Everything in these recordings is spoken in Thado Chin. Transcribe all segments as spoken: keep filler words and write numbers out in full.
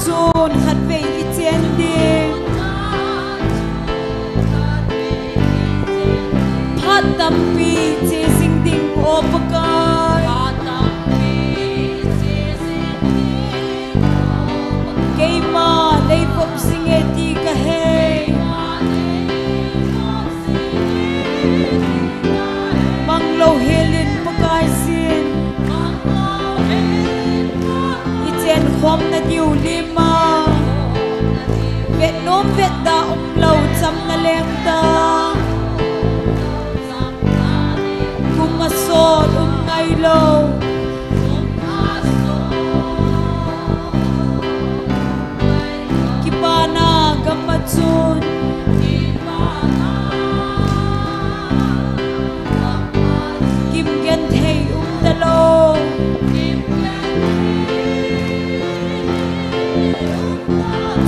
Chun khatvei i chen ding. Phat tampi che jing ding, O Pakai. Keima nei vop jing e ti ka he. Mang lou hel in Pakaiyin. I chen khom na diu lima. Vet nom vet da um lou cham na leng ta. Kum a sot um ngai lou. Kipana gam a chun kim genthei um ta lou.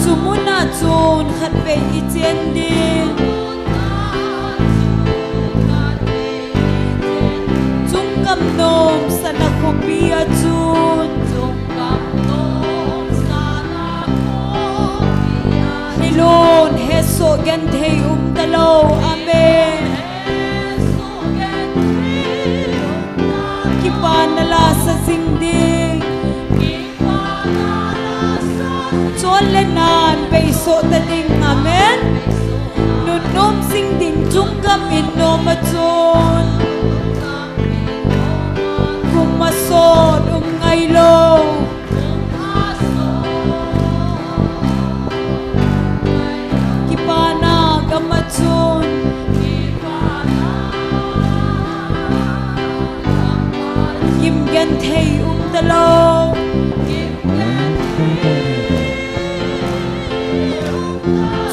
Chu mun a chun khatvei i chen ding. Chung gam nom sana khopi a chun. Hilun hesoh genthei um ta lou. Amen. Kipana la sa jing ding. Chol le nan beisoh ta ding. Amen. Nunnom jing ding chung gam in nom a chun. Kum a sot um ngai lou. Kipana gam a chun. Kim genthei um ta lou.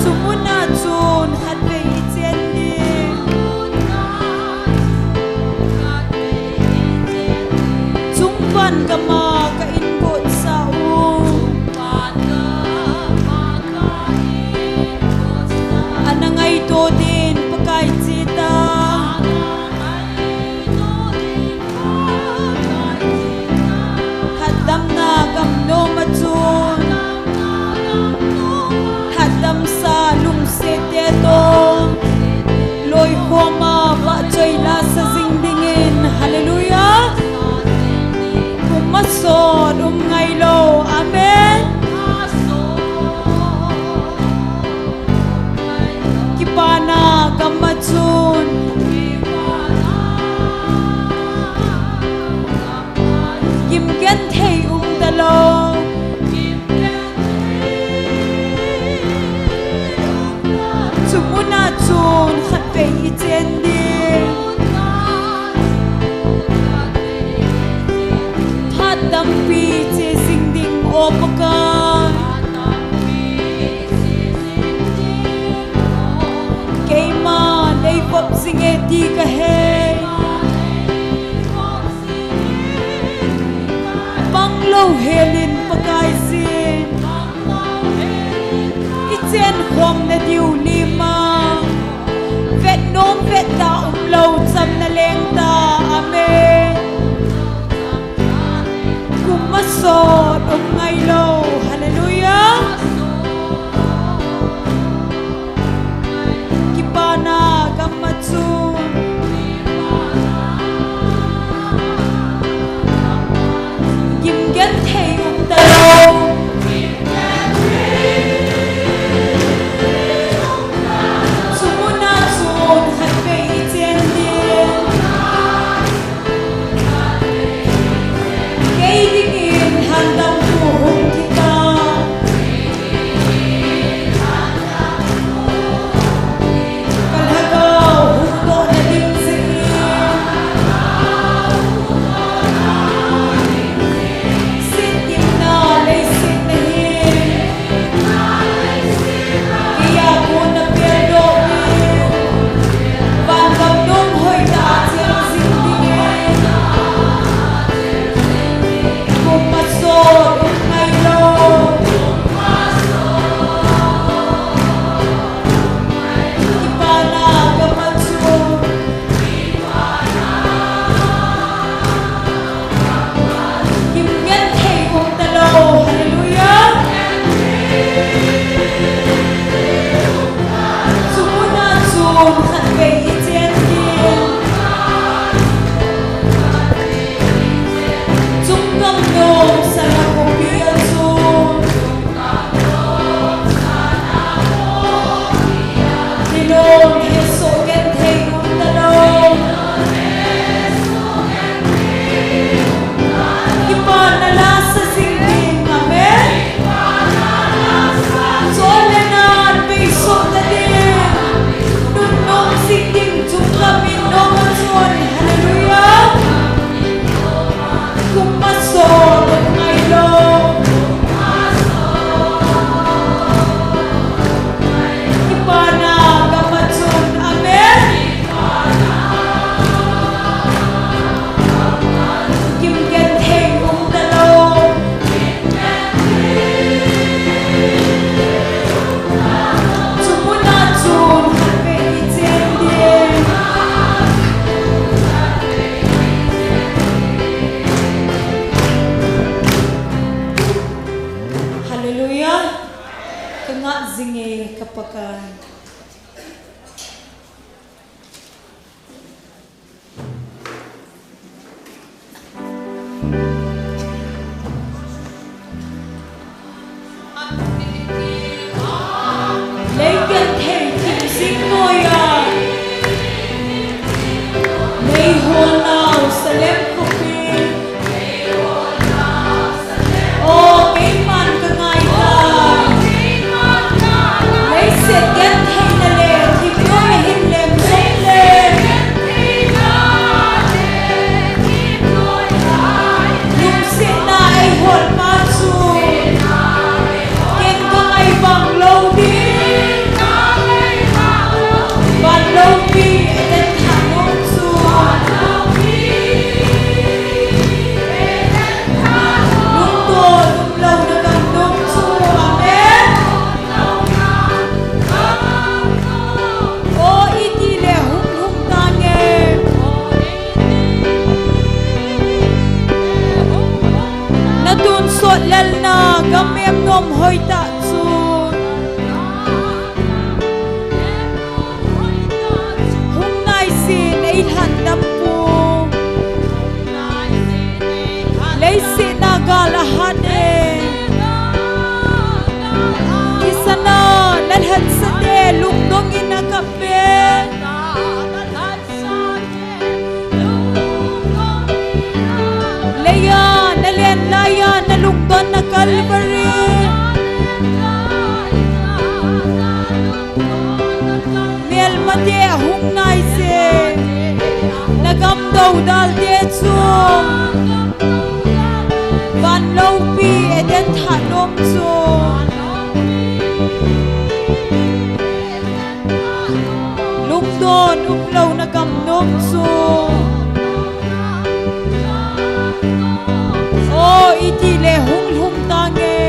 Chu mun a chun khatvei i chen ding. Chung van gam a ka in got sa u. Ana ngaito din Pakai che ta. Hatdamna gam nom a chun. Hatdamsa lungset te toh. Loikhom a vahchoi la sa jing dingin. Hallelujah. Kum a sot um ngai lou. Amen. Kipana gam a chun. Kim genthei um ta lou. Chu mun a chun khatvei i chen ding. Phat tampi che jing ding, O Pakai. Keima nei vop jing e ti ka he. Mang lou hel in Pakaiyin. I chen khom na diu lima. Vet nom vet da um lou cham na leng ta. Amen. Kum a sot um ngai lou. Hallelujah. Kipana gam a chun. Kim genthei um ta lou. Chu mun a chun khatvei i chen ding. Kei dingin hatdamtu Ngah jing e ka Pakai. Lei genthei thim jing noiya, lei holnau Salem khopi. O, keiman ka ngai tai. Leiset gentheina le thim noi ahin leng jong le, lungsetna eihol pa chu ken ka ngai vang lou ding. Van loupi Eden thah nom chu. Lungdon umlouna gam nom chu. Amen. O, iti le hung lhung tange. Na tonsot lelna gam em nom hoitah chu. Hung naisen eilhan dam poi. Leiset na gal ahat e. Kisana na lhatsate lungdong in akap e. Leiya na len laiya na lungdonna Calvary. Melmate ahung naise, na gam dodal te chu. Van loupi Eden thah nom chu. Lungdon umlouna gam nom chu. O, iti le hung lhung tange.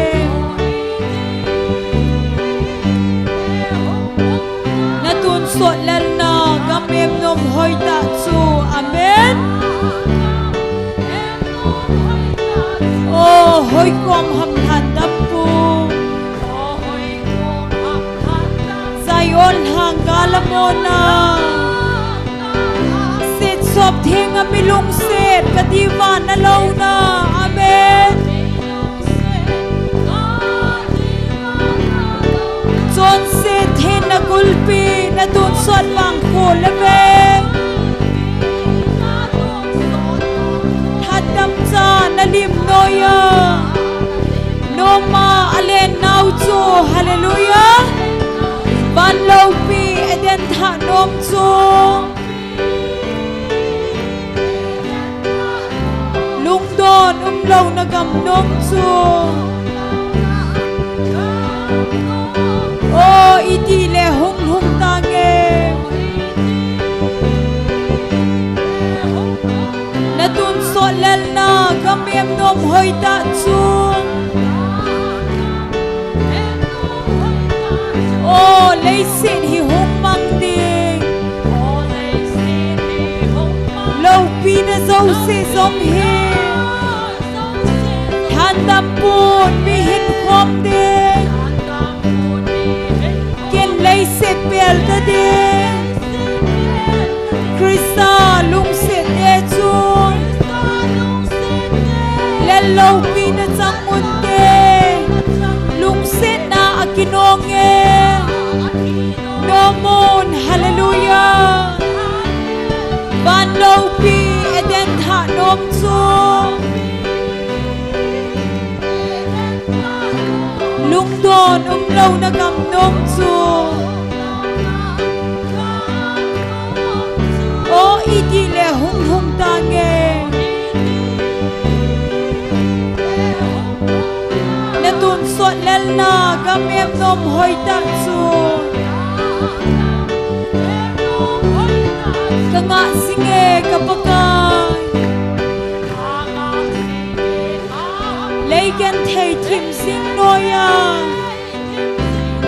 Na tonsot lelna gam em nom hoitah chu. Amen. O, hoikom ham lhan dam poi. Zion lhang gal a mona. Setsop thenga mi lungset ka diva na louna. Amen. Chonset thenna kulpi na tonsot vang kho le ve. Lhatdamcha na lim noiya. Noma alen nau chu, hallelujah. Van loupi Eden thah nom chu. Lungdon umlouna gam nom chu. O, iti le hung lhung tange. Na tonsot lelna gam em nom hoitah chu. O, leiset hi hung mang ding. Loupina jouse jong hi. Lhandam pon mi hin khom ding. Ken leiset pel ta ding. Christa lungset te chu. Lel loupina chang un te. Lungsetna akinong e. Nom un, hallelujah. Van loupi Eden thah nom chu. Lungdon umlouna gam nom chu. O, iti le hung lhung tange. Na tonsot lelna gam em nom hoitah chu. Ka ngah jing e ka Pakai. Lei genthei thim jing noiya.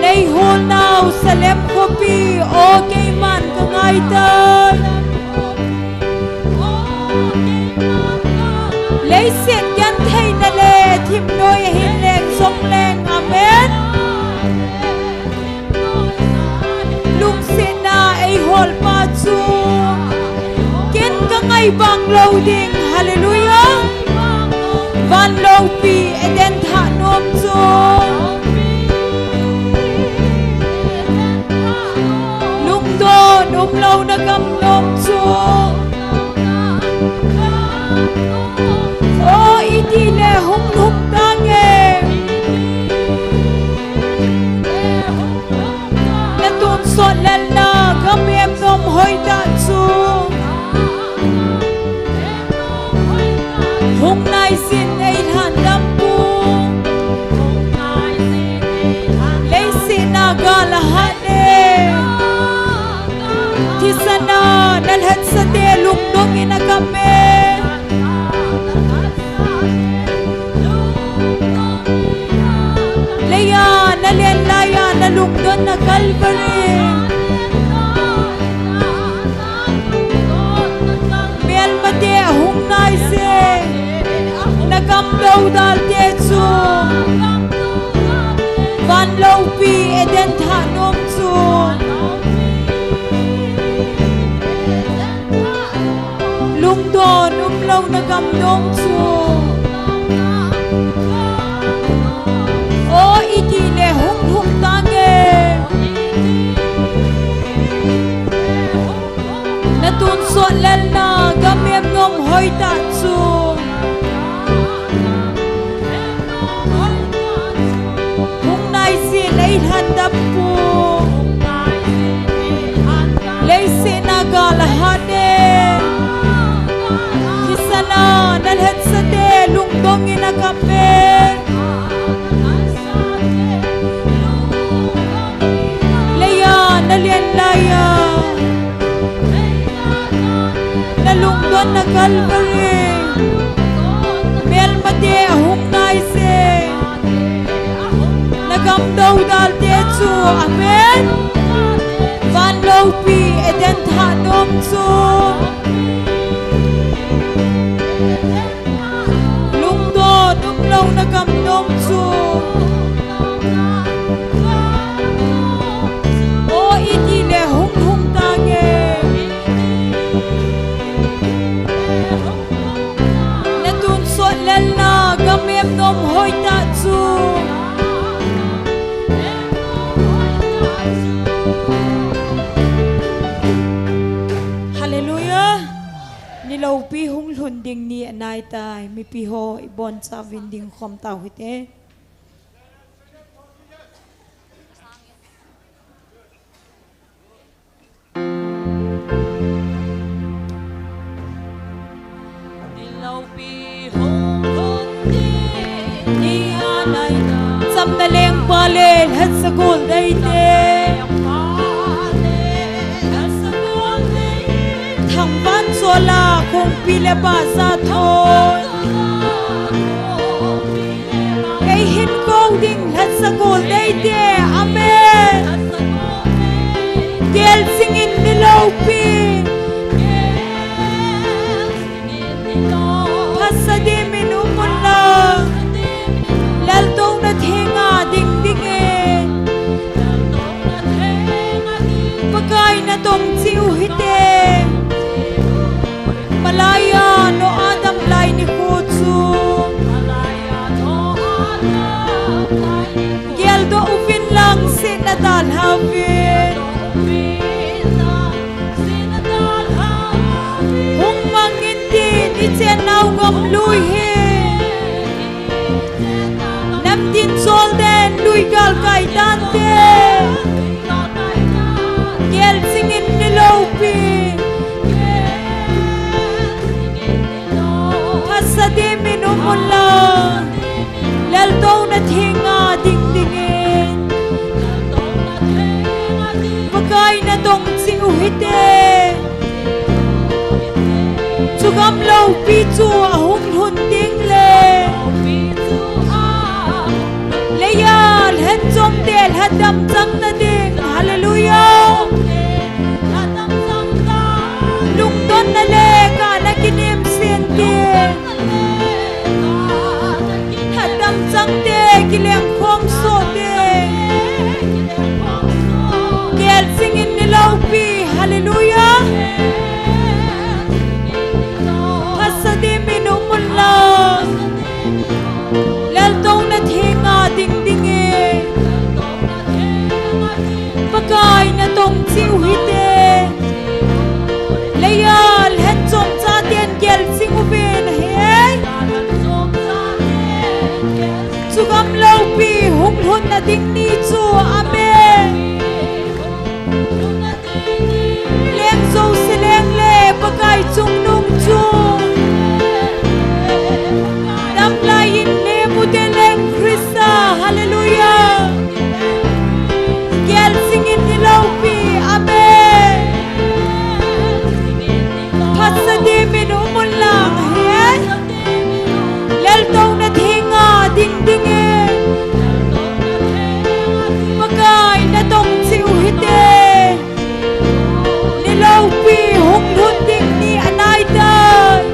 Lei holnau Salem khopi, o keiman ka ngai tai. Leiset gentheina le thim noi ahin leng jong leng. Amen. Ken ka ngai bang lou ding, hallelujah. Van loupi Eden thah nom chu. Lungdon umlou na gam nom chu. O, iti le hung lhung tange. Na tonsot lelna gam em nom hoitah chu. Hung naisin ei lhan dam pu. Leiset na gal a hat e. Thisan a na lhatsate lungdong in a kap e. Leiya na len laiya na lungdon na Calvary. Melmate ahung naise. Na gam dodal te chu. Van loupi Eden thah nom chu. Lungdon umlou na gam nom chu. O, iti le hung lhung tange. Na tonsot lelna gam em nom hoitah chu. Hung naisin ei lhan dam pu. Leiset na gal a hat e. Thisan a na lhatsate lungdong in a kap e. Leiya na len laiya. Na lungdon na Calvary. Melmate ahung naise. Na gam dodal te chu. Amen. Van loupi Eden thah nom chu. Lungdon umlou na gam nom chu. O, iti le hung lhung tange. Na tonsot lelna gam em nom hoitah chu. Hallelujah. Ni loupi hung lhun ding ni anai tai, mipi ho ibon chauvin ding khom tau hite. Chamna lengpa le lhatsagol deite. Thangvah chola kongpi le bahcha thoi. Ei hin kou ding lhatsagol deite. Amen. Gel singin ni loupi. Phatsa dimin um unlang. Laltouna thenga ding dingin. Pakai natong cheh u hite. Malaiya no Adam lai nikho chu. Geldoh uvin lang sihna dalha uvin. Hung mang in tin, ichen nau ngam lui hi. Namtin chol den lui gal kai tante. Gel singin ni loupi. Phatsa dimin um unlang. Laltouna thenga ding dingin. Pakai natong cheh u hite. Chu gam loupi chu ahung lhun ding le. Leiya lhen chomte lhadam chang na ding. Hallelujah. Lungdonna le kana kinemsen ding. Lhadam changte kilengkhom soh ding. Gel singin ni loupi. Hallelujah. Pi hung lhun na ding ni chu. Amen. Leng jouse leng le Pakai chungnung chu damlai in le mute leng Krista. Hallelujah. Gel singin ni loupi. Amen. Phatsa dimin umun lang hi. Laltouna thenga ding ding e. Pakai natong cheh u hite. Ni loupi hung lhun ding ni anai tai.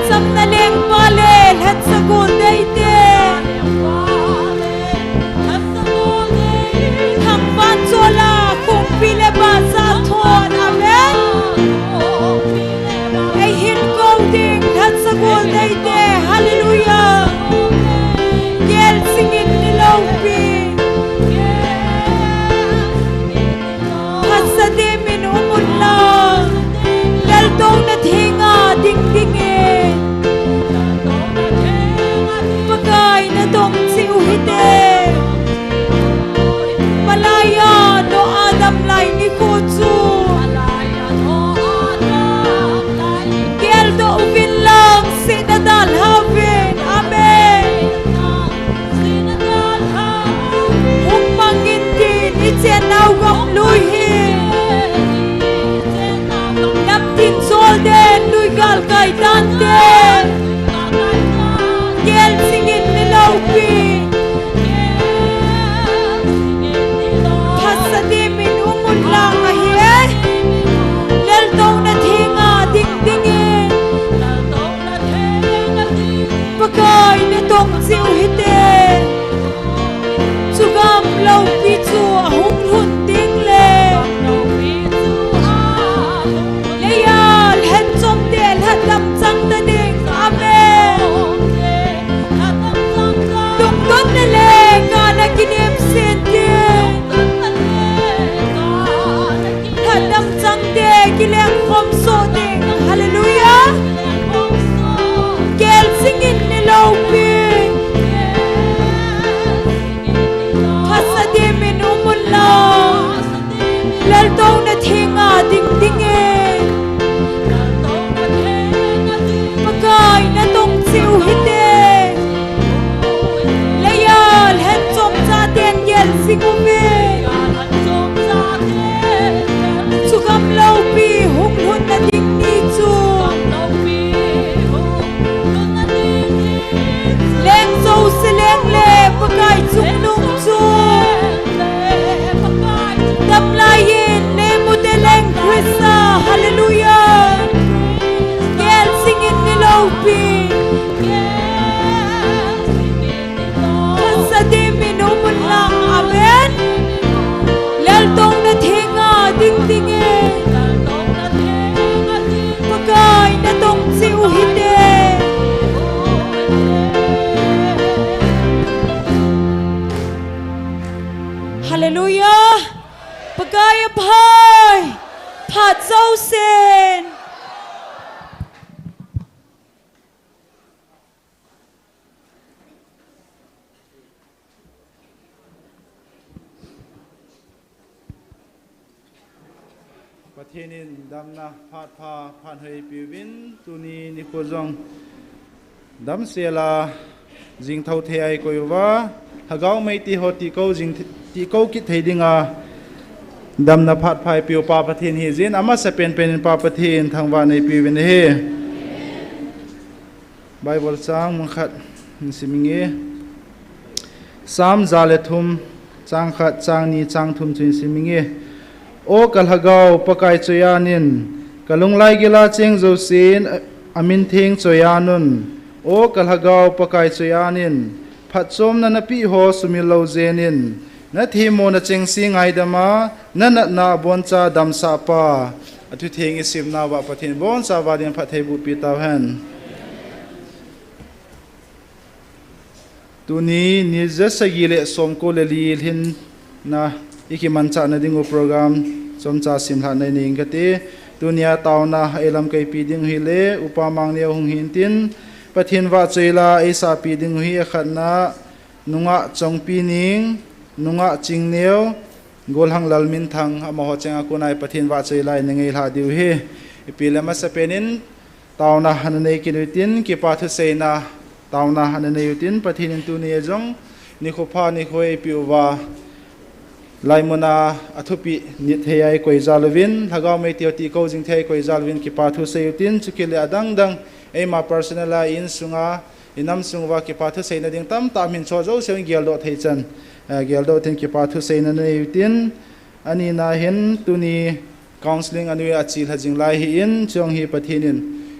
Chamna lengpa le lhatsa gol deite. Thangvah chola kongpi le baza thon. Amen. Eihin kou ding lhatsa gol deite. Hallelujah. Gel singin ni loupi. Phatsa dimin umun lang. Laltouna thenga ding ding e. Pakai natong cheh u hite. Malaiya Noah damlai nikho chu. Geldoh uvin lang sihna dalha uvin. Amen. Hung mangin tin i chennau gam lui hi. Lamtin jol den lui galkai tante. Gel singin ni loupi. Phatsa dimin umun lang ahi e. Laltouna thenga ding ding e. Pakai natong cheh u hite. Chu gam loupi chu ahung lhun ding le. Leiya lhen chomte lhatdam chang ta ding. Amen. Dongdonna le kana kinem sen ding. Lhatdam changte kileng khom soh ding. Hallelujah. Gel singin ni loupi. Phatsa dimin umun lang. Laltouna thenga ding ding e. Pakai natong cheh u hite. Leiya lhen chomcha ten gel sing uve. Chu gam loupi hung lhun na ding ni chu. Leng jouse leng le Pakai chungnung chu. Damlai in le mute leng Krista. Hallelujah. Gel singin ni loupi. Phatsa dimin umun lang. Amen. Laltouna thenga ding ding e. Pakai natong cheh u hite. Hallelujah. Pakai aphai. Phat jousen. Pathen in damna phat pha phat hoi peuvin, tuni nikho jong damsel a jingthou thei a ikoi uva, Lhagao Meitei ho tihkou jing, tihkou kit thei dinga damna phat pha eipeu Pa Pathen hijeh in, amasapen pen in Pa Pathen thangvah nei peuvin ahi. Bible chang mun khat hin sim inge. Psalm ja le thum, chang khat, chang ni, chang thum chu hin sim inge. O ka Lhagao Pakai choian in, ka lunglai gil a cheng jousen amin theng choian un. O ka Lhagao Pakai choian in, phatchomna napeh ho sumil lou jen in. Na themmona chengse ngaidam a, na natna aboncha damsah Pa. Athutheng isimna uva Pathen in aboncha uva din phattheiboh peh tauhen. Tuni, ni ja sagi le somko le li lhinna ikimanchah na dingu program chomcha simlhah na inei inge kati. Tunia taona a ilamkai peh ding hile, Upa Mangneo hung hintin, Pathen vahchoila eisahpeh ding u hi akhatna, nungah Chongpi Ning, nungah Chingneo, golhang Lalminthang, amaho chenga kona hi Pathen vahchoila ina ngailhah diu ahi. Ipi le masapen in taona ana nei kit utin, kipa thuseina taona ana nei utin, Pathen in tuni a jong nikho pha nikho eipeh uva, laimuna athupeh nit thei a eikoi jal uvin, lhagao mei tio tihko jing thei a eikoi jal uvin, kipa thu sei utin, chukit le adangdang, eima personal a, insunga, inam sung uva kipa thuseina ding tamtah min cho jouse in geldoh thei chan, eh, geldoh utin kipa thuseina nei utin, anina hin tuni counselling anoi a achelha jing lai ahin, chuong hi Pathen in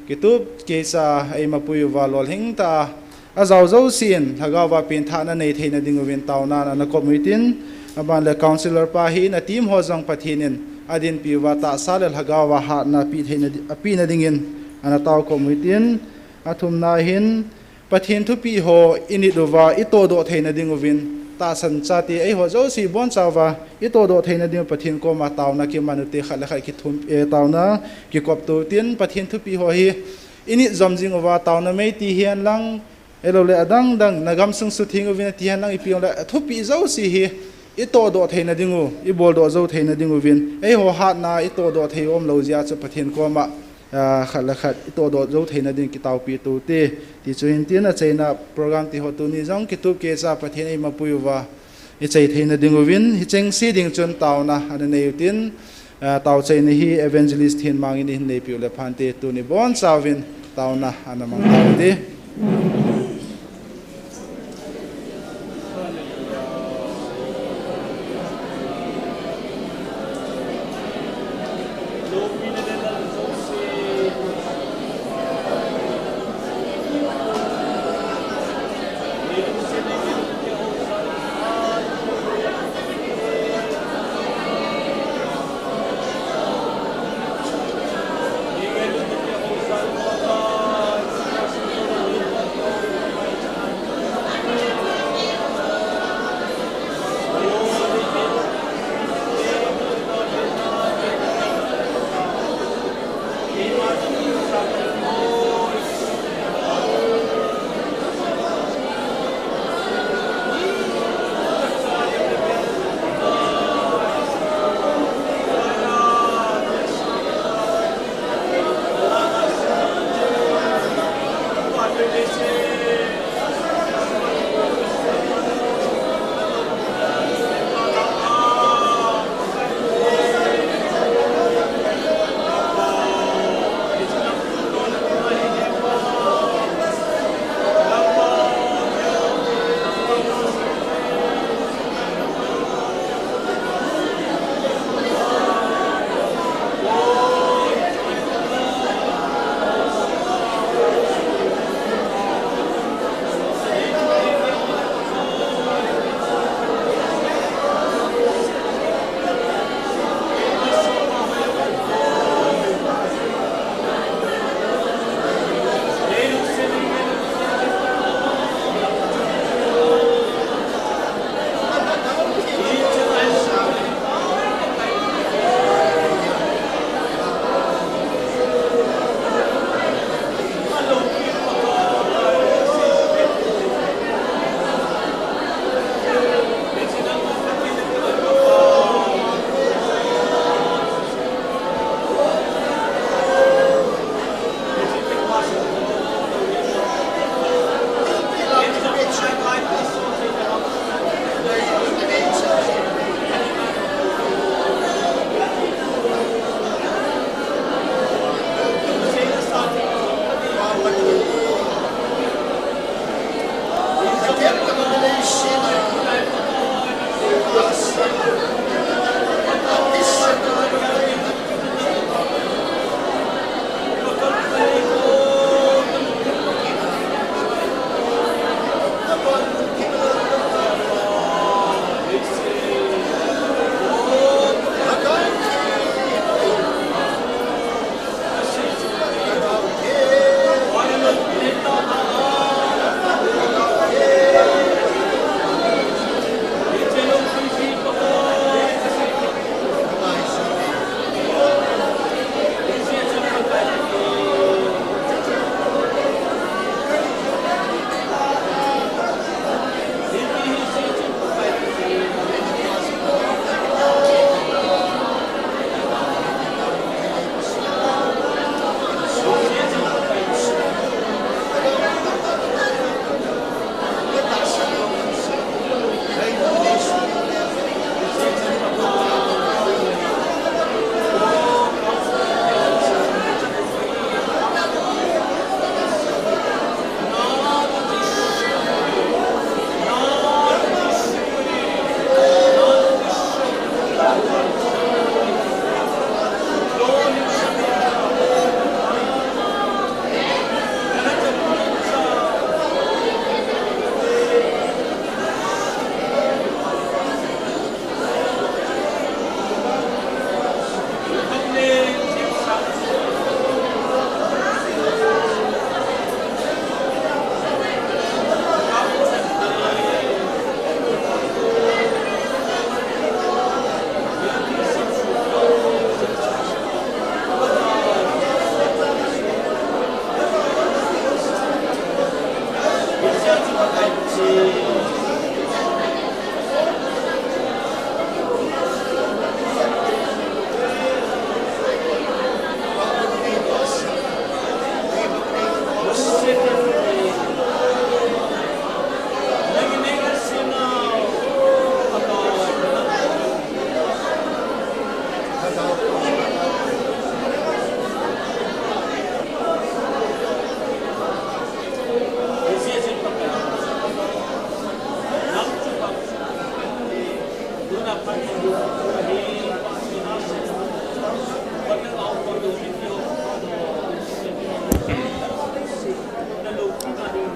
kitup keicha eima pui uva lolhing tah a, ajao jouse in lhagao a pengthahna nei theina ding uvin taona ana kop utin, aban le counselor pa hi ana team ho jong Pathen in adinpi uva tahsa le lhagao a hatna apeh theina di-, apehna dingin ana tao kop utin, athumna hin Pathen thupeh ho init uva itohdoh theina ding uvin, tahsan chate eiho jouse ibonchauva itohdoh theina ding u Pathen koma taona kiman ute, khat le khat kithum, eh, taona kikop to utin, Pathen thupeh ho hi init jom jing uva taona mei ti hihen lang, ahilou le adangdang, nagam sung sutheng uvin ti hihen lang, ipi hihen lang, athupeh jouse hi itohdoh theina ding u, iboldoh jou theina ding uvin, eiho hatna itohdoh thei umlou jeh a chu Pathen koma, ah, khat le khat itohdoh jou theina ding kitaopeh to ute. Ti chu hin tin, achaina program ti ho tuni jong kitup keicha Pathen eima pui uva ichai theina ding uvin, hicheng se ding chun taona ana nei utin, ah, taochaina hi Evangelist Thenmang in eihin neipeh u le phante, tuni bonchauvin taona ana mang taute.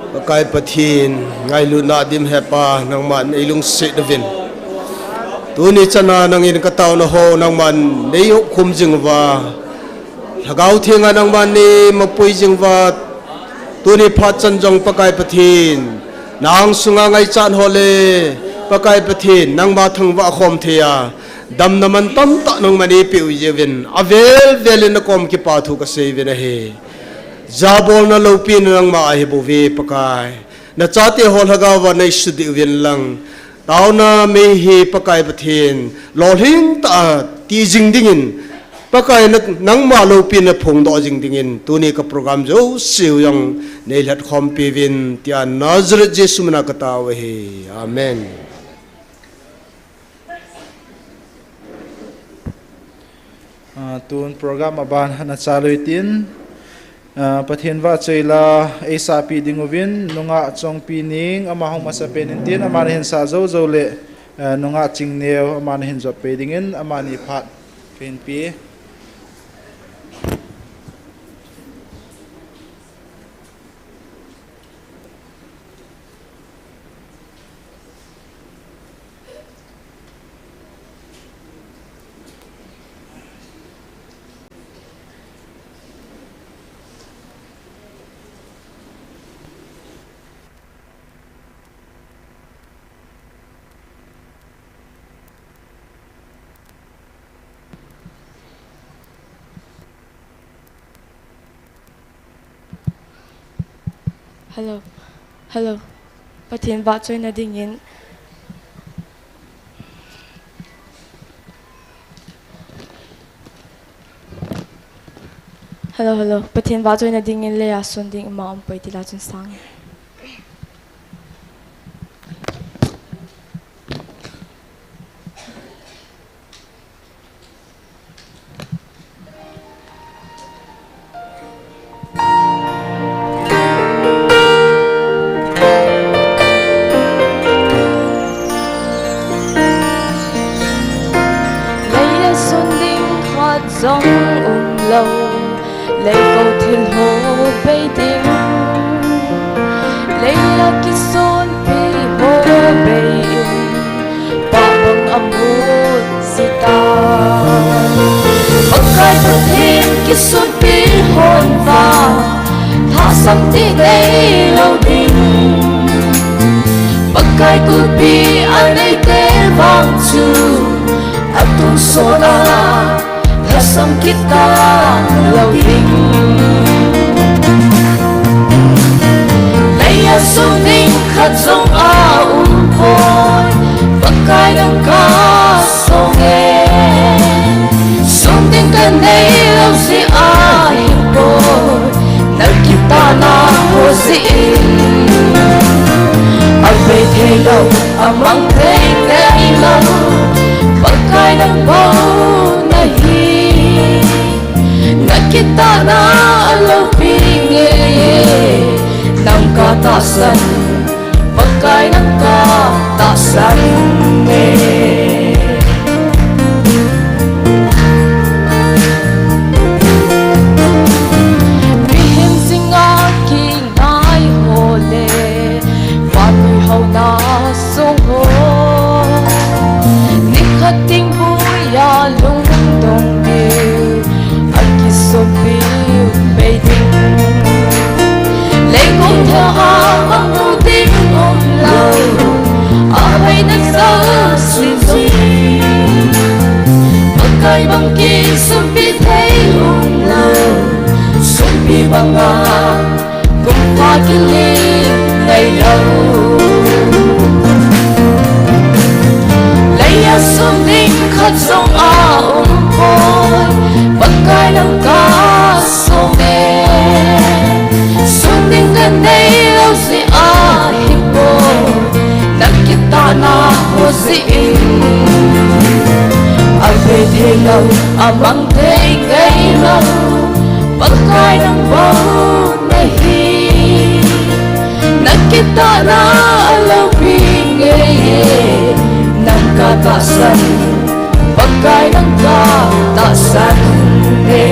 Pakai Pathen, ngailutna dim hepa, nangman eilungset uvin. Tuni chana nangin kataona ho, nangman neihopkhum jing uva. Lhagao Thenga nangman neimapui jing uva. Tuni phat chan jong Pakai Pathen, nang sunga ngaichat ho le, Pakai Pathen, nangma thangvah khom thei a, damna man tamtah nangman eipeh u jeh uvin, avel vel in nakom kipathu kasei uvin ahi. Jabolna loupina nangma ahi bouve Pakai. Nachate ho lhagao va neisudih uvin lang. Taona mei hi Pakai Pathen, lolhing tah a ti jing dingin, Pakai na, nangma loupina phongdoh jing dingin, tuni ka program jouse u jong neilhat khompi uvin, tia Nazareth Jesu mina katao ahi. Amen. Ah, tun program aban ana chalu hitin, ah, Pathen vahchoi la eisahpi ding uvin, nungah Chongpi Ning, ama hung masapen in tin, ama nahin sah jou jou le, ah, nungah Chingneo, ama nahin jot pei dingin, amani phat kahin pe. Hello. Hello. Pathen vahchoina dingin. Hello, hello. Pathen vahchoina dingin leiya sun ding ima umpoi tila chun sang. Leiya sun ding khat jong umlou, leiko thil ho bei ding. Leiya kisonpi ho bei in, pah bang amun jita. Pakai Pathen kisonpi hon vang, thasam ti neilou ding. Pakai kulpi aneite vang chu, atonsot a thasam kit talou ding. Leiya sun ding khat jong aumpoi, Pakai nang kasong e. Sun ding kaneilou jeh ahipoi, nakitahna ho jeh in. Abei theilou, amang thei neilou, Pakai nang bou nahi. Nakitahna aloupi nge, nang katahsan, Pakai nang katahsan nge. Mihem jinga ki ngai ho le, vannoi houna song ho. Nikhat ding puiya lungdong diu, akisonpi bei ding. Leikol thua mangmu ding umlou, ahaina jouse jong. Pakai bang kisonpi thei umlou, sonpi banga kum pha kiling ngailou. Amang thei ngai lou, Pakai nang bou nahi. Nang kitahna aloupi ngai e, nang katahsan, Pakai nang katahsan e.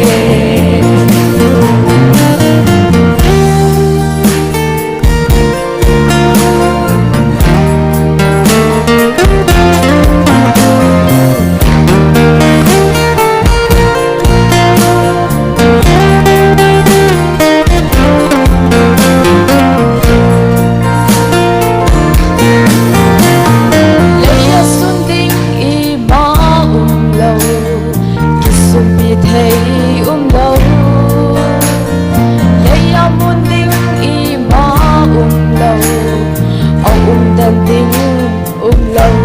Leia sun ding ima umlou, kisunpi thei umlou. Leia mun ding ima umlou, aumden ding umlou.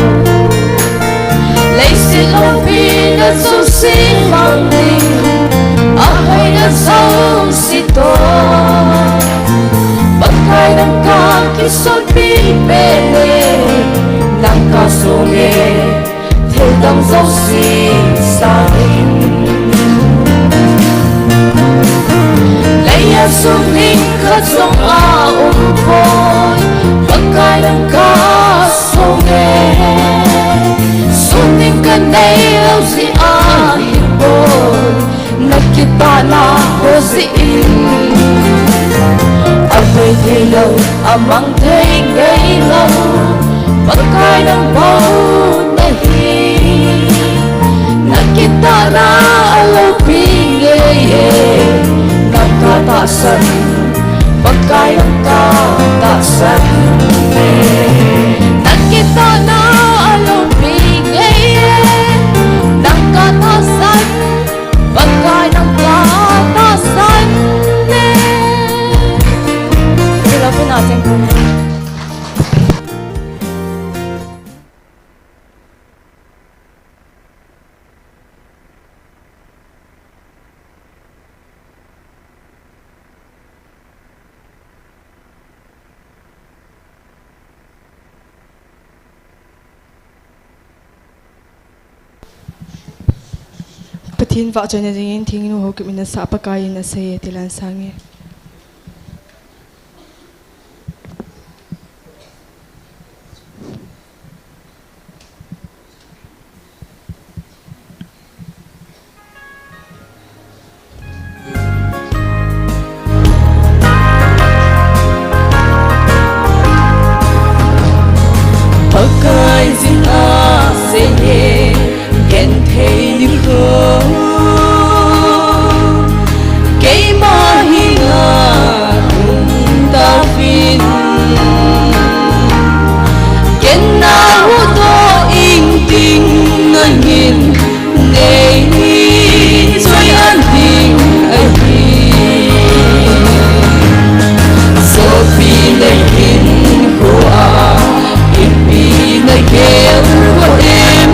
Leiset loupina jouse mang ding, ahoina jouse toh, Pakai nang kakisonpi peh e, nang kasong e, thildang jouse sangin. Leia sun ding khat jong aumpoi, Pakai nang kasong e. Sun ding kanei lou jeh ahipoi, nang kitahna ho jeh in. Avei thei lou, amang thei ngai lou, Pakai nang bou nahi. Nang kitahna aloupi ngai e, nang katahsan, Pakai nang katahsan e. Nang kitahna aloupi ngai e, nang katahsan, Pakai nang katahsan e. Sila puna sing puna. Pathen vahchoina dingin Thengnu Haokip in asah Pakai in asei e, ti leh sang e. Pakai jin asei e, genthei nikho, keima henga um tauvin. Ken nahuhdoh ingting angin, nei choi-at ding ahi. Sopi, na hinkhoa ipi nagel kha em?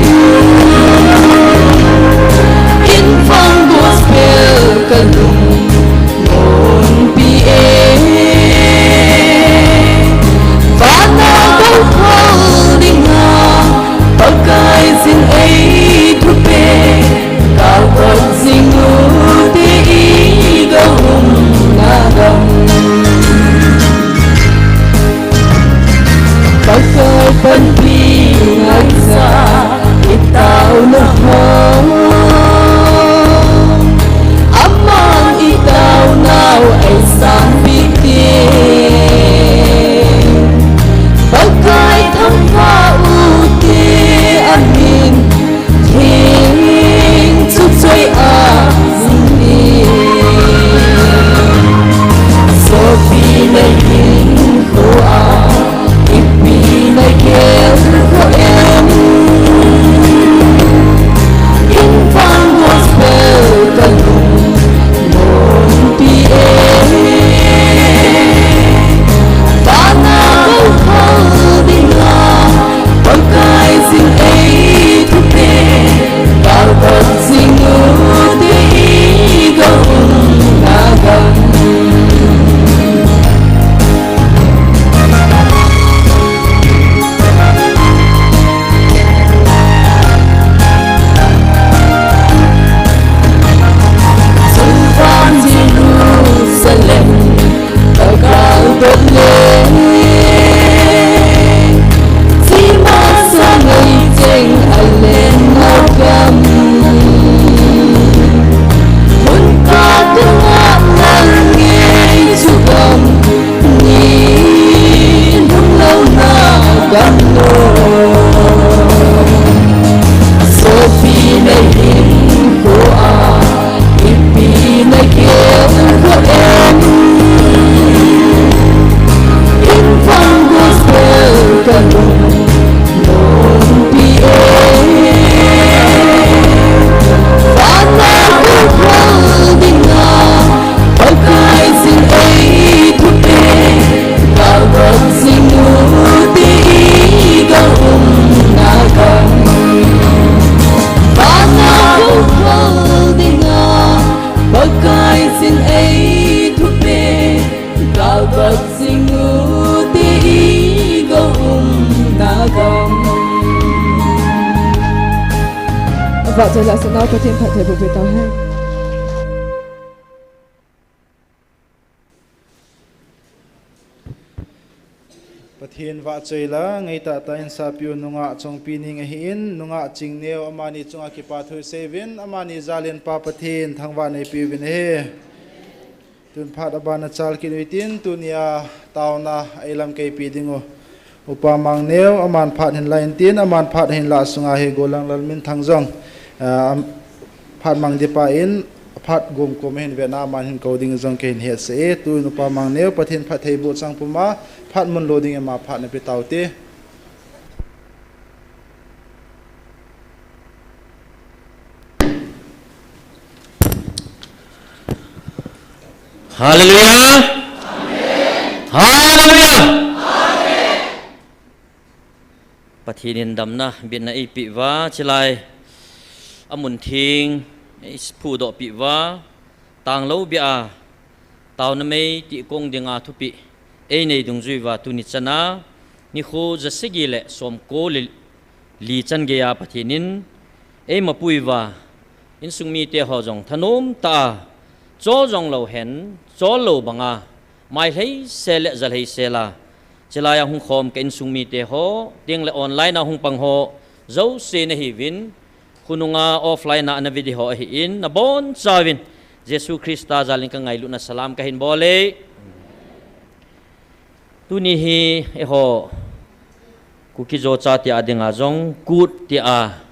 Ken vang gospel kalung monpi e. Vana kaphal dinga Pakai jin eithupi, kakot jing ute, igah umna gam. Pakai panpi ngaisah itaona ho, aman itaonau eisanpi ding. Pakai thangvah ute, amin theng chu choi-at jing ding. Sopi, na hinkhoa ipi nagel kha em? Vahchoi le asah nau Pathen phatthei boh peh tau hen. Pathen vahchoi le, ngeitah tah in sapiu nungah Chongpi Ning ahin, nungah Chingneo amani chunga kipa thu isei uvin, amani jal in Pa Pathen thangvah neipiuvin ahi. Tun phat abana chal kit u hitin, tunia taona a ilam keipi ding u Upa Mangneo, aman phat hin la intin, aman phat hin la sunga hi Gollhang Lalminthang jong, ah, am-, phat mang ding pa in, phat gomkom ahin vena, aman hin kou ding jong kahin hetsah e. Tun Upa Mangneo, Pathen phatthei boh chang puma, phat mun lo ding ima phat nape taute. Hallelujah. Hallelujah. Pathen in damna, bitna eipeh uva, chulai amun theng eiphudoh peh uva, tanglou bia taona mei tihkong dinga thupeh einei dungjui uva tuni chana, nikho ja sagi le somko le li chan geiya Pathen in eimapui uva, insung mite ho jong thanom tah a, chol jong lou hen, chol lou banga, mai lhei sel le ja lhei sel a, chulai a hung khom ka insung mite ho, teng le online a hung pang ho, jouse nahiuvin, khonunga offline a ana ve ding ho ahin, nabonchauvin, Jesu Christa jal in ka ngailutna salam kahin bol e. Tuni hi eiho Kuki-Zo chate a dinga jong kut tia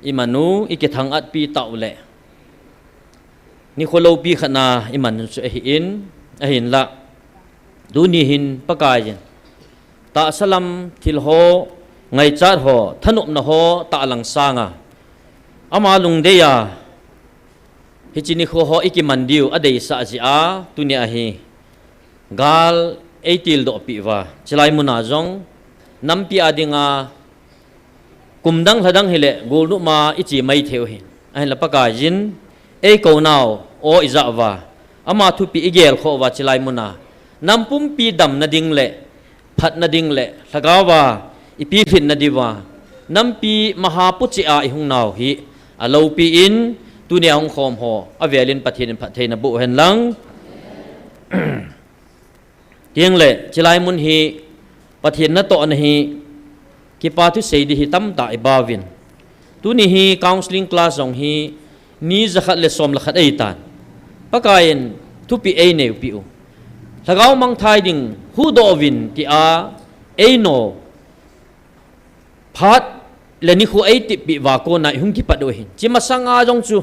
iman u, ikithang-at pi tau le nikho loupi khat na iman u chu ahin, ahinlah tuni hin Pakai in tahsa lam thil ho, ngaichat ho, thanopna ho tahlang sanga ama lungdei a hiche nikho ho ikiman diu adeisah jeh a, tunia hi gal eitildoh peh uva, chulai muna jong nampi a dinga kum dang lha dang hile golnop ma iche mai thei u ahin, ahinla Pakaiyin eikou nau aw ijah uva, ama thupeh igel khoh uva, chulai muna nam pumpi damna ding le phatna ding le lhagao a ipilhinna diuva nampi maha pu cheh a ihung nau hi aloupi in, tunia hung khom ho avel in Pathen in phattheina boh hen lang. Teng le, chulai mun hi Pathen natohna hi kipa thu sei ding hi tamtah ibauvin. Tuni hi counseling class jong hi ni jakhat le som le khat ahitan, Pakaiyin thupeh eineipi u, lhagao mangthai ding huhdoh uvin tia eino phat le nikho eitep peh uva kona ihung kipat u ahin. Hiche masanga jong chu,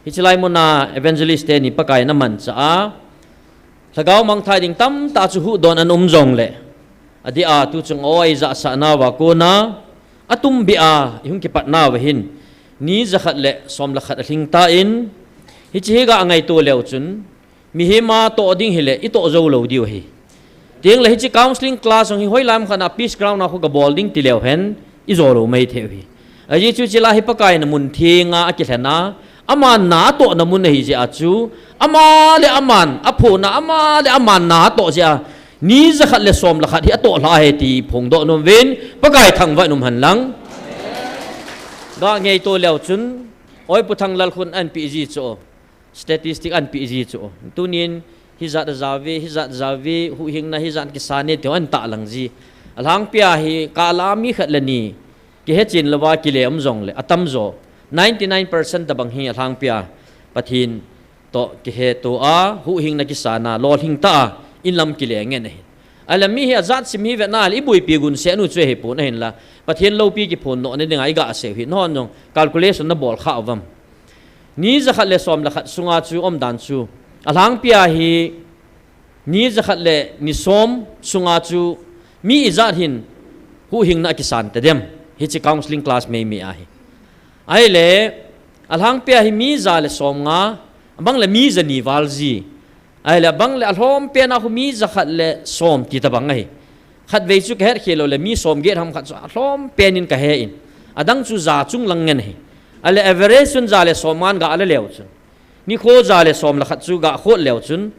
hiche lai muna evangelist teni Pakaiyin amanchah a, lhagao mangthai ding tamtah chu huhdoh in ana um jongle, adeh a tuchung aw eijahsah nauva kona, atumbeh a ihung kipat nauva hin, ni jakhat le som le khat alhing tan, hiche hi ga ngaito leu chun, mihem atoh ding hile itoh jou lou diu ahi. Teng le hiche counseling class jong hi hoilai mun khat a peace ground a khu gabol ding tileu hen, ijo lou maithei u ahi. Ajeh chu hiche lai hi Pakaiyin amun thenga akilhen a, aman na atohna mun ahi jeh a chu, ama le aman aphona, ama le aman na atoh jeh a, ni jakhat le som le khat hi atoh lha ahi ti phongdoh nom uvin, Pakai thangvah in um hen lang. Ga ngaito leu chun, Oi Pu Thanglalkhun anpeh ji chu, statistic anpeh ji chu, tunin hijat ajao ve, hijat ajao ve, huhhingna hijat kisan e tiho antahlang ji. Alhangpia hi kah la mi khat le ni kihechen louva kile um jongle atamjo, ninety nine percent tobang hi alhangpia Pathen toh kiheto a, huhhingna kisan a, lolhing tah a inlam kile ngen ahi. Ahile mi hi ajat sim hi vetna le iboipi gunse nu chu ahipon ahinla, Pathen loupi kiphon nohna dinga iga sei hi, nahon jong calculation nabol kha uvam? Ni jakhat le som le khat sunga chu umdan chu, alhangpia hi ni jakhat le ni som sunga chu mi ijat hin huhhingna akisan tadem? Hiche counseling class meimei ahi. Ahile, alhangpia hi mi ja le somnga, abang le mi jani val ji. Ahile, abang le alhompen a khu mi jakhat le som ti tabang ahi. Khatvei chu kahetkhel lou le mi somget ham khat chu alhompen in kahe in, adang chu ja chung lang ngen ahi. Ahile, average chun ja le somngan ga ala leu chun, nikho ja le som le khat chu ga khot leu chun,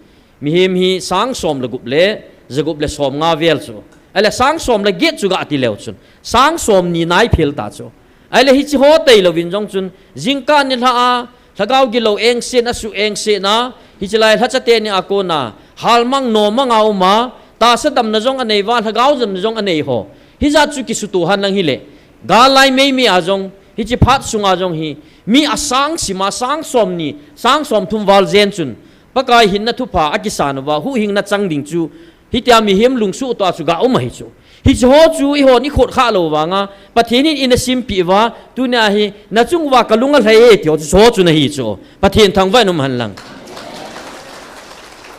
mihem hi sang som le gup le jagup le somnga vel chu, ahile sang som le get chu ga ti leu chun, sang somni nai phel ta chu. Ahile hiche ho tailouvin jong chun, jingkah nilhah a lhagao gilou engsetna, suh engsetna, hiche lai lhacha teni a kona halmang nomang a um a, tahsa damna jong anei uva, lhagao damna jong anei ho, hijat chu kisuto henlang hile, gal lai meimei a jong, hiche phat sunga jong hi, mi asang sim a sang somni, sang somthum val jen chun, Pakai hinna thupha akisan uva, huhhingna chang ding chu, hitia mihem lungsuh toh a chu ga um ahi chu. Hiche ho chu eihon ikhut khah lou vanga, Pathen in eina simpeh uva, tunia hi nachung uva kalung alhai e ti ho chu, chu ho chu nahi chu. Pathen thangvah in um henlang.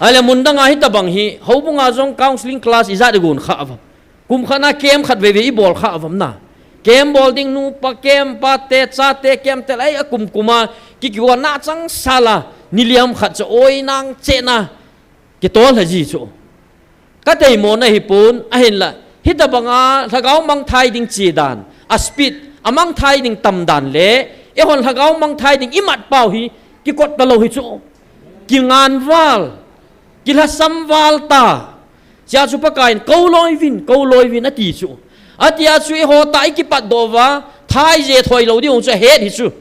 Ahile mun danga hitabang hi, houbunga jong counseling class ijat igon kha uvam? Kum khat na camp khatvei vei ibol kha uvam na? Camp bol ding, nupa camp, pate, chate camp te, lai akum kum a ki, kigonna changsal a, niliam khat chu oi nang chena kitol lha ji chu. Kateimo na hipon, ahinla, hitabanga lhagao mangthai ding che dan, a speed, amangthai ding tam dan le, eihon lhagao mangthai ding imat pau hi kikot talou hi chu. Kingan val, kilhasam val ta. Chea chu Pakai in, kou loivin, kou loivin, ati chu. Atia chu eiho tah ikipatdoh uva, thaije thoi lou ding chu ahet hi chu.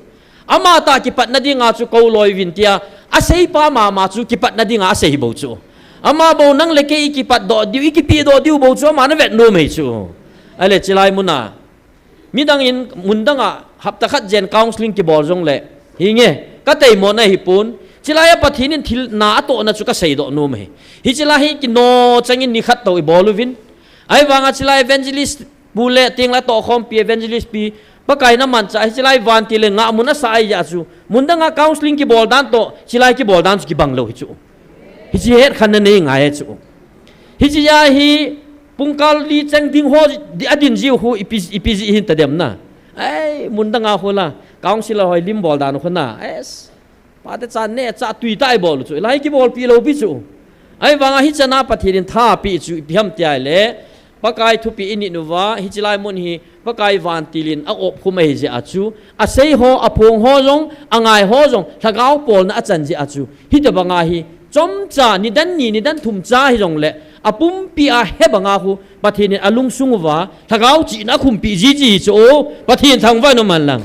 Ama tah kipatna dinga chu kou loivin tia aseipa mama chu kipatna dinga asei hi bou chu. Ama bou nang le kei ikipatdoh diu, ikipehdoh diu bou chu ama navet nom ahi chu. Ahile chulai muna, midang in mun danga hapta khat jen counseling kibol jongle, hinge, kateimo na hipon. Chulai a Pathen in thil na atohna chu kaseidoh nom ahi. Hiche lai hi kino changin nikhat tou ibol uvin. Ahivanga chulai evangelist pu le tengle tohkhompi evangelist pi, Pakai in amanchah, hiche lai vantil in ngahmun asah ahi jeh a chu, mun danga counseling kibol dan toh chulai kibol dan chu kibang lou hi chu. Hiche hetkhenna nei ngai ahi chu. Hiche a hi pungkal li cheng ding ho adin jiu khu ipi, ipi jeh hin tadem na? Ai, mun danga khu la, counselor hoi lim bol dan khu na, es, pate chan ne cha tui tah ibol u chu, lai kibolpi lou pi chu. Ahivanga hiche a Pathen in tha apeh chu ipi ham tia ahile, Pakai thupeh init uva, hiche lai mun hi Pakai vantil in a-opkhum ahi jeh a chu, asei ho, aphong ho jong, angai ho jong, lhagao polna achan jeh a chu, hitabanga hi chomcha, nidan ni, nidan thum cha hijongle, apumpi a hebanga khu Pathen in alungsung uva lhagao chihna akhumpeh jiji hi chu, Pathen thangvah in um hen lang.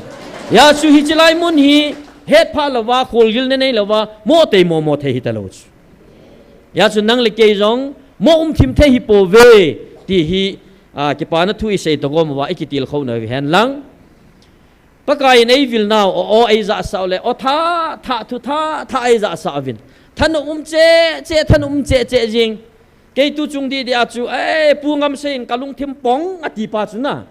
Hijeh a chu hiche lai mun hi hetphah louva, kholgilna neilouva, mo teimo mo thei hitalou chu. Hijeh a chu nang le kei jong mo umthim thei hipouve ti hi, a, kipana thu isei toh gom uva ikitilkhou nauve hen lang. Pakai in eivilnau, o, o eijahsah u le, o tha, tha, thu tha, tha eijahsah uvin, thanop um cheh cheh, thanop um cheh cheh jing. Kei tuchung didi a chu, e, Pu Ngamsei in kalungthim pong atipa chu na,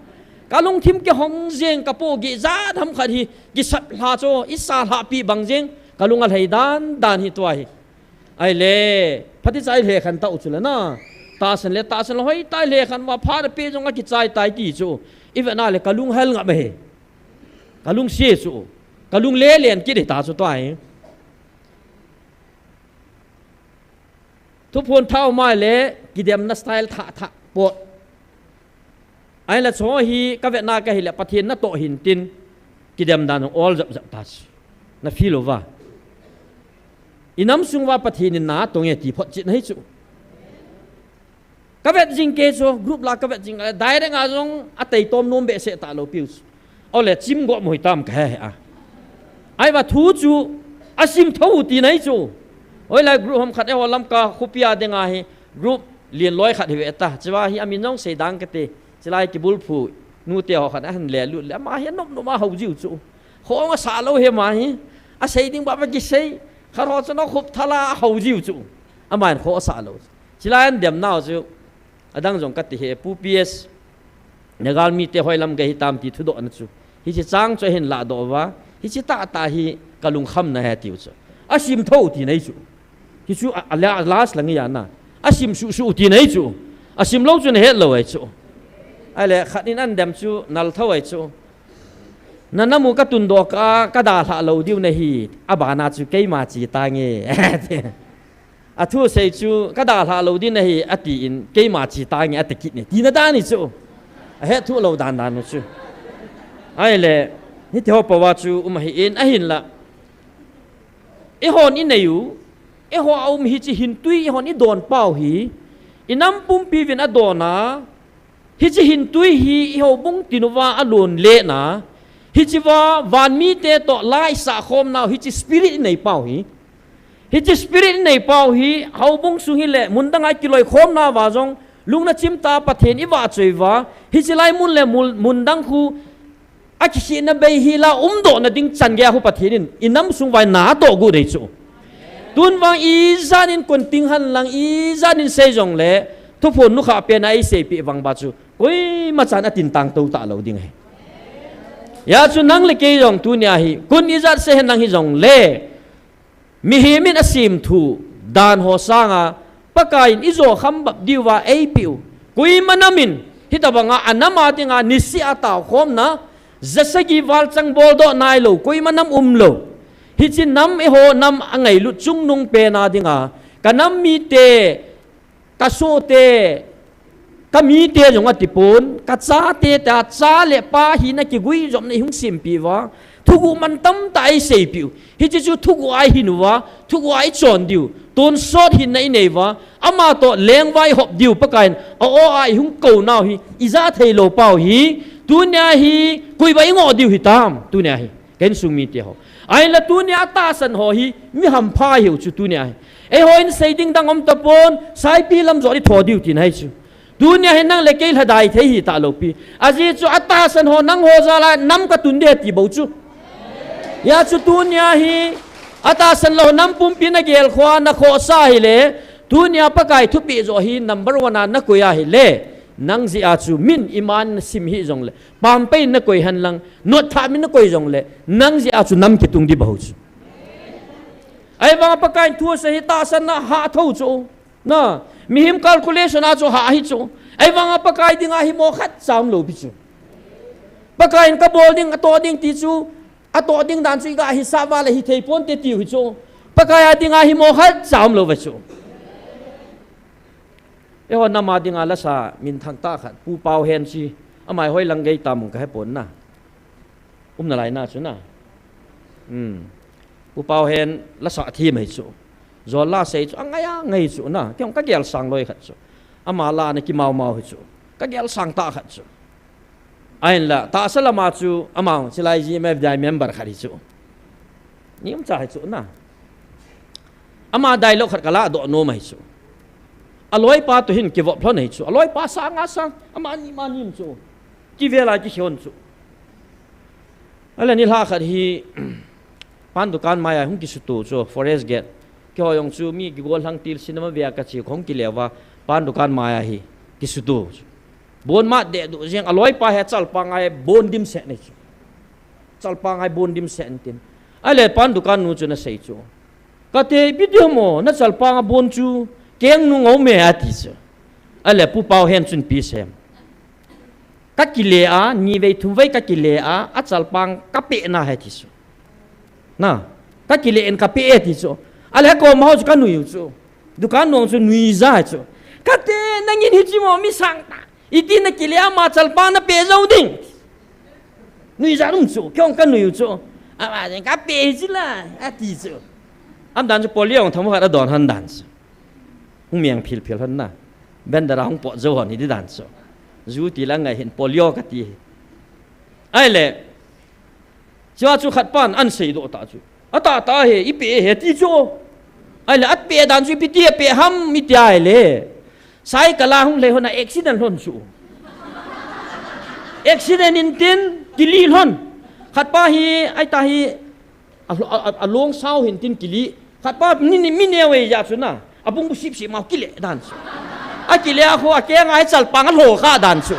kalungthim kihong jeng, kapohgih jat ham khat hi kisap lha chu, isa lhahpi bang jeng, kalung alhai dan dan hi tua hi. Ahile, phatecha ilhekhen tau chule na, tahsan le tahsan le hoitah ilhekhen uva, phat ape jong akichai tai ti chu, ivetna le kalung hel ngap ahi. Kalungse chu, kalung lelen kit hita chu tua hi. Thuphon thah um ahile kidemna style thah thah pot. Ahile chu hi kavetna kahile Pathen natoh hintin, kidem dan jong ol jap jap ta chu, na feel uva? Inam sung uva Pathen in na atong e ti photchetna hi chu. Kavet jing kei chu, group la kavet jing, direct a jong ateitom nom behseh talou piu chu. Ole chim gop mo hitam kahe a. Ahivang thu chu asim thou tina hi chu. Hoilai group ham khat eiho Lamka khopia dinga hi group lenloi khat hive ta. Chua hi amin jong seidang kate. Chulai kibulphu nute ho khat ahin lelut le, ama hi anop nop a hou jiu chu. Khong asah lou hi ama hi. Asei ding baba kisei. Khat ho chu na khop thala ahou jiu chu. Ama hin khong asah lou. Chulai an demnau chu, Adang jong kati hi, Pu P S, nagalmi te hoilam gei hitam ti thudoh na chu. Hiche chang chu ahin lahdoh uva, hiche tahtah hi kalungkham na ahi tiu chu. Asim tho ti nei chu. Hichu a, a la-, last lang ahi na. Asim suhsuh ti nei chu. Asim lou chu nahet lou ahi chu. Ahile khat in an dem chu nal tho ahi chu. Na namu ka tundoh ka, ka dalha lou diu nahi, abana chu keima chi tange. Athu sei chu ka dalha lou ding nahi, atin keima chi tange ati kit ne. Tina dan hi chu. Ahet thu lou dan dan chu. Ahile, hiti ho paova chu um ahi in ahinla. Eihon inei u, eiho a um hiche hintui eihon idon pau hi, inam pumpi uvin adon a, hiche hintui hi eiho bung tin uva alon le na, hiche uva vanmi te toh la isah khom nau hiche spirit inei pau hi. Hiche spirit inei pau hi, houbung sung hile, mun dang a ikiloi khom nauva jong, lungna chim tah a Pathen ivahchoi uva, hiche lai mun le mul-, mun dang khu, akikhehna bei hi la umdoh na ding chan gei a khu Pathen in inam sung uva na atoh gu dei chu. Tun vang ijat in kon ting hen lang, ijat in sei jongle, thuphon nukhah pen a eiseipeh vang uva chu, koima chan atin tang tou talou ding ahi. Hijeh chun nang le kei jong tunia hi, kon ijat sei hen lang hijongle, mihem in asim thu dan ho sanga, Pakai in ijo kham bap diuva eipeh u. Koima nam in, hitabanga anam a dinga niseh a taokhomna, ja sagi val chang boldoh nailou, koima nam umlou. Hiche nam eiho nam angailut chungnung pen a dinga, ka nam mite, ka sohte, ka mite jong atipon, ka chate ta, cha le pa hina kiguijopna ihung sempeh uva, thuguh mantam tah a eiseipeh u. Hiche chu thuguh a ihin uva, thuguh a ichon diu, tonsot hinna inei uva, ama toh leng uva ihop diu, Pakai in a-o a ihung kou nau hi, ija theilou pau hi, tunia hi, koi uva ingoh diu hitam, tunia hi. Ka insung mite ho. Ahinla tunia atahsan ho hi, mi hampha ahiu chu tunia hi. Eiho in sei ding dang um tapon, saipi lam jot itho diu tina ahi chu. Tunia hi nang le kei lhadai thei hita lou pi. Ajeh chu atahsan ho nangho jal a nam katun ding ahi ti bou chu. Hijeh chun tunia hi, atahsan lou nam pumpi nagel khoa, nakhohsah ahile, tunia Pakai thupeh joh hi number one a nakoi ahile, nang jeh a chu min iman nasim hih jongle, pampei in nakoi hen lang, notthah min nakoi jongle, nang jeh a chu nam kitung ding bou chu. Ahivanga Pakai in thu asei hi tahsan na hah tho chu. Na, mihem calculation a chu hah ahi chu. Ahivanga Pakai dinga hi mo khatcha umlou pi chu. Pakai in kabol ding, atoh ding ti chu, atoh ding dan chu iga hisah uva le hithei ponte tiu hi chu. Pakai a dinga hi mo khatcha umlou ve chu. Eiho nam a dinga lasa minthang tah khat, Pu Paohen chi, ama hi hoilang gei tam kahepon na. Um nalai na chu na. Hmm. Pu Paohen lasa thim ahi chu. Jol la sei chu, angai angai chu na. Kei jong kagel sang loi khat chu. Ama la na kimau mau hi chu. Kagel sang tah khat chu. Ahinla, tahsa lama chu, ama jong chilai G M F D I member khat hi chu. Neocha hi chu na. Ama dialogue khat kaladoh nom ahi chu. Aloipa toh hin kivop lhon ahi chu. Aloipa sanga sang, ama ni, ama ni chu. Kivel a kikhon chu. Ahile nilhah khat hi, pan dukan maiya hung kisuto chu, Forest Gate. Keiho jong chu mi kigol lhang til cinema vea kache kahung kile uva, pan dukan maiya hi kisuto chu. Bon mat deh duh jeng, aloipa hi achalpang a hi bon dimset in ahi chu. Chalpang a hi bon dimset in tin. Ahile pan dukan nu chun asei chu. Kati, ipi ti ham o, nachalpang a bon chu, keng nung aume ati chu. Ahile Pu Paohen chun ipi asei em. Kakile a, ni vei thum vei kakile a, achalpang kapeh na ahi ati chu. Na, kakile in kapeh e ati chu. Ahile koma ho chu kanui u chu. Dukan nu chu nuija chu. Kati, nangin hiche mo mi sang tah. Iti nakile a ama chalpang napeh jou ding. Nuija um chu, kei jong kanui u chu. Ama jeng kapeh hi chila, ati chu. Aum dan chu polio jong thamu khat adon lhon dan chu. Hung meng phil phil lhon na. Bandera hung pot jou lhon hi ti dan chu. Ju ti la ngai hin polio kati hi. Ahile. Chua chu khat pan asei doh ta chu. Atah tah hi, ipeh e ati chu. Ahile, apeh dan chu ipi ti apeh ham iti ahile. Cycle a hung lhai lhon a accident lhon chu. Accident in tin, kili lhon. Khat pa hi, aitah hi, a, a, a, along sao hin tin kili. Khat pa mi, mi neo e ja chu na. Abung bu sip sip mau kile dan chu. Akile a kho, akeng a hi chalpang alho kha dan chu.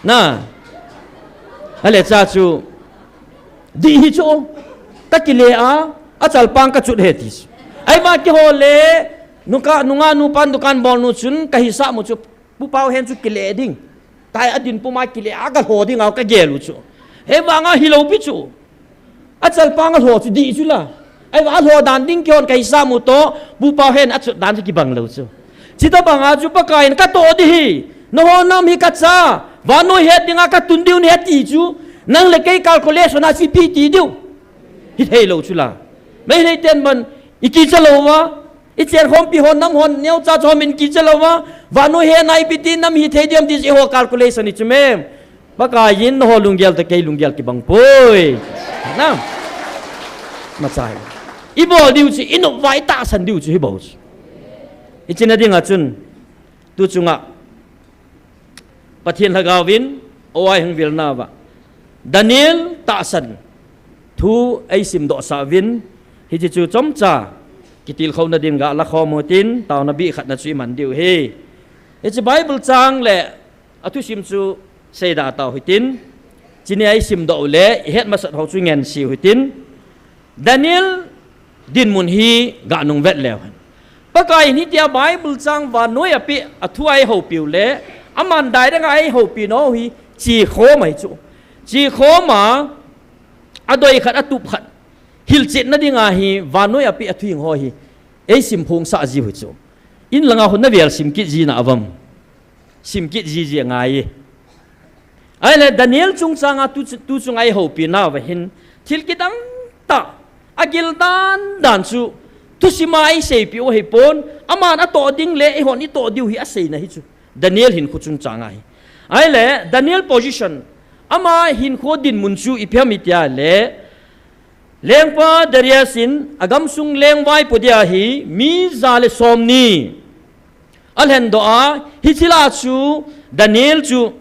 Na. Ale cha chu. Dih hi chu. Kakile a, achalpang kachut he ti chu. Ahivang kihol le, nungah, nungah nu pan dukan bol nu chun, kahisah mu chu, Pu Pau hen chu kile ding. Tai adin puma kile a kalho ding a kagel u chu. Hivang a hilou pi chu. Achalpang alho chu dih chu la. Ahivang alho dan ding kihon kahisah mu toh, Pu Pau hen achut dan chu kibang lou chu. Chuti bang a chu Pakai in katoh ding hi. Nangho nam hi kacha. Vannoi het ding a katun diu nahi ti chu. Nang le kei calculation a chu ipi ti diu. Hithei lou chu la. Meitei ten ban ikicha lou va. Ichen khompi hon nam hon neocha chom in kicha lou va. Vannoi het na ipi ti nam hithei diu ham ti chu eiho calculation hi chu mem. Pakai in nangho lunggel toh kei lunggel kibang poi. Na. Machai. Ibol diu chu, inop vai tahsan diu chu hibou chu. Hiche na ding a chun. Tu chunga. Pathen lhagao vin, o ai hung vil na va. Daniel tahsan. Thu eisim doh sa vin. Hiche chu chomcha. Kitilkhou na ding ga la khom u tin, taona bih khat na chu iman diu hi. Hiche Bible chang le Athusim chu seida tau hitin, chuni a isim doh u le, ihet masat ho chu ngen siu hitin, Daniel dinmun hi ga nung vet leu hen. Pakai in hitia Bible chang vannoi a pe, athu a eihoupiu le, aman daidang a eihoupi nau hi, chikhom ahi chu. Chikhom a, adoi khat, atup khat, hilchetna dinga hi, vannoi a pe athu hing ho hi, eisim phong sah jiu hi chu. In langa hon na vel sim kit ji na avam. Sim kit jiji angai. Ahile Daniel chungchanga tu, tu chunga eihoupi nauva hin, thil kidang tah, agil dan dan chu, thusim a eiseipeh u ahipon, aman atoh ding le eihon itoh diu hi aseina hi chu. Daniel hinkho chungchanga hi. Ahile Daniel position, ama hinkho dinmun chu ipi ham itia le, Lengpa Darius in agamsung lengvaipo dia hi mi ja le somni alhendoh a, hiche lah a chu Daniel chu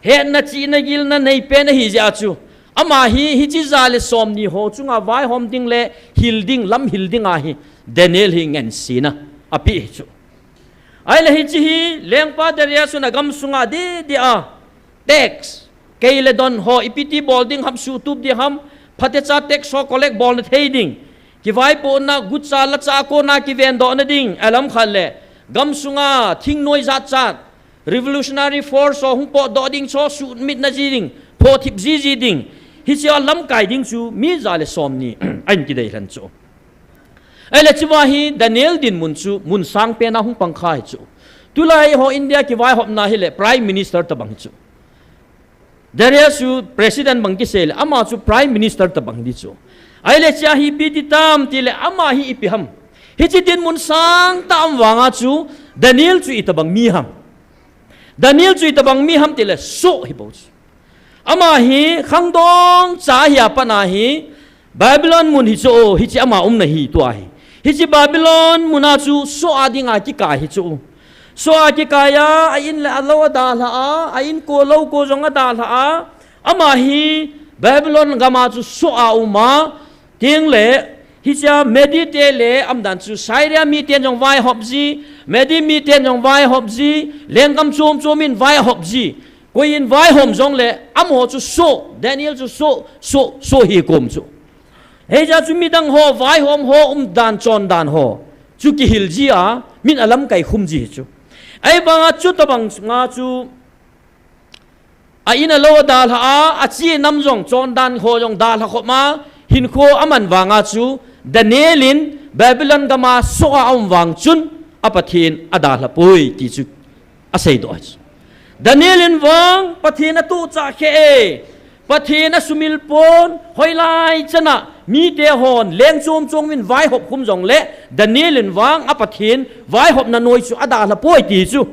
hetna chihna gilna neipen ahi jeh a chu, ama hi hiche ja le somni ho chunga vaihom ding le hil ding, lamhil dinga hi Daniel hi ngensena apeh hi chu. Ahile hiche hi lengpa Darius in agamsunga didi a, tax, kei le don ho, ipi ti bol ding ham, suhtup ding ham, phatecha tax ho collect bolna thei ding. Kivaipohna, gucha, lacha a kona kivendohna ding, alam khat le, gamsunga, thingnoi jat chat, revolutionary force ho hung potdoh ding chu, suhmitna ji ding, phothip jiji ding. Hiche a lamkai ding chu, mi ja le somni, ahin kidei lhan chu. Ahile chua hi Daniel dinmun chu mun sangpen a hung pang kha hi chu. Tulai ho India kivaihopna hile Prime Minister tabang hi chu. Darius chu President bang kisei le, ama chu Prime Minister tabang di chu. Ahile chua hi ipi ti tam ti le, ama hi ipi ham. Hiche dinmun sangtah a um vanga chu Daniel chu itabang mi ham. Daniel chu itabang mi ham ti le, soh hi bou chu. Ama hi khangdong cha hi a pat a hi Babylon mun hi chu, hiche ama umna hi tua hi. Hiche Babylon mun a chu soh a dinga kikai hi chu. Soh a kikai a, a in le a lou adalha a, a inko louko jong adalha a. Ama hi Babylon gam a chu soh a um a, tin le, hiche a Medi te le, aumdan chu Syria miten jong vaihop ji, Medi miten jong vaihop ji, lenggam chom chom in vaihop ji. Koi in vaihom jongle, amaho chu soh, Daniel chu soh, soh, soh hi kom chu. Hijeh chun midang ho, vaihom ho, umdan, chondan ho chu kihil ji a, min alamkai khum ji hi chu. Ahivanga chutabang nga chu, a in a lou adalha a, achi nam jong, chondan ho jong dalha khop a, hinkho aman vanga chu, Daniel in Babylon gam a soh a aum vang chun, a Pathen adalha poi ti chu aseidoh ahi chu. Daniel in vang Pathen atohchah kheh e, Pathen asumil pon, hoilai chan a mite hon leng chom chom in vaihop khum jongle, Daniel in vang a Pathen vaihopna noi chu adalha poi ti chu.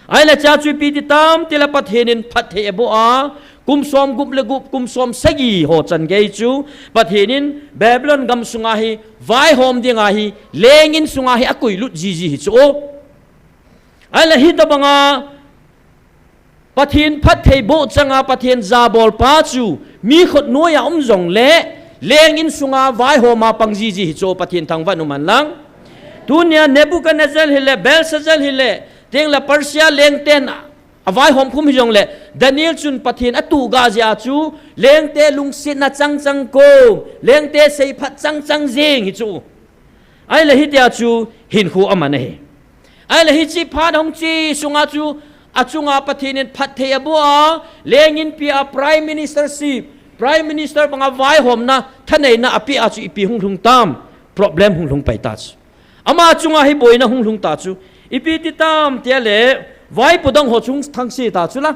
Ahile chua chu ipi ti tam ti le Pathen in phatthei aboh a, kum som gup le gup, kum som sagi ho chan gei chu, Pathen in Babylon gam sunga hi vaihom dinga hi, leng in sunga hi akoilut jiji hi chu. Ahile hitabanga Pathen phatthei boh changa Pathen jabolpa chu mi khut noiya um jongle leng in sunga vaihom a pang jiji hi chu, Pathen thangvah in um hen lang. Tunia Nebuchadnezzar hile, Belshazzar hile, tengle Persia lengten avaihom khum hijongle, Daniel chun Pathen atuh gah jeh a chu, lengte lungsetna chang chang kom, lengte seiphat chang chang jing hi chu. Ahile hitia chu hinkho aman ahi. Ahile hiche phat hung che sunga chu, achunga Pathen in phatthei aboh a, leng inpi a Prime Ministership, Prime Minister banga vaihomna, thaneina apeh a chu ipi hung lhung tam, problem hung lhung pai ta chu. Ama chunga hi boina hung lhung ta chu. Ipi ti tam tia le, vaipo dang ho chu hung thangse ta chu la.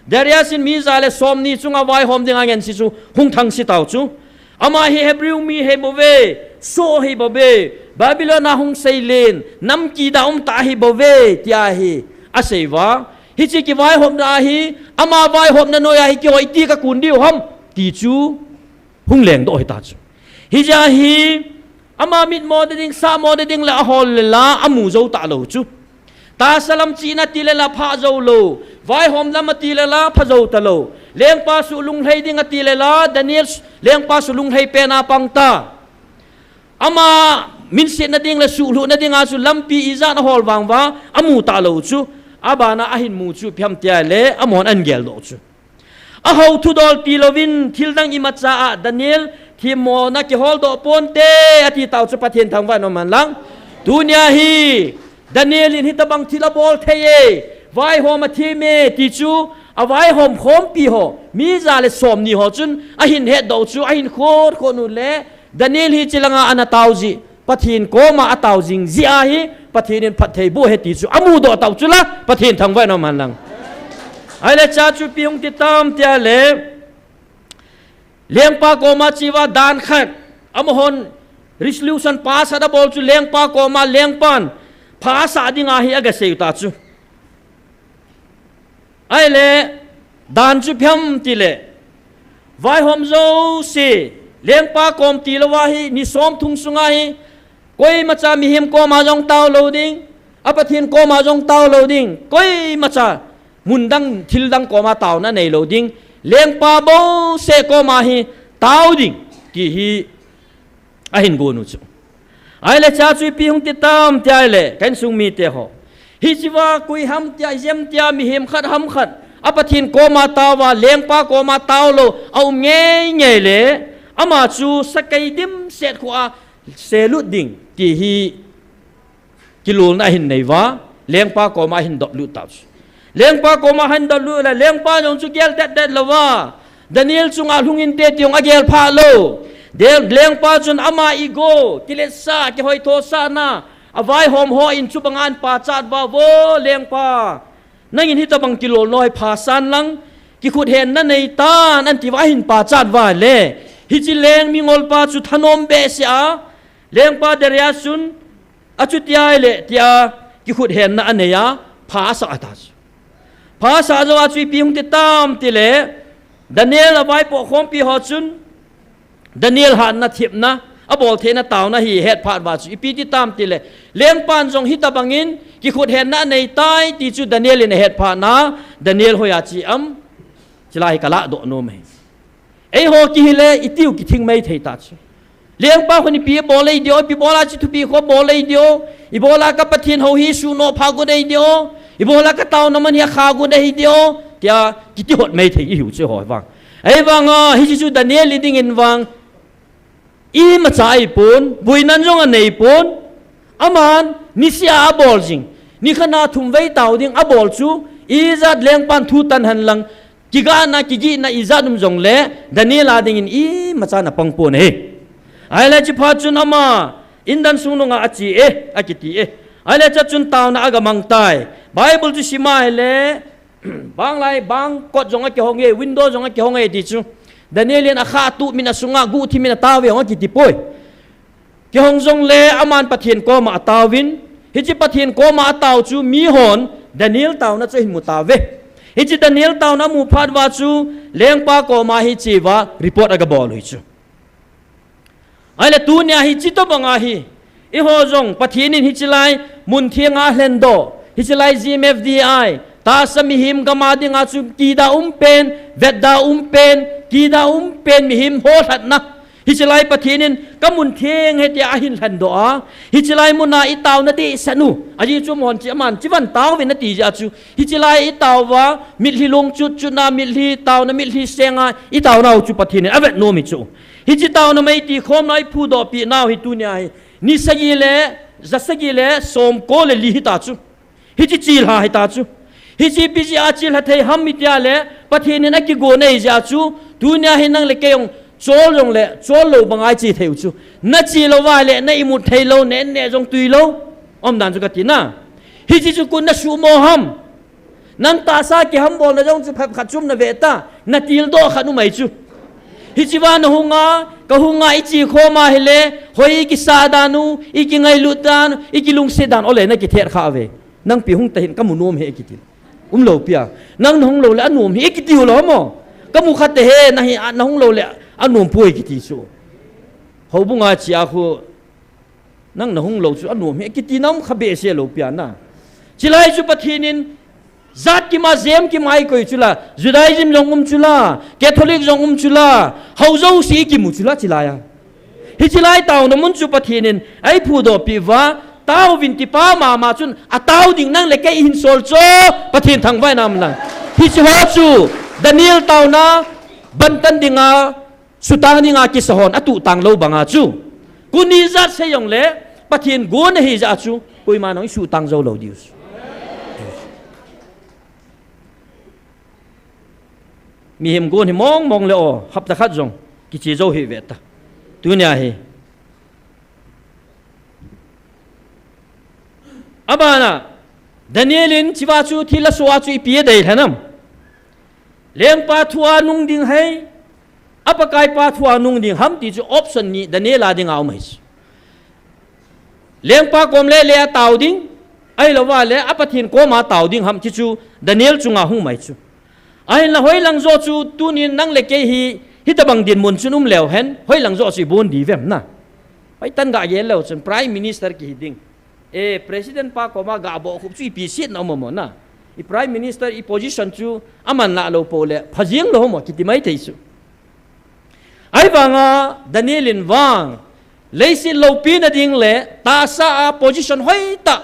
Darius in mi ja le somni chunga vaihom dinga ngense chu hung thangse tau chu. Ama hi Hebrew mi hi bou ve, soh hi bou ve, Babylon a hung seilen, nam kida um tah hi bou ve, tia hi asei uva. Hiche kivaihomna hi, ama vaihomna noiya hi keiho iti kakun diu ham, ti chu hung lengdoh hita chu. Hijeh a hi, ama mitmo ding, sahmo ding le ahol le la, amu jou talou chu. Tahsa lam chihna ati le la phah jou lou, vaihom lam ati le la pha jou talou. Lengpa suh lunglhai ding ati le la, Daniel, lengpa suh lunglhai pen a pang ta. Ama minsetna ding le suhlhuhna dinga chu lampi ijat ahol vang uva, amu talou chu. Abana ahin mu chu ipi ham tia le, amahon ahin geldoh chu. Ahou thudol tilouvin, thil dang imacha a Daniel themmona kiholdoh ponte, ati tau chu Pathen thangvah in um hen lang. Tunia hi, Daniel in hitabang thil abol thei e, vaihom athem e, ti chu, avaihom khompi ho, mi ja le somni ho chun, ahin hetdoh chu, ahin khot khot u le, Daniel hiche langa ana tao jeh, Pathen koma atao jing jeh a hi, Pathen in phatthei boh e ti chu amudoh tau chu la, Pathen thangvah in um hen lang. Ahile cha chu ipi hung ti tam tia le, lengpa koma che uva dan khat, amahon resolution pass abol chu lengpa koma lengpan pha asah dinga hi agasei u ta chu. Ahile, dan chu ipi ham ti le, vaihom jouse, lengpa kom tilouva hi, ni somthum sunga hi, koimacha mihem koma jong tao lou ding, a Pathen koma jong tao lou ding, koimacha mun dang, thil dang koma taona nei lou ding, lengpa bouseh koma hi tao ding, ti hi ahin gon u chu. Ahile cha chu ipi hung ti tam tia le, ka insung mite ho. Hiche uva koi ham tia, ijeh ham tia, mihem khat ham khat, a Pathen koma tao uva, lengpa koma tao lou, aum ngei ngei le, ama chu sakai dimset khu a selut ding, ti hi kilolna ahin nei uva, lengpa koma ahin dotlut tau chu. Lengpa koma ahin dotlut le, lengpa jong chu gel det det louva, Daniel chunga lhung inte ti jong agel pha lou. Del-, lengpa chun ama ego, kiletsah, kihoithosahna, avaihom hon chubanga ahin pachat uva, vo lengpa, nangin hitabang kilolna hi phasan lang, kikhuthenna neitan, ati uva ahin pachat uva le, hiche leng mingolpa chu thanom behseh a, lengpa Darius chun, achuti ahile, tia, kikhuthenna anei a, pha asah ta chu. Pha asah jou a chu ipi hung ti tam ti le, Daniel avaipo khompi ho chun, Daniel hatna thepna, abol theina taona hi ahet phat uva chu, ipi ti tam ti le, lengpan jong hitabangin, kikhuthenna anei tai ti chu Daniel in ahet phat na, Daniel hoiya che am, chule hi kaladoh nom e. Eiho kihi le, itiu kithing mei thei ta chu. Lengpa khun ipi bol ahi dio, ipi bola chu thupi kho bol ahi dio, ibola ka Pathen hou hi suhnoh pha got ahi dio, ibola ka taona man hi akha got ahi dio, tia kiti hot mei thei ihiu chu hoi vang. Ahivanga, hiche chu Daniel i dingin vang, imacha ahipon, boinan jong anei pon, aman, nisea abol jing, nikhat na thum vei tao ding abol chu, ijat lengpan thu tan hen lang, kigahna, kigihna ijat um jongle, Daniel a dingin imacha ana pang pon ahi. Ahile chuphat chun ama, indan sung nunga ache e, akiti e. Ahile chuphat chun taona agamang tai. Bible chu sima ahile, bang lai, bang kot jong akihong e, window jong akihong e ti chu. Daniel in akhah tuh min asunga guhthim in atao ve jong akiti poi. Kihong jongle aman Pathen koma ataovin, hiche Pathen koma atao chu mihon Daniel taona chu ahin mu tauve. Hiche Daniel taona amu phat uva chu lengpa koma hi che uva report agabol u hi chu. Ahile tunia hiche tobanga hi, eiho jong Pathen in hiche lai mun thenga lhendoh, hiche lai G M F D I, tahsa mihem gam a dinga chu kida um pen, vetda um pen, kida um pen mihem holhatna, Hiche lai Pathen in ka mun theng ahi tia ahin lhendoh a, hiche lai muna i taona dehset u. Ajeh chu amahon chi, aman chi van tao vin ati jeh a chu. Hiche lai i tao uva, mitlhi lungchut chutna, mitlhi taona, mitlhi senga i taonau chu Pathen in avet nom ahi chu. Hiche taona meiti khomna i phudoh peh nau hi tunia hi. Ni sagi le, ja sagi le, som ko le li hita chu. Hiche chilha hita chu. Hiche ipi jeh a chilha thei ham itia le, Pathen in akigon ahi jeh a chu, tunia hi nang le kei jong chol jong le, chol lou banga i che thei u chu. Na che lou va le, na imut thei lou, na en neh jong tui lou. Umdan chu kati na. Hiche chu koi in na suhmo ham. Nang tahsa kihambolna jong chu phat khat chom na ve ta, na tildoh khat um ahi chu. Hiche va na hunga, ka hunga i che khom a hile, hoi i kisah dan u, i kingailut dan u, i kilungset dan u le na kithet kha uve. Nang pi hung ta hin ka mu nom e kiti. Um lou pi a. Nang na hung lou le anom e kiti u lou mo. Ka mu kha te he, na hi, na hung lou le anom poi kiti chu. Houbung a che a khu, nang na hung lou chu anom e kiti na um kha behseh lou pi a na. Chulai chu Pathen in jat kim a, jem kim a i koi chu la, Judaism jong um chu la, Catholic jong um chu la, hou jouse i kimu chu la chulai a. Hiche lai taona mun chu Pathen in eiphudoh peh uva, tao uvin ti pa mama chun, atao ding nang le kei i hin sol chu, Pathen thangvah in um lang. Hiche ho chu, Daniel taona, bantan dinga, sutang dinga kisa hon, atuh tang lou banga chu. Koi in ijat sei jong le, Pathen gon ahi jeh a chu, koima nang i sutang jou lou diu. Mihem gon hi mong mong le o, hapta khat jong, kiche jou hih ve ta. Tunia hi. Abana, Daniel in hiche va chu thil asoh a chu ipi adei lhon am. Lengpa thu a nung ding ham, a Pakaipa thu a nung ding ham ti chu option ni Daniel a dinga um ahi chu. Lengpa kom le le a tao ding, ahilou va le a Pathen kom a tao ding ham ti chu Daniel chunga hung um ahi chu. Ahinla hoilang joh chu tunin nang le kei hi, hitabang dinmun chun um leu hen, hoilang joh chu i bon diu vem na. Hoitah in ga gel leu chun Prime Minister kihi ding. E, President pa koma ga bohkhup chu ipi setna um mo na. I Prime Minister i position chu aman lah lou pou le, pha jeng lou mo kiti mai thei chu. Ahivanga Daniel in vang, leiset loupina ding le, tahsa a position hoitah,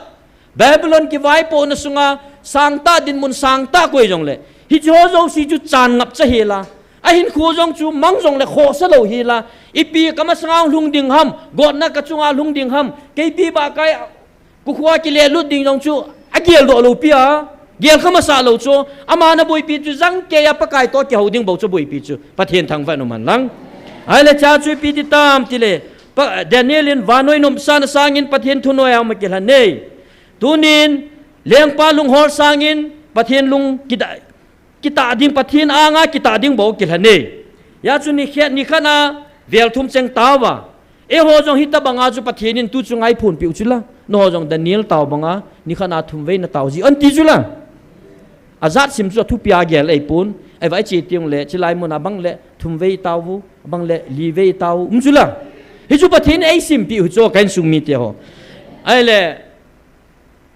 Babylon kivaipohna sunga sangtah dinmun sangtah koi jong le, hiche ho jouse chu chan ngap cha hel a, ahinkho jong chu mang jong le khohsa lou hel a, ipi ka masanga lhung ding ham, gotna ka chunga lhung ding ham, keipi bahkai Kukhu a kile lut ding jong chu, agel doh lou pi a, gel kha masa lou chu, ama na boipi chu jangkeiya Pakai toh kihou ding bou chu boipi chu, Pathen thangvah in um hen lang. Ahile hiche chu ipi ti tam tile, pa, Daniel in vannoi nopsahna sangin Pathen thunoi a um akilhon e. Tunin, lengpa lunghol sangin Pathen lung kida, kitah ding, Pathen anga kitah ding bou kilhon e. Hijeh chun nikhat, nikhat a vel thum cheng tao va. Eiho jong hitabanga chu Pathen in tu chunga eiphonpeh u chu la. Nangho jong Daniel tao banga nikhat a thum vei na tao ji un ti chu la. Ajat sim chu athupi a gel eipon. Ahivang iche teng le, chulai mun a bang le thum vei tao u, bang le li vei tao u, um chu la. Hichu Pathen in eisimpeh u chu ka insung mite ho. Ahile,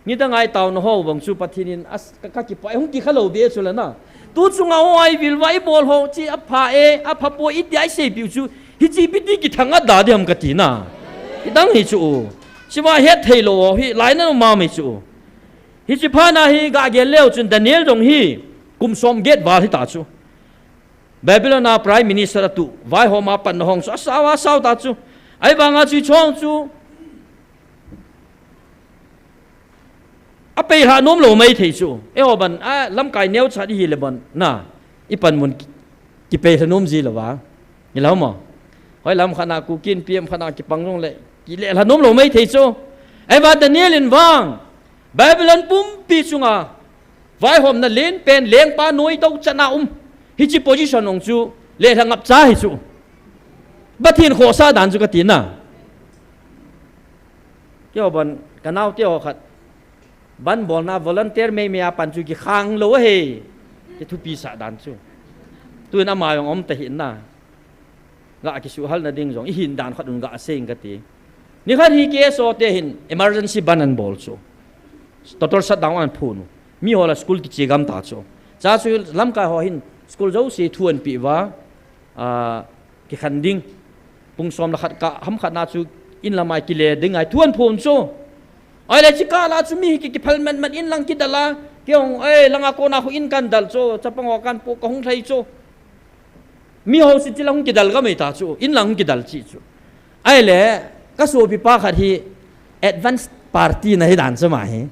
Nidang a i taona ho vang chu Pathen in as-, ka, ka kipah, hung kikha lou be chu la na. Tu chunga ho a i vil uva i bol ho, hiche apha e, apha poi, iti a i seipeh u chu, hiche ipi ti kithang a da ding ham kati na. Hidang hi chu u. Hiche va het thei lou ho, hi lai na um a mai chu u. Hiche phat na hi ga gel leu chun Daniel jong hi, kum som get val hita chu. Babylon a Prime Minister atu, vaihom a panna hung chu, asao, asao ta chu. Ahivanga chu hiche hung chu, apei lha nom lou mai thei chu. Eiho ban, a, lamkai neocha di hile ban, na, i panmun ki, kipei lha nom ji lou va. Hilou mo. Hoilam khat na Kuki Inpi ham khat na kipang jong le, kile lha nom lou mai thei chu. Ahivang Daniel in vang, Babylon pumpi chunga, vaihomna lenpen lengpa noi dou chan a um. Hiche position hung chu, le lha ngap cha hi chu. Pathen khohsah dan chu kati na. Keiho ban, ka naote ho khat. Ban bolna volunteer meimei a pan chu kikhang lou ahi. Kithupisah dan chu. Tuin ama jong um ta hi na. Ga kisuhal na ding jong, i hin dan khat un ga sei ing kati. Nikhat hi K S O te hin emergency ban an bol chu. Total shutdown an phun u. Miho la school kiche gam ta chu. Hijeh chu lamkai ho hin school jouse thu an pe uva, a, kikhen ding. pung som le khat kah ham khat na chu in lam'a kile ding ahi thu aphon chu. Ahile chukah la chu mi hi ki, kiphal man man in lang kidal a. Kei jong, eh, langa kona khu in kan dal chu, chapang ho kan pu ka hung lhai chu. Mi ho si ti lang hung kidal ka mai ta chu, in lang hung kidal chi chu. Ahile, ka sopi pa khat hi advance party na hi dan chu ama hi.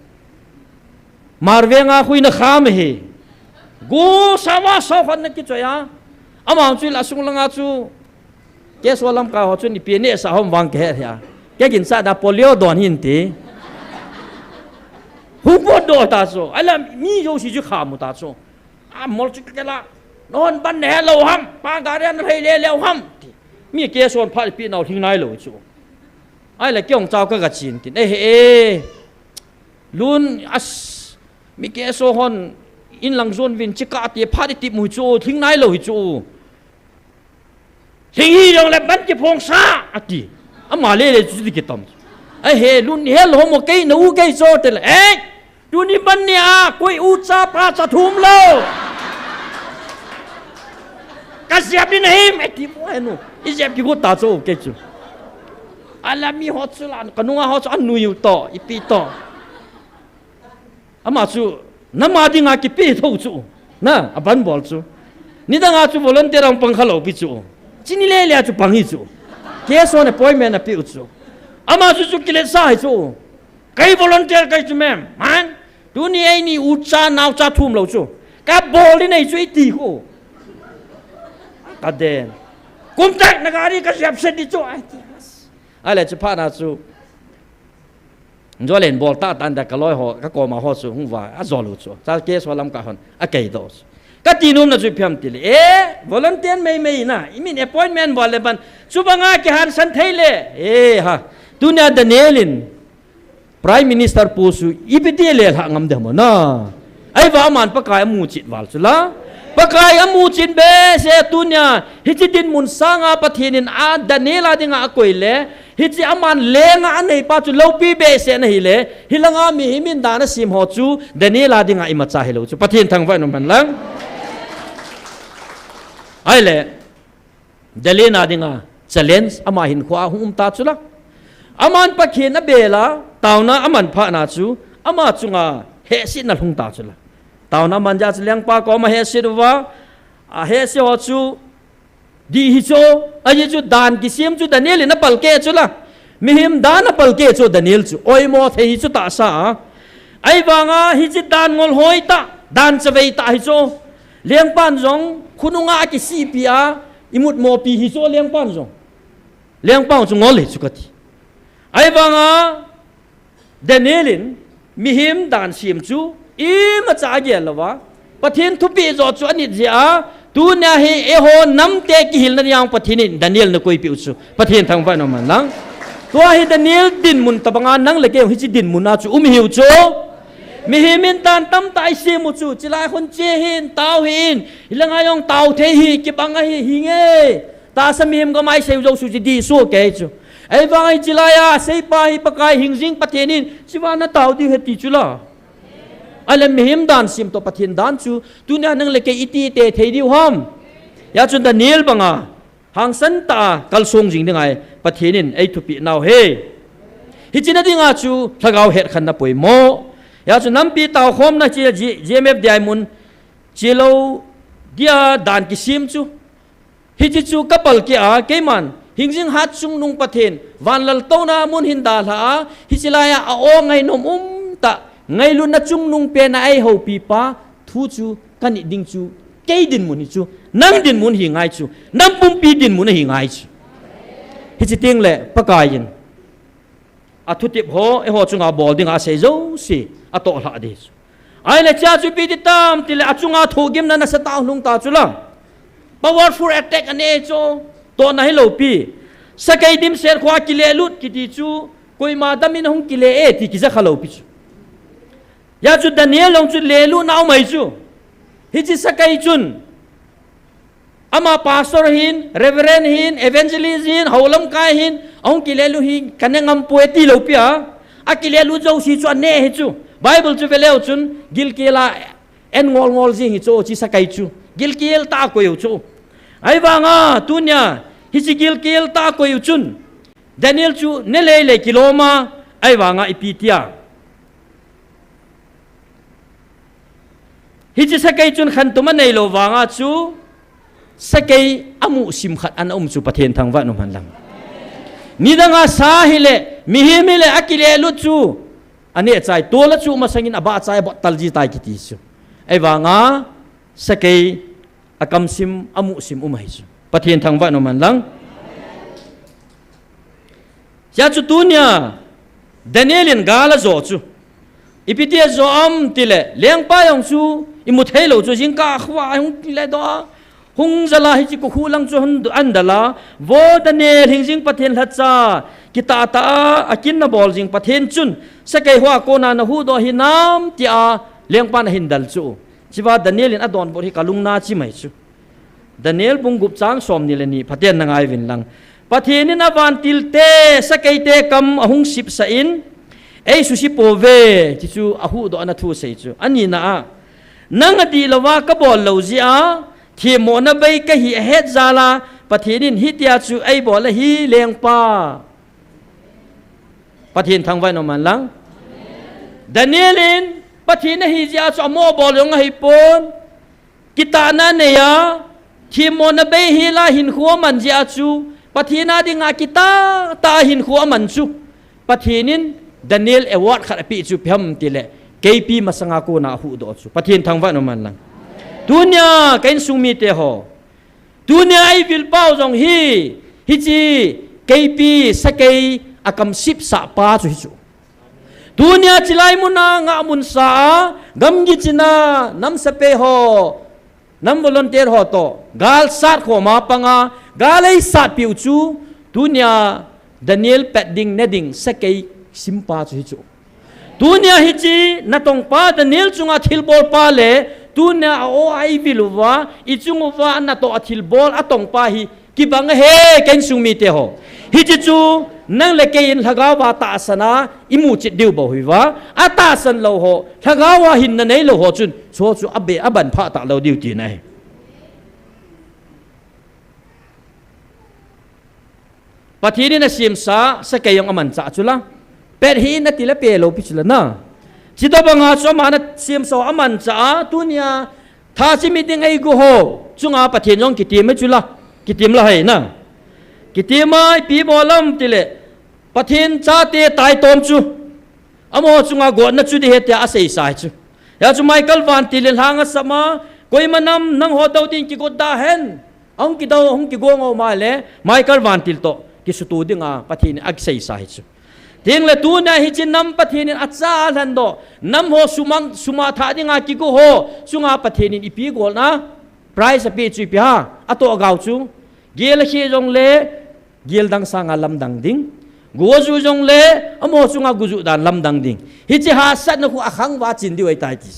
Marveng a khu in a kham hi. Go sawa sa khat na kichoi a. Ama chu la sung langa chu. Keso lamkai ho chun ipi neh sa hom vang ke he hia. Kei kin sa da polio don hin ti. Hu po do ta chu. Ahile mi jouse chu kham u ta chu. A mol chu kei la. Nahon ban ne lou ham. Pa gari a na lhai le leu ham. Ti. Mi keso phat pi nau hing nai lou chu. Ahile kei jong chau ka ga chin tin. Eh, eh. Lun as. Mi keso hon in lang jon vin chukah te phat i ti mu chu. Hing nai lou hi chu. Hing hi jong le ban kiphong sa, ati. Ama le le chu ti kitom. Ahe, lun hel ho mo kei na u kei so te le. Eh, tuni ban ni a, koi u cha pa cha thum lou. Ka jep ni na him, ati mo enu. I jep ki gu ta cho kei chu. Ala mi ho chu la, ka nunga ho chu anu yu to, ipi to. Ama chu, nama dinga kipe tho chu. Na, aban bol chu. Nidanga chu volunteer ang pang kha lou pi chu. Chini le le chu pang hi chu. Keso ne appointment ape u chu. Ama chu chu kile sa hi chu. Kei volunteer kei chu mem. Man, tuni eini u cha nao cha thum lou chu. Ka bol ni nei chu iti khu. Ka den. Kum tak na gari ka jep se di chu. Ai ti. Ale chu pha na chu. Jolen bol ta tan da ka loi ho, ka koma ho chu hung va, a jol u chu. Cha keso lamkai hon, a kei do chu. Ka ti nom na chu phiam ti le. Eh, volunteer mei mei na, i min appointment bol le ban. Chu banga kihan san thei le. Eh, ha. Tunia Daniel in Prime Minister post chu ipi ti le lha ngam de mo na. Ahivang aman Pakai amu chet val chu la. Pakai amu chet behseh tunia, hiche dinmun sanga Pathen in a Daniel a dinga akoi le, hiche aman lenga anei pa chu loupi behseh na hi le, hilanga mihem in dan asem ho chu Daniel a dinga imacha hilou chu. Pathen thangvah in um hen lang. Ahile, Daniel a dinga challenge ama hinkhoa hung um ta chu la. Aman Pathen abel a, taona aman phat na chu, ama chunga hehsetna lhung ta chu la. Taona aman jeh chu lengpa koma hehset uva, ahehse ho chu, di hi chu, ahi chu dan kisem chu Daniel in apalkeh chu la. Mihem dan apalkeh chu Daniel chu, oimo thei hi chu tahsa a. Ahivanga hiche dan ngol hoi tah, dan chavei tah hi chu. Lengpan jong, khonunga akisihpi a, imut mopi hi chu lengpan jong. Lengpan chu ngol hi chu kati. Ahivanga, Daniel in mihem dan sem chu imacha agel louva, Pathen thupeh jo chu anit jeh a, tunia hi eiho namte kihilna dinga Pathen in Daniel na koipeh u chu. Pathen thangvah in um hen lang. Tua hi Daniel dinmun tabanga nang le kei hiche dinmun a chu um hiu chu. Mihem in dan tamtah isem u chu, chilai khun che hin, tao hin, hilanga jong tao thei hi, kibang ahi, hi nge. Tahsa mihem gam a isei u jouse chu dih soh kei chu. Ahivang hiche laiya, seipa hi Pakai hingjing Pathen in, chiva na tao diu ahi ti chu la. Ahile mihem dan sem toh Pathen dan chu, tunia nang le kei iti te thei diu ham. Hijeh chun Daniel banga, hangsan tah a kalsong jing ding ahi, Pathen in eithupeh nau ahi. Hiche na dinga chu, lhagao hetkhenna poimo. Hijeh chun nampi taokhomna che, G-, G M F D I mun, chelou dia dan kisem chu. Hiche chu kapalkeh a, keiman, hingjing hat chungnung Pathen, van laltouna mun hin dalha a, hiche laiya a-o ngainom um tah, ngailutna chungnung pen a eihoupi pa, thu chu kanit ding chu, kei dinmun hi chu, nang dinmun hi ngai chu, nam pumpi dinmun ahi ngai chu. Hiche teng le, Pakai in. Athutep ho, eiho chunga bol dinga asei jouse, atoh lhah ding chu. Ahile chea chu ipi ti tam, tile achunga thohgimna nasatah a lhung ta chu la. Powerful attack anei chu, tohna hilou pi. Sakai dimset khoa kilelut kiti chu, koima damin hung kile e ti kija kha lou pi chu. Hijeh chun Daniel jong chu lelut na um ahi chu. Hiche sakai chun. Ama pastor hin, reverend hin, evangelist hin, houlamkai hin, ahung kilelut hi, kana ngam poi ti lou pi a. Akilelut jouse chu anei hi chu. Bible chu veleu chun, gilkel a, en ngol ngol jing hi chu, hiche sakai chu. Gilkel tah a koi u chu. Ahivanga, tunia, Hiche gilkel tah a koi u chun, Daniel chu ne lei lei kilom a, ahivanga ipi tia. Hiche sakei chun khantum anei lou vanga chu, sakei amusim khat ana um chu Pathen thangvah in um hen lang. Nidanga sa hile, mihem hile, akile lut chu, aneh chai, tol a chu masangin abah chai, abot tal ji tai kiti chu. Ahivanga, sakei akamsim, amusim um ahi chu. Pathen thangvah in um hen lang. Hia chu tunia, Daniel in gal ajo chu. Ipi tia ajo am tile, lengpa jong chu, imu thei lou chu, jingkah khovah hung le doh a, hung jal a hiche kokhuh lang chu hung andal a, vo Daniel hingjing Pathen lhacha, kitah tah a, akin nabol jing Pathen chun, sakei hoa kona nahuhdoh hinam tia, lengpan ahin del chu. Hichea Daniel in adonbut hi kalung na achi mai chu. Daniel bung gup chang somni le ni, phaten na ngai uvin lang. Pathen in avantil te, sakei te kam ahung sipsah in, eisuse pouve, ti chu ahuhdoh na thu asei chu. Anina a, nang adih louva kabol lou jeh a, themmona bei kahi ahet jal a, Pathen in hitia chu eibol ahi lengpa. Pathen thangvah in um hen lang. Daniel in Pathen ahi jeh a chu amo bol jong ahi pon. Kitahna anei a, themmona bei hel a hinkho aman jeh a chu, Pathen a dinga kitah tah a hinkho aman chu, Pathen in Daniel award khat apeh chu ipi ham tile, keipi masanga kona ahuhdoh chu. Pathen thangvah in um hen lang. Tunia ka insung mite ho. Tunia eivil pau jong hi, hiche keipi sakei akamsipsah pa chu hichu. Tunia chilai muna ngahmun sa a, gamgi china, nam sepai ho, nam volunteer ho toh, gal sat khom a panga, gal eisatpiu chu, tunia Daniel pet ding, ne ding, sakei simpa chu hichu. Tunia hiche, natongpa Daniel chunga thilbolpa le, tunia a-o a eivil uva, ichung uva, natoh a thilbol, atongpa hi, kibang ahi, ka insung mite ho. Hiche chu, nang le kei in lhagao a tahsan a, imu chet diu bou ahiuva, atahsan lou ho, lhagao a hinna neilou ho chun, chu chu abe, aban phah talou diu tina ahi. Pathen in asemsa, sakei jong amanchah chu la. Pet hih in atile pelou pi chu la na. Chutobanga chu aman asemsa, amanchah a, tunia, thachim mi ding eigo ho chunga Pathen jong kitem chu la. Kitem la hai na. Kitem a ipi bol am tile, Pathen chate taitom chu. Amaho chunga gotna chu ding ahi tia aseisa chu. Hia chu Michael vantil in lhang asam a, koima nam nangho dou din kigot da hen. Ahung kidou, ahung kigong um a le, Michael vantil toh, kisuto dinga Pathen in aseisa hichu. Tengle tunia hiche nam Pathen in acha alhendoh, nam ho sumang, sumang thah dinga kigo ho, chunga Pathen in ipi golna, prize apeh chu ipi ham, atoh gao chu, gel akheh jongle, gel dang sanga lamdang ding. Go aju jongle, amaho chunga go ju dan lamdang ding. Hiche hahsatna khu akhang uva chin diu ahitai ti.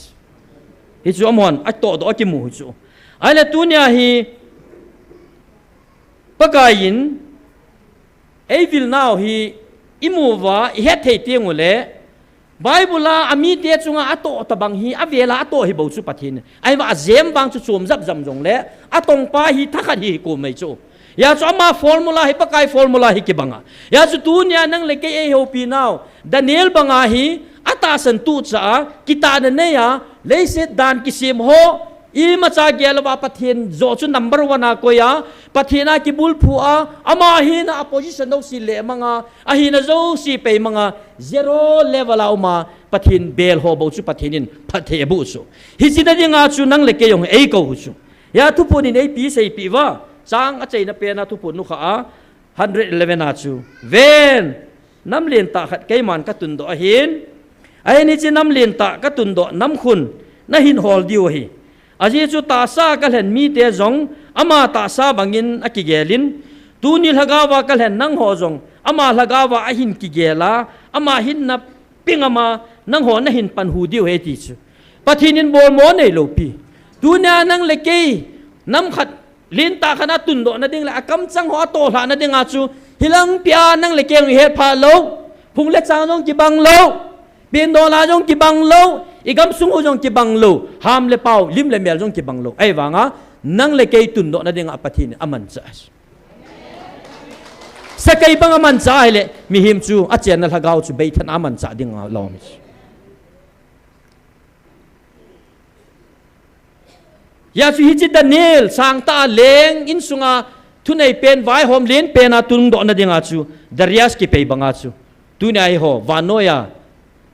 Hichu amahon, atohdoh akimu hichu. Ahile tunia hi, Pakai in, eivil nau hi, imu uva, ihet thei teng ule, Bible a, amite chunga atoh tabang hi, avel a atoh hi bou chu Pathen. Ahivang ajem vang chu chom jap jam jongle, atongpa hi thakhat hi, hi kum mai chu. Hia chu ama formula hi, Pakai formula hi kibang a. Hia chu tunia nang le kei eihoupi nau, Daniel banga hi, atahsan tucha a, kitahna nei a, leiset dan kisem ho, imacha gel uva Pathen joh chu number one a koi a, Pathen a kibulphu a, ama hina a position jouse le manga, ahina jouse pei manga, zero level a uma, Pathen bel ho bou chu Pathen in phatthei aboh chu. Hiche na dinga chu nang le kei jong eikou u chu. Hia thuphon in eipi seipeh uva, chang achaina pen a thuphon nukha a, hundred eleven a chu. Ven, nam lentah khat keiman katundoh ahin. Ahin hiche nam lentah katundoh nam khun nahin hol diu ahi. Ajeh chu tahsa kalhen mite jong ama tahsa bangin akigelin. Tuni lhagao a kalhen nangho jong ama lhagao a ahin kigel a, ama hinna ping ama nangho nahin panhu diu ahi ti chu. Pathen in bolmo neilou pi. Tunia nang le kei nam khat lentah khat a tundoh na ding le, akamchang ho atoh lhah na dinga chu, hilangpi a nang le kei jong ihet phah lou, phung le chang jong kibang lou, pindol a jong kibang lou, igamsung u jong kibang lou, ham le pao, lim le mel jong kibang lou. Ahivanga, nang le kei tundoh na dinga Pathen in amanchah. Sakai banga mancha ahile, mihem chu achenna lhagao chu beithan a mancha ding alom. Hijeh chun hiche Daniel sangtah a leng insunga thunei pen vaihom len pen a tundohna dinga chu Darius kipei banga chu tunia hi ho vannoiya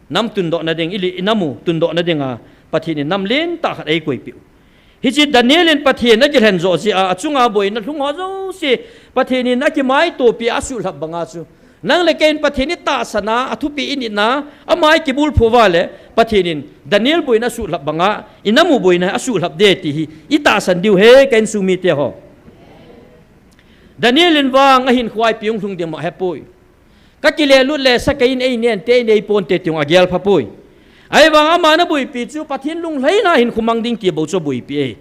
nam tundohna ding, ili inam u tundohna dinga Pathen in nam lentah khat eikoipeh u. Hiche Daniel in Pathen akilhen joh jeh a, achunga boina lhung ho jouse Pathen in akimaitopi a asuhlhap banga chu nang le kei in Pathen itahsan a, athupeh initna, ama ikibulphu uva le Pathen in Daniel boina asuhlhap banga inam u boina asuhlhap ding ti hi itahsan diu ahi, ka insung mite ho. Daniel in vang ahinkhoa ipi hung lhung ding ma hepoi. Ka kilelut le sakai in einei ante, einei ponte ti hung agel phapoi. Ahivang ama ana boipi chu Pathen lunglhaina hinkho mang ding ti bou chu aboipi e.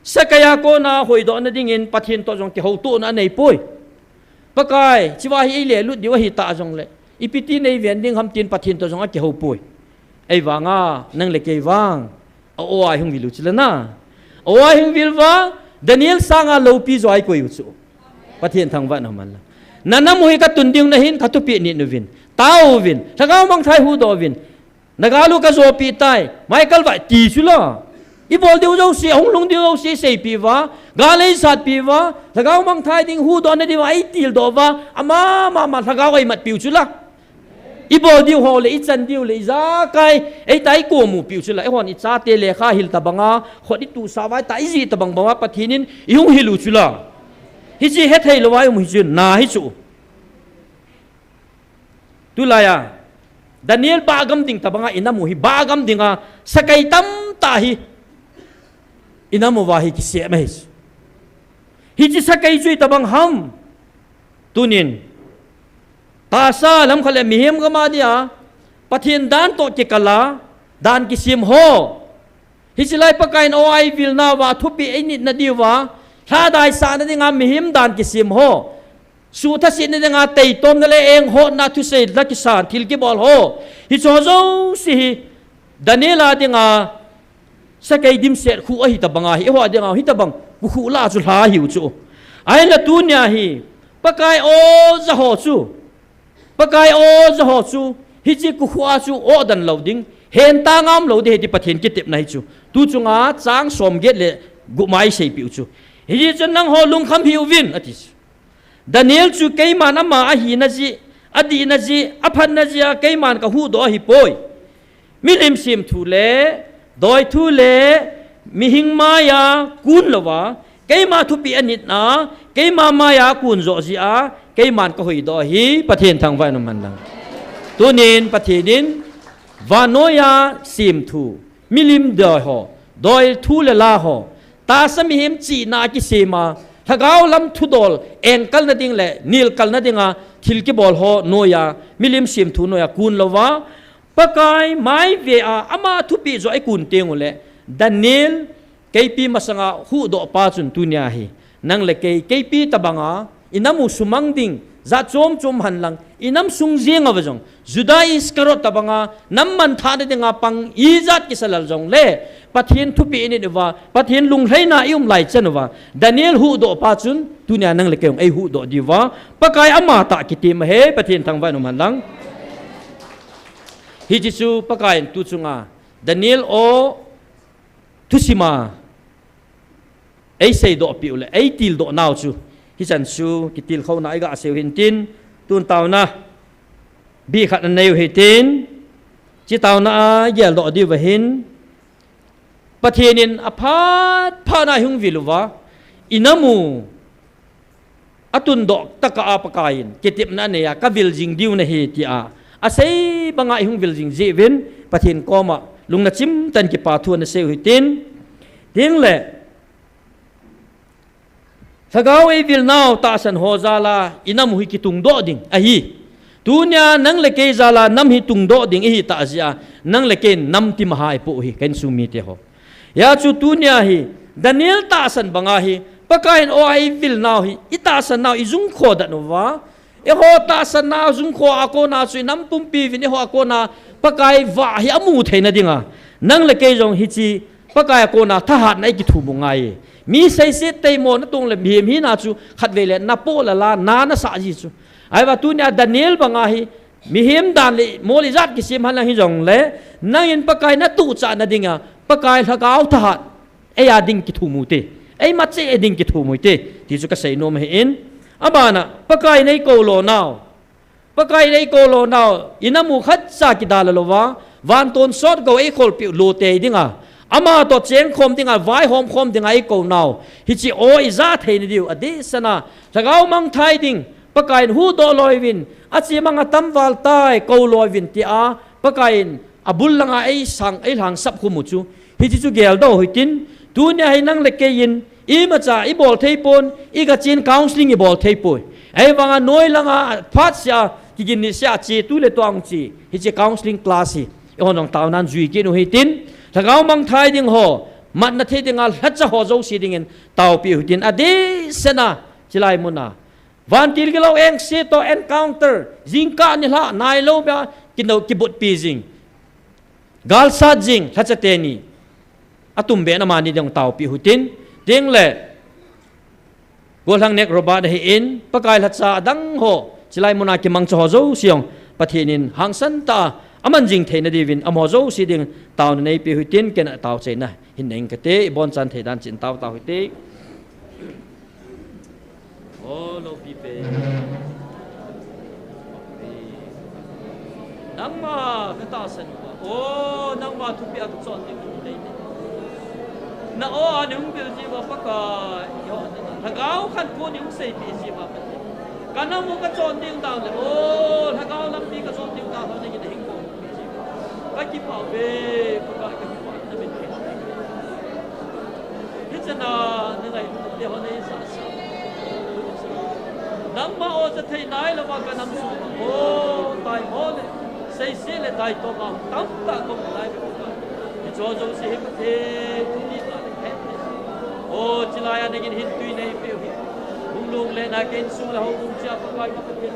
Sakai a kona hoidohna dingin Pathen toh jong kihoutona aneipoi. Pakai, hichea hi eilelut diu ahitah jongle, ipi tin eiven ding ham tin Pathen toh jong akihoupoi. Ahivanga nang le kei vang a-o a ihung vil u chule na. A-o a ihung vil uva, Daniel sanga loupi joh a ikoi u chu. Pathen thangvah in umhen lang. Nanam u hi katun ding nahin, kathupeh nit uvin. Taovin, lhagao mangthah huhdoh uvin. Nagal u kajopi tai, Michael vai ti chula. Ibol diu jouse, ahung lhung diu jouse iseipeh uva, gal eisatpeh uva, lhagao mangthah ding huhdohna diuva eitildoh uva, ama mama lhagao eimatpeh u chula. Ibol diu ho le, ichan diu le, ijakai, eita ikom u peh u chula, eihon ichate lekha hil tobanga, khut ituhsah uva, eita ijih tobang banga Pathen in ihung hil u chula. Hiche hethei louva ium hichun, na hichu. Tulaiya Daniel bahgam ding tobanga inam u hi bahgam dinga sakai tamtah hi inam uva hi kisem ahi. Hiche sakai chu itobang ham. Tunin tahsa lamkhat le mihem gam a dia Pathen dan toh kikal a dan kisem ho. Hiche lai Pakai in a-o a eivilna uva, thupeh einitna diuva, lhadaisahna dinga mihem dan kisem ho, suhthasetna dinga taitomna le enghotna, thusei la kisan, thil kibol ho, hicheho jouse hi Daniel a dinga sakai dimset khu ahi tobanga hi, eiho a dinga hitobang kikhuh lah chu lha ahiu chu. Ahinla tunia hi Pakai o ja ho chu Pakai o ja ho chu, hiche kikhuh a chu o dan lou ding, hentang a um lou ding ahi ti Pathen kitepna hi chu. Tu chunga chang somget le gup ma eiseipeh u chu. Hijeh chun nangho lungkham hih uvin, ati chu. Daniel chu keiman ama ahina jeh, adihna jeh, aphatna jeh a keiman kahuhdoh ahipoi. Milim semthu le, doithu le, mihing maiya kun louva, keima thupeh anitna, keima maiya kun joh jeh a, keiman kahuhdoh ahi, Pathen thangvah in umhen lang. Tunin Pathen in, vannoiya semthu, milim doi ho, doithu le la ho, tahsa mihem chihna a kisem a, lhagao lam thudol, engkalna ding le, nelkalna dinga, thil kibol ho noiya, milim semthu noiya, kun louva, Pakai mai ve a, ama thupeh joh eikun teng uleh, Daniel, keipi masanga huhdoh pa chun tunia hi, nang le kei, keipi tobanga, inam u sumang ding, jat chom chom hen lang, inam sung jenga uva jong, Juda Iskariot tobanga, nam manthahna dinga pang ijat kisa lel jongle, Pathen thupeh init uva, Pathen lunglhaina ium lai chan uva, Daniel huhdoh pa chun, tunia nang le kei jong eihuhdoh diuva, Pakai amatah kitem ahi, Pathen thangvah in umhen lang. Hiche chu Pakai in tu chunga Daniel o thusim a eiseidoh peh u le eitildoh nau chu, hichan chu kitilkhouna a iga sei u hintin, tun taona bih khat nanei u hitin, hiche taona a igeldoh diu ahin, Pathen in aphat phat na ihung vil uva, inam u atundoh tokah a Pakai in kitepna anei a, kavil jing diu nahi tia asei banga ihung vil jing jeh uvin, Pathen koma lungna chimtah in kipa thu ana sei u hitin, tin le, lhagao eivilnau tahsan ho jal a inam u hi kitungdoh ding ahi. Tunia nang le kei jal a nam hi tungdoh ding ihi tah jeh a, nang le kei in nam ti maha ipoh u hi, ka insung mite ho. Hijeh chun tunia hi, Daniel tahsan banga hi, Pakai in a-o a eivilnau hi, itahsan nau ijungkho dan uva, eiho tahsan nau jungkho a kona chu inam pumpi uvin eiho a kona Pakai vah hi amu theina dinga, nang le kei jong hiche Pakai a kona thahatna ikithum u ngai e. Mi seiset teimo na tong le mihem hina chu khatvei le na po le la na na sa ji chu. Ahivang tunia Daniel banga hi mihem dan le mol ijat kisem henlang hijongle nangin Pakai na tuchah na dinga Pakai Lhagao Thahat eia ding kithum u te. Eima cheh ding kithum u te. Ti chu kasei nom ahin. Abana Pakai nei kou lo nau. Pakai nei kou lo nau, ina mu khatcha kidalha louva, van tonsot kou ei kholpeh u lo tei dinga, ama toh chengkhom dinga, vaihom khom dinga ei kou nau. Hiche aw ija theina diu, adehsetna, lhagao mangthai ding, Pakaiyin huhdoh louvin, ache mang atam val tai, kou louvin tia, Pakaiyin abul langa ei sang, ei lhangsap khum u chu. Hiche chu geldoh u hitin, tunia hi nang le keiyin, imacha ibol thei pon, i gachin counseling ibol thei poi. Ahivanga noi langa phat sea, kigin ni sea che tu le tua hung che. Hiche counseling class hi. Eihon jong taonan jui kit u hitin, lhagao mangthai ding ho, matna thei dinga lhacha ho jouse dingin taopeh u hitin, adehsetna, chilai muna. Vantil gilou engse toh encounter, jingkah nilhah, nailou beh a, kino kibotpi jing. Galsat jing, lhacha teni. Atumbeh na mani ding taopeh u hitin, ding le. Golhang nek Robert ahin, Pakai lhacha adang ho, chilai muna kimangcha ho jouse jong, Pathen in hangsan tah a, aman jing theina diuvin, amaho jouse ding, taona neipeh u hitin, ken atao cheina. Hin nei kate, ibonchan thei dan chin tao tao hite. O, loupi pen. Nangma katahsan uva. O, nangma thupeh a kachon ding nei te. Na aw a nei hung bil jiuva Pakai. Lhagao khankho nei hung seipeh jiuva Pakai. Kana mu kachon ding dan le. O, lhagao lampi kachon ding dan le, nei hung kou. Kakipah uve, Pakai kakipah, namin thei. Hichena, nangailutna te ho nei sasa. Nangma aw cha thei nailouva kanam sung. O, tai ho le, seise le tai to ma, tamtah kou nai ve Pakai. Hiche jouse hi Pathen, tuni ta le khen. O, chilai a nangin hin tui neipeh u hi. Hung lung le na ken sung le ho hung chia Pakai ka Pathen.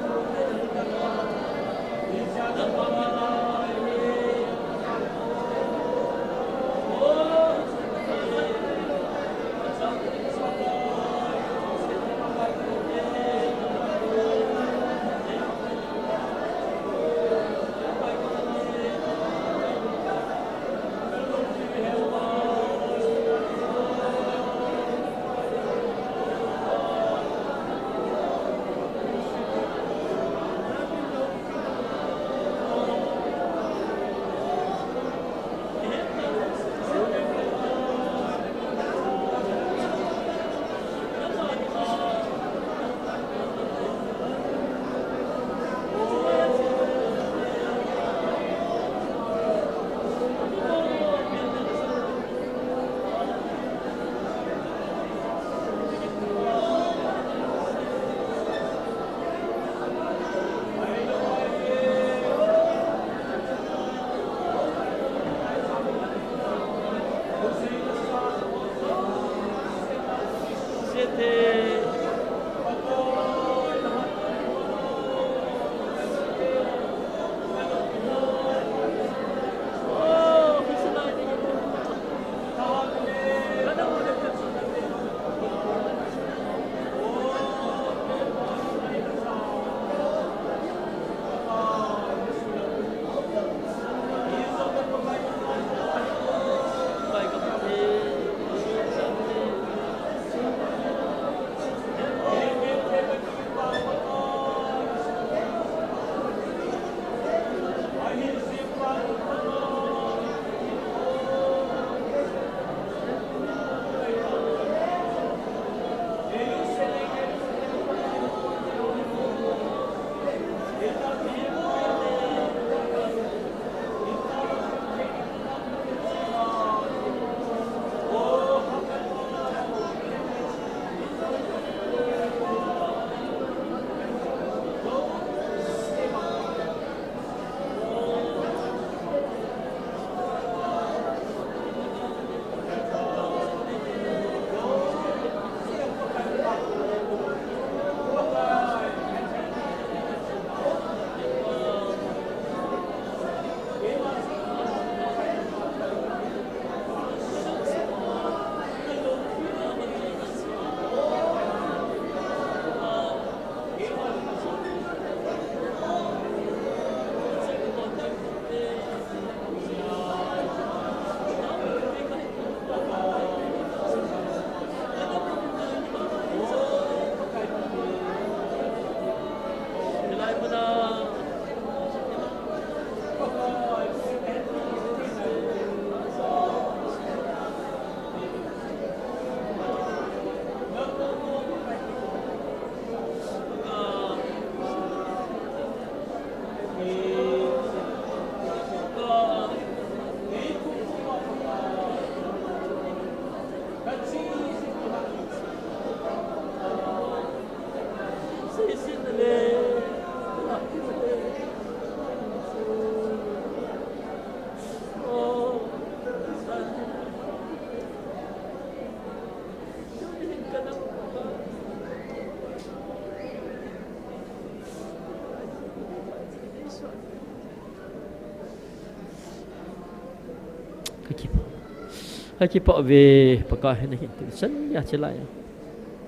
Kakipah uve, Pakai, nangin tuchan geiya hichelai a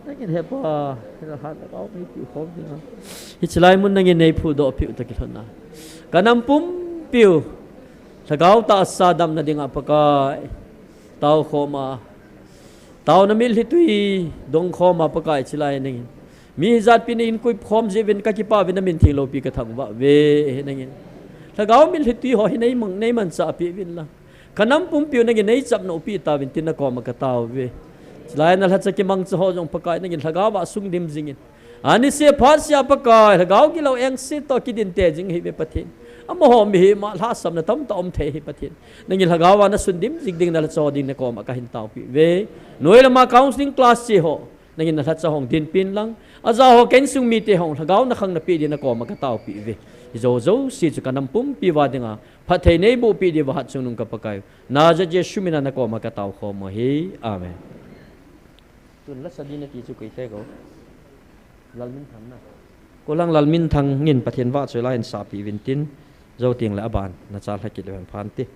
nangin hepa, hina hat lhagao neipiu khom dinga, hichelai mun nangin neiphudoh piu toh kilhonna, kanam pumpiu lhagao tahsa damna dinga, Pakai, tao khoma, taona mitlhi tui dong khoma, Pakai, hichelai nangin mi hijatpi neihin koikhom jeh uvin kakipah uve, namin theng loupi kathangvah uve. Nangin lhagao mitlhi tui ho hi neimang, neimanchah peh uvin lang, kanam pumpiu nangin neichapnoppi tauvin tin nakoma katao uve. Hichelai a nalhacha kimangcha ho jong, Pakai, nangin lhagao a sungdim jingin, anisea phatsea, Pakai, lhagao gilou engse toh kidinte jing ahiuve, Pathen. Amaho mihem a lhahsamna tamtah um thei ahi, Pathen. Nangin lhagao a nasundim jing ding, nalhacha ho ding nakoma kahin taopi uve. Noi lama counseling class che ho, nangin nalhacha hung dinpin lang, aja ho, ka insung mite hung lhagao nakhang napeh ding nakoma kataopi uve. Hijou jouse chu kanam pumpi uva dinga phatthei neibohpi diuva hatchungnung ka Pakai u, Nazareth Jesu mina nakoma kataokhom u ahi. Amen. Tun lasa ding nati chu koi thei ko? Lalminthang na. Kolang Lalminthang in Pathen vahchoi la hinsahpi uvin tin, jou tengle aban nachalha kit leu hen phante.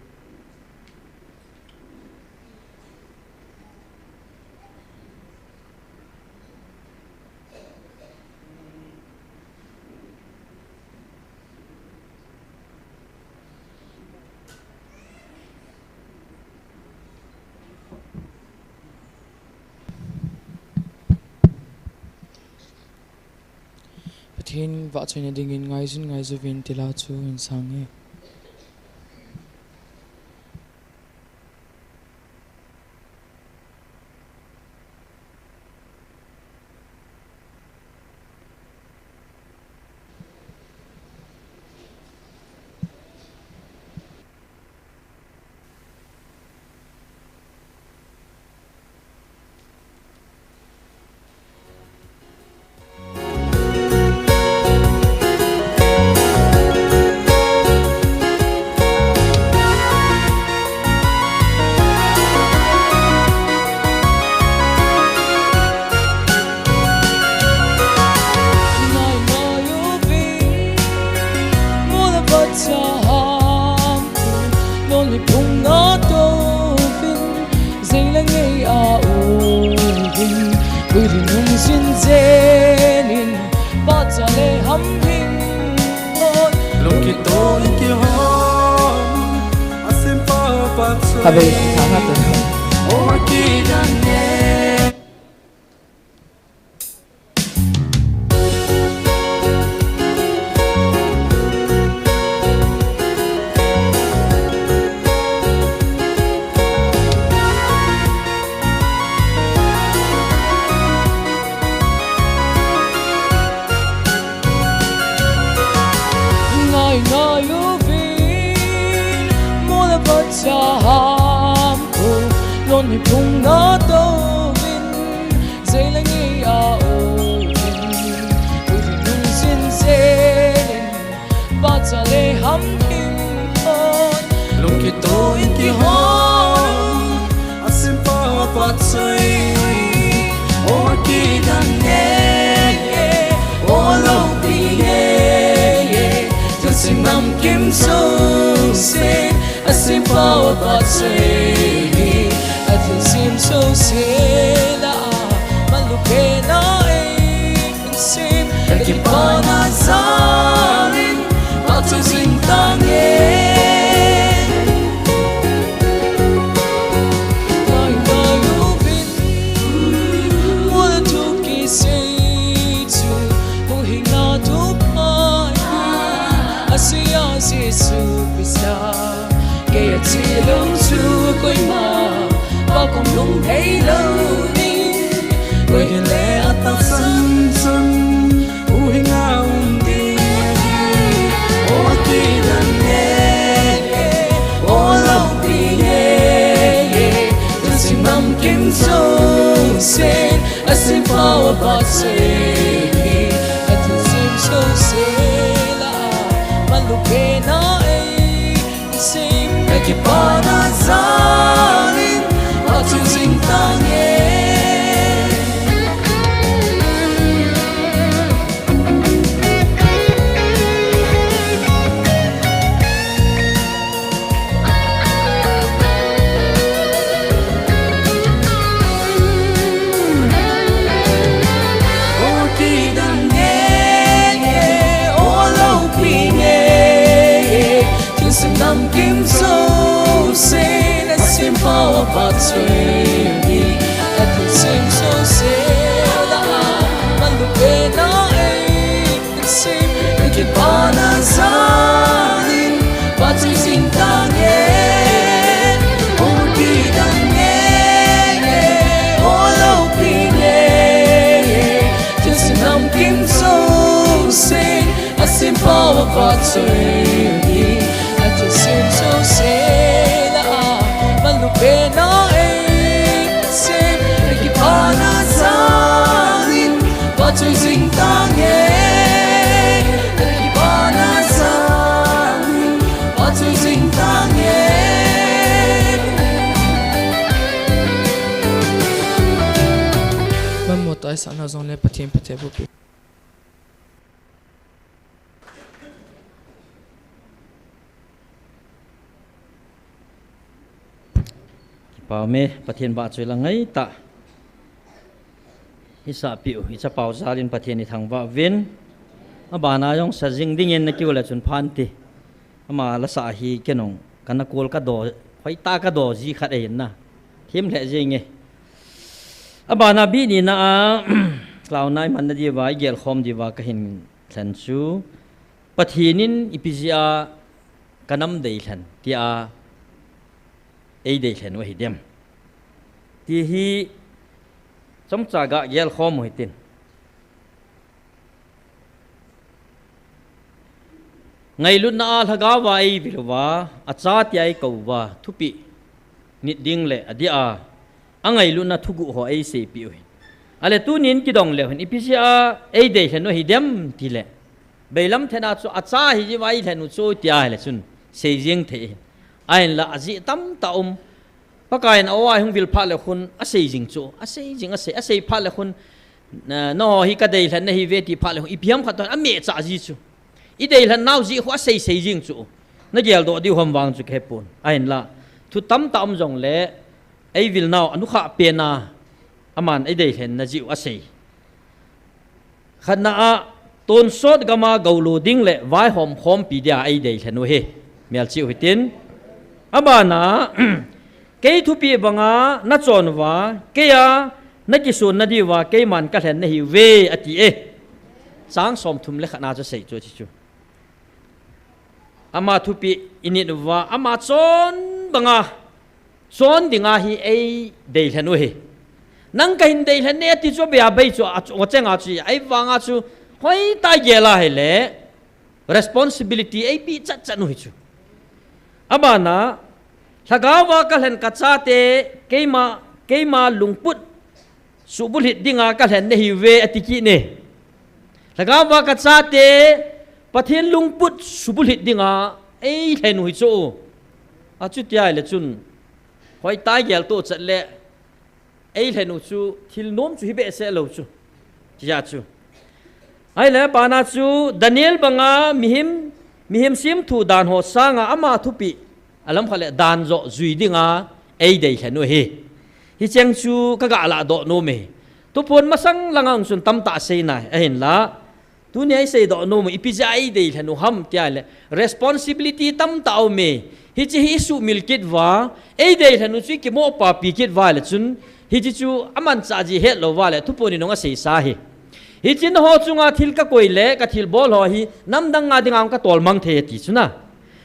Pathen vahchoina dingin ngaijun ngaijouvin ti la chu hinsang e. Ngai ngai uvin, mol a vacha ham ko, lon hi phung na tou vin, zei le ngei a uvin, uvin nung sin selin, vacha le ham him hon, lung kito in kihon, a sim pa vacha i, o a kidan nge, o lo pi nge, tu sim nam kim so se, a sim pa vacha i, a tu sim so se la, malu pe na e. Sim, e kipana zarin, atu zing tange. Ngai ngai uvin, mul tu kisei tu, muhinga tu pai, asia Jesu Krista. Kei a chi lou chu koima, pa kom lung hei lou ni. Koi le a ta san san, u hi nga um di. O a ki dan nge, o lo pi nge, tu si nam kim so se, a si pa wa pa se, a tu sim so se la, ma lu pe na e. Sim, e kipana zarin, atu zing tange. Atsuini, athusim sose la, malupe na e, sim, kipana zanin, patui sing tange, umti tange, olo pine, tusinam kim sose, asim pawa patsuini, athusim sose la, malupe na e, sim, kipana zanin, patui sing tange, kipana zanin, patui sing tange. Mamutai sana zongle Pathen pate bupi. Kipah me, Pathen vahchoi la ngaitah. Isahpiu, ichapau jalin Pathen ithangvah uvin. Abana jong sajing dingin nakiu le chun phan ti. Ama lasa hi kenong, kana kol kado, hoita kado ji khat ahin na. Him le jing e. Abana bini na a, Cloud Nine man na diva, igel khom diva kahin thlen chu. Pathen in ipi jia kanam deilhen, tia ei deilhen u ahi dem. Ti hi chomcha ga gel khom u hitin. Ngailutna a lhagao va ei vil uva, acha tia ei kou uva, thupeh nit ding le adia, angailutna thuguh ho ei seipeh u hin. Ale tunin kidong leu hin, ipi jia ei deilhen u ahi dem ti le. Beilam thena chu acha hi jiva ei lhen u chu tia hile chun, sei jing thei hin. Ahinla ajeh tamtah um. Pakaiyin a-o a hung vil phat le khun, asei jing chu, asei jing, asei, asei phat le khun, na, naho hi ka deilhen nahi ve ti phat le khun, ipi ham khat toh, ameh cha ji chu. I deilhen nau jeh khu asei sei jing chu. Na geldoh diu ham vang chu kahepon. Ahinla, thu tamtah um jongle, ei vil nau, anukhah pen a, aman ei deilhen na jeh u asei. Khatna a, tonsot gam a golu ding le vaihom khompi dia ei deilhen u hi. Melchih u hitin. Abana, kei thupeh banga nachon uva, keia nakisun nadiuva, keiman kalhen nahiuve, ati e. Chang somthum le khatna chu sei chu, chu, chu. Ama thupeh init uva, ama chon banga, chon dinga hi ei deilhen u hi. Nang kahin deilhen e ati chu abei a bei chu, a chu, achenga chu, ei vanga chu, hoitah gel a hile, responsibility eipeh chat chat u hi chu. Abana, lhagao va kalhen kachate, keima, keima lungput, subulhit dinga kalhen nahiuve ati kit e. Lhagao va kachate, Pathen lungput subulhit dinga, ei lhen u hi chu. Achuti ahile chun, hoitah gel toh chat le, ei lhen u chu, thil nom chu hi behseh lou chu. Tia chu. Ahile, bana chu, Daniel banga mihem, mihem semthu dan ho sanga ama thupeh, alam khat le dan joh jui dinga, ei deilhen u hi. Hicheng chu kaga lahdoh nom e. Thuphon masang langa hung chun tamtah sei nai, ahinla. Tunia isei doh nom u, ipi jeh a ei deilhen u ham tia le, responsibility tamtah aum e. Hiche hi isuhmil kit uva, ei deilhen u chu ikimoh papi kit uva le chun, hiche chu amanchah ji hetlou uva le, thuphon in hung asei sa hi. Hiche naho chunga thil kakoi le, kathilbol ho hi, namdang nga dinga hung katolmang thei ati chu na.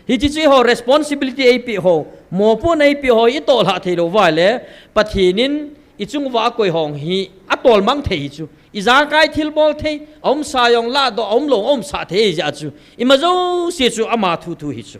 Hiche chu eiho responsibility eipeh ho, mopohna eipeh ho, itoh lhah theilou uva le, Pathen in ichung uva akoi ho hi, atolmang thei hi chu. Ijakai thilbol thei, aumsa jong lahdoh, aumlou, aumsah thei jeh a chu. Ima jouse chu ama thuthu hi chu.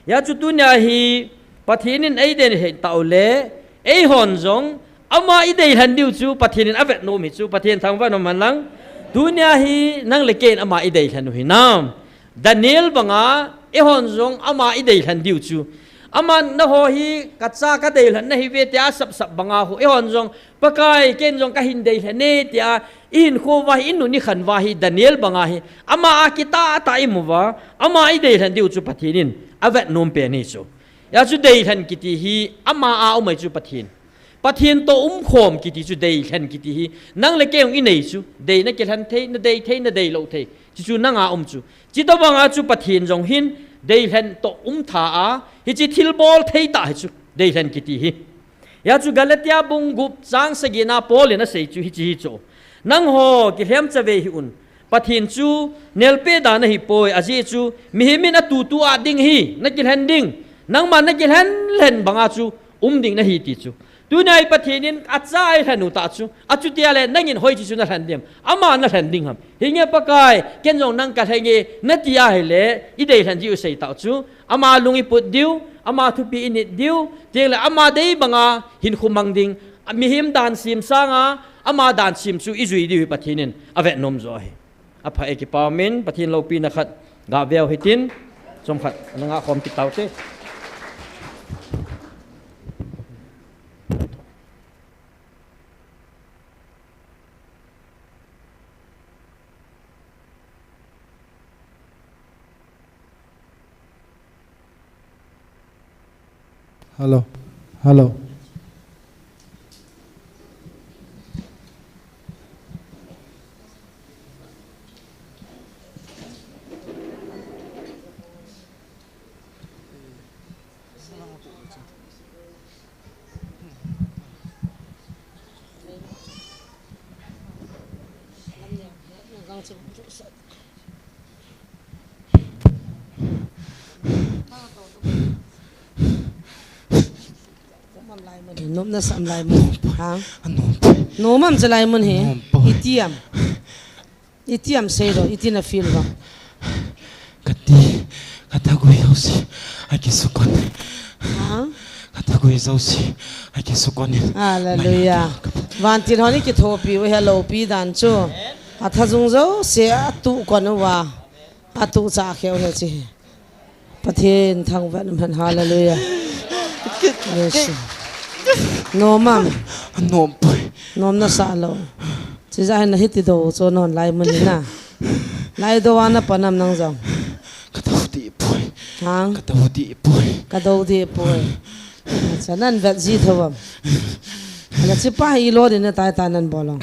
Hijeh a chu tunia hi Pathen in ei deilhen tah u le, eihon jong ama ideilhen diu chu Pathen in avet nom hi chu, Pathen thangvah in um hen lang. Tunia hi nang le kei in ama ideilhen u hinam. Daniel banga, eihon jong ama ideilhen diu chu. Aman naho hi kacha kadeilhen nahiuve tia asapsap banga ho, eihon jong Pakai, ken jong kahin deilhen e, tia, ihinkho uva hi, inun ikhan uva hi, Daniel banga hi, ama a kitah tah imu uva, ama ideilhen diu chu Pathen in avet nom pen hi chu. Hijeh a chu deilhen kiti hi, ama a um ahi chu Pathen. Pathen toh umkhom kiti chu deilhen kiti hi, nang le kei jong inei chu, dei nakilhen thei, nadei thei, nadeilou thei, chuchu nanga um chu. Chutobanga chu Pathen jong hin, deilhen toh umtha a, hiche thilbol thei tah hi chu, deilhen kiti hi. Hia chu Galatia bung gup chang sagi na Paul in asei chu hichi hi chu. Nangho kilhem chavei hih un. Pathen chu nelpe dan ahipoi, ajeh chu mihem in atutu a ding hi, nakilhen ding. Nangma nakilhen lhen banga chu um ding nahi ti chu. Tuni a Pathen in acha eilhen u tah chu. Achuti a le nangin hoiche chu nalhen ding. Ama nalhen ding ham. Hinge Pakai, ken jong nang kalhenge, nati ahile, idei lhen diu sei tah chu. Ama lung iput diu, ama thupi init diu, tiang le ama dei banga hinkho mang ding, mihem dan sem sanga, ama dan sem chu ijui diu hi Pathen in avet nom jo ahi. Apha e, kipa umin, Pathen loupina khat, gaveu hitin, chomkhat, nanga khom kit taute. Hello. Hello. Nopna sam lai mun. Ha? Anom poi. Nom am cha lai mun hi. Nom poi. Iti am. Iti am sei lo, iti na feel lo. Kati, katha gui jouse, akisukon. Ha? Katha gui jouse, akisukon. Hallelujah. Vantil hon ikithopi u hi aloupi dan chu. Atha jung jouse, atuh kon uva. Atuh cha kheu he chi. Pathen thangvah in umhen, hallelujah. Yes. Nom am? Anom poi. Nom nasah lou. Chijeh hin nahiti dou chu non lai mun hi na. Lai dou a napan am nang jong? Ka dou deh poi. Hang? Ka dou deh poi. Ka dou deh poi. Acha, nan vet ji thou am? Ala chipa hi ilo din natai ta nan bol ong.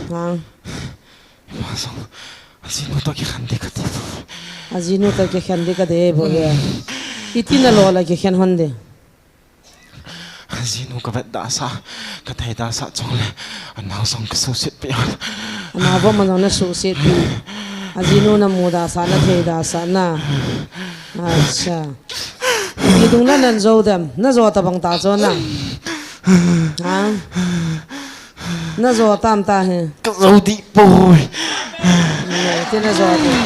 Hang? Ima jong, ajinu toh kikhen ding kati bou. Ajinu toh kikhen ding kati bou ve. Iti nalo la kikhen hon ding. Ajinu kavet dasa, kathei dasa chule, anao jong kasuhset peh. Anao vom jong nasuhset peh. Ajinu namu dasa, nathei dasa na. Acha. Idung la nan jou dem, najo tabang ta chu na. Ha? Najo tam ta hi. Ka jou deh poi. Iti najo ding.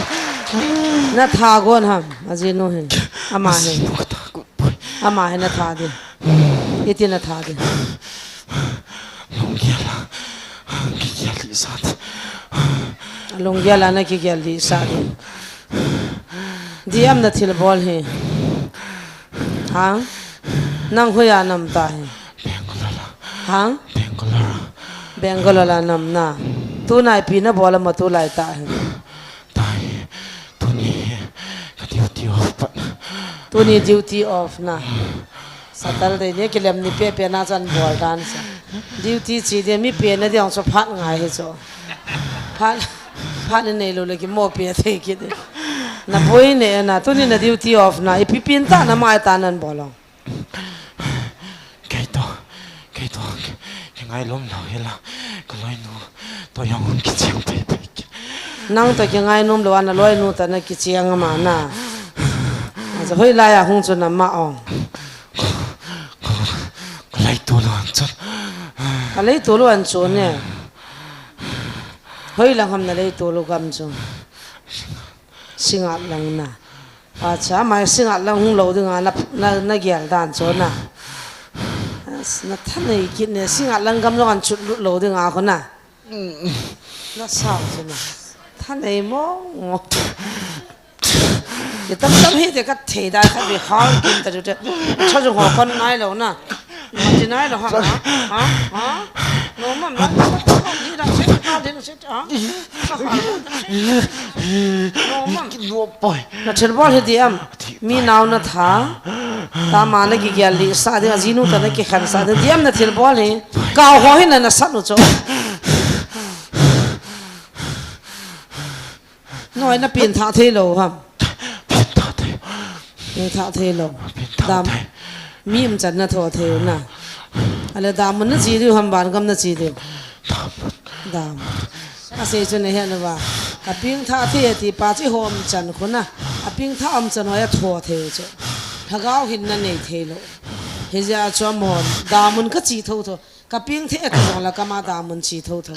Natha gon ham, ajinu hin. Ama hin. Ajinu ka tha got poi. Ama hin natha ding. Iti natha ding. Lunggel a, kigel deh sah ding. Lunggel a nakigel deh sah ding. Dih am nathilbol hi. Hang? Nang hoiya nam ta hi? Bangalore a. Hang? Bangalore a. Bangalore a nam na. Tuna ipi nabol am tulai ta hi? Tahi, tuni ka duty off pat. Tuni duty off na. Saturday ni kilem ni pepe na chan bol dan sa. Duty chi ding mi pe na ding chu phat ngai hi chu. Phat, phat ni neilou le kimo pe thei kit ding. Naboi ne na, tuni na duty off na, ipi pin ta na mai ta nan bol ong. Kei toh, kei toh, ki, kingailum lou hela, ka loinu toh jong hung kicheng pei pei. Nang toh kingainom lou a naloinu toh nakicheng ama na. Acha, hoilai a hung chu na ma ong? Ka, ka, ka leitol u an chun. Ka leitol u an chun e. Hoilang ham naleitol u gam chu? Singat lang na. Acha, mai Singat lang hung lou ding a na, na, nagel dan chu na. As, nathanei kit ne, Singat lang gam jong an chut lut lou ding a khu na. Nasao chu na. Thanei mong mong. Ti tam tam hi te ka thei dai khat ve hal kin ta chu te. Cha jong ho kon nai lou na. Mati nai lou ha, ha? Ha? Ha? No, mam, na, di na, sit, na, di na, sit, ha? Sa ha. No, mam. Ki nuam poi. Nathilbol hi dih am? Mi nao natha. Tama nakigel deh sah ding, ajinu toh nakikhen sah ding. Dih am nathilbol hi? Kau ho hi na nasat u chu. Noi, na pengthah thei lou ham? Pengthah thei. Pengthah thei lou. Pengthah thei. Mi umchan na tho thei u na. Ale damun na chi diu ham, vangam na chi diu. Dam. Asei chu nahet uva. Ka pengthah thei ti pa chu eiho umchan khu na. A pengthah umchan ho a tho thei u chu. Lhagao hinna nei thei lou. Hijeh a chu amahon damun ka chi tho tho. Ka pengthah ti jong la kama damun chi tho tho.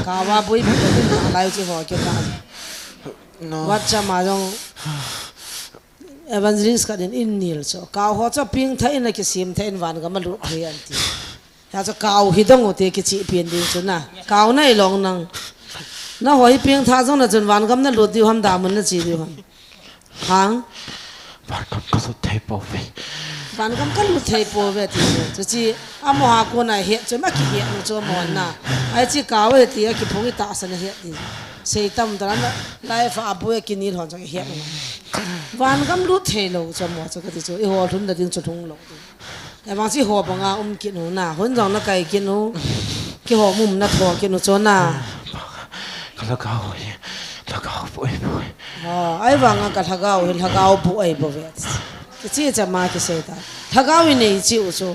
Kava bui bui lai chi ho ke ka. No. Wat cha ma jong. Evangelist khat in in nil chu. Kau ho chu pengthah in a kisem thah in vangam a lut thei an ti. Hia chu kau hi dong u te kichi pen ding chu na. Kau nai long nang. Na ho hi pengthah jong na chun vangam na lut diu ham, damun na chi diu ham. Hang. Vangam ka lut thei pouve. Vangam ka lut thei pouve ti chu. Chu chi amaho a kona het chu ma kihet nu chu amahon na. Ai chi kau e ti a kiphung i tahsan a het ti. Sei tam ta na life a bu e kinil hon chu kihet nu. Vangam lut thei lou chu amaho chu kati chu. Eiho lhun na ding chu lhung lou. Evang chi ho banga um kit nu na, hun jong na kai kit nu, kihou mum na tho kit nu chu na. Ka lhagao hi, lhagao poi poi. Oh, ahivanga ka lhagao hi, lhagao poi poi ve. Kichi cha ma kisei ta. Lhagao i nei chi u chu.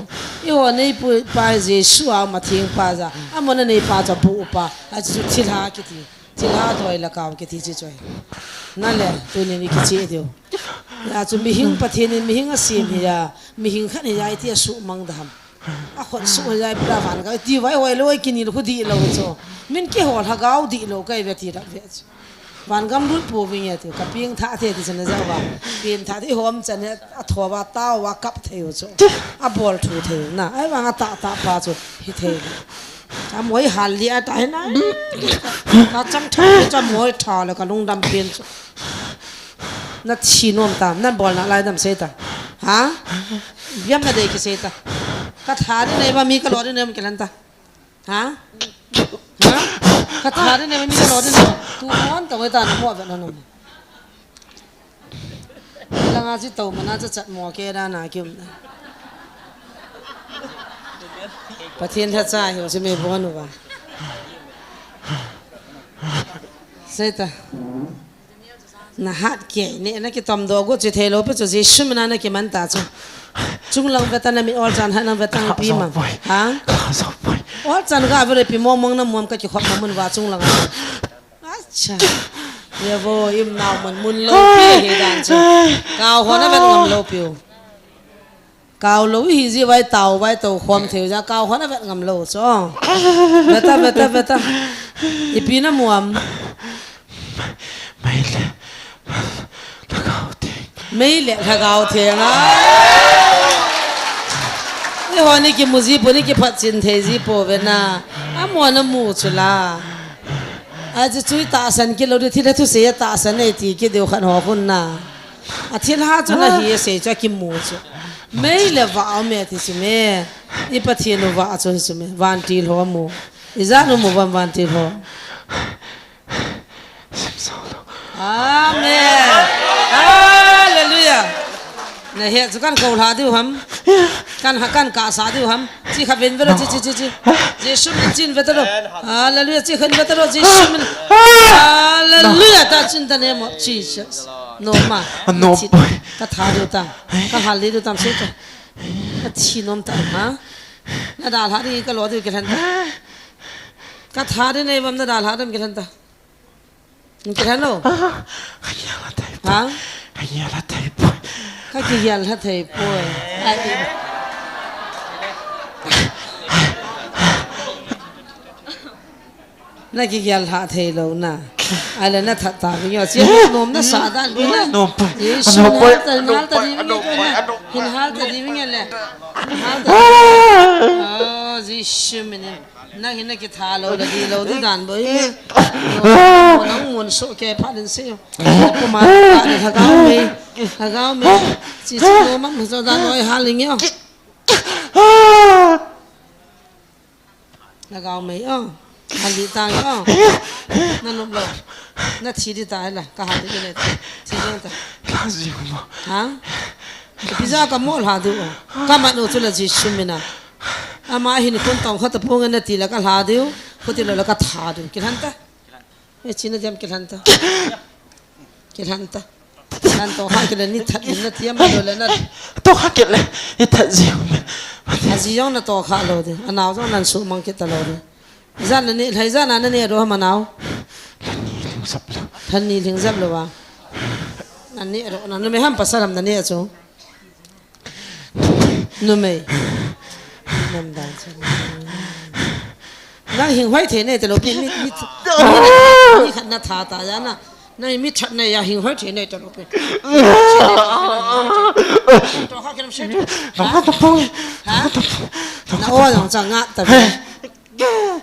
Eiho neipu pa Jesu a ma theng pa ja. Amona nei pa cha pu pa. A chu thilha kiti. Thilha thoi lhagao kiti chi choi. Na le, tunin i kichi diu. Hia chu mihing Pathen in mihing a sem hi a, mihing khat hi a iti a sumang dam. A khut su hi a i pra van ka ti vai hoi lou, i kinil khu di lou chu. Min kihou lhagao di lou kai ve ti rak ve chu. Vangam lut pouvinge ti, ka pengthah thei ti chana jao va. Pengthah thei hom chan he a tho va tao va kap thei u chu. A bol thu thei u na. Ahivanga tah tah pa chu hi thei. Cha moi hal li a ta hi na. Ka chang tha, cha moi tha le ka lungdam pen chu. Na thi nom tam, na bol na lai dam sei ta. Ha? Biam na dei kisei ta. Ka tha di nei ba mi ka lo di nei ma kilan ta. Ha? Ha? Ka tha di nei ba mi ka lo di nei. Tu mon ta ngoi ta na mo ve na no. Langa chi to mana cha chat mo ke da na kim na. Pathen tha cha hi si me bon u ba. Sei ta. Na hat ke ne na kitom do go chi thei lou pe chu Jesu mina na kiman ta chu. Chunglang ve ta na mi ol chan ha na ve ta na pi ma. Ha? Ol chan ga ve le pi mong mong na muam ka kikhop ma mun va chunglang. Acha. Ye vo im nau mun mun lou pi hi dan chu. Kau ho na vet ngam lou piu. Kau lou hi ji vai tau vai tau khom thei ja kau ho na vet ngam lou chu. Ve ta, ve ta, ve ta. Ipi na muam. Mei le. Lhagao theng. Mei le lhagao theng a. Eiho ni kimu ji po ni kiphat chin thei ji po ve na. Amo na mu chu la. Achu chu tahsan kit lou di thil a thusei a tahsan nei ti kit diu khat ho khun na. A thilha chu na hi a sei chu a kimu chu. Mei le vah a um e ti chu me. I Pathen u vah chu hi chu me. Vantil ho mu. Ijat u mu vam vantil ho. Amen. Hallelujah. Na he chu kan ko lha diu ham. Kan ha kan ka sa diu ham. Chi kha vin ve lo chi chi chi chi. Jesu min chin ve ta lo. Hallelujah. Chi khan ve ta lo Jesu min. Hallelujah. Touch in the name of Jesus. No ma. No. Ka tha diu ta. Ka hal diu tam se ta. Ka thi nom ta ma. Na dalha ding ka lo diu kilan ta. Ka tha ding nei bam na dalha dam kilan ta. Kilan lo. Ka yal ha thei poi. Ha? Ka yal ha thei poi. Ka yal ha thei poi. Ai. Na kiyal ha thei lou na. Ai le na that ta mi yo. Chi nom na sa dan mi na. Nom pai. Jesu nom pai. Hal ta, nom hal ta pai, di mi nom pai, nom pai. Hin hal ta di mi le. Hal ta. Oh, Jesu min. Na hin na kitha lou la di lou di dan boi. Nang mun so ke pha din se. Ko ma ka ni lhagao mei. Lhagao mei. Chi chi nom ma so dan boi hal ling yo. Lhagao mei o. Hal di ta o. Na nom lou. Na thi di ta la. Ka hal di le. Thi di ta. La ji mo. Ha? Pizza ka mo lha du o. Ka ma no chu la Jesu mina. Ama hin kun tong kha ta pung na ti la ka lha du. Ko ti la la ka tha du. Kilan ta. E chi na diam kilan ta. Kilan ta. Nan tohkha kit le ni that ding nati am, lou le na. Tohkha kit le ni that ji um. Aji jong na tohkha lou ding. Anao jong nan sumang kit talou ding. Jan na ne, lhai jan na ne ro ham anao. Lhani lhing jap lou. Lhani lhing jap lou a. Na ne ro, na numei ham pasal ham na ne chu. Numei. Nam dan chu. Nang hing hoi thei nei talou pi, mi, mi, mi, mi khat na tha ta ja na. Nang mi that nei a hing hoi thei nei talou pi. Tohkha kit lam se. Ha? Ha? Na o jong cha nga ta ve.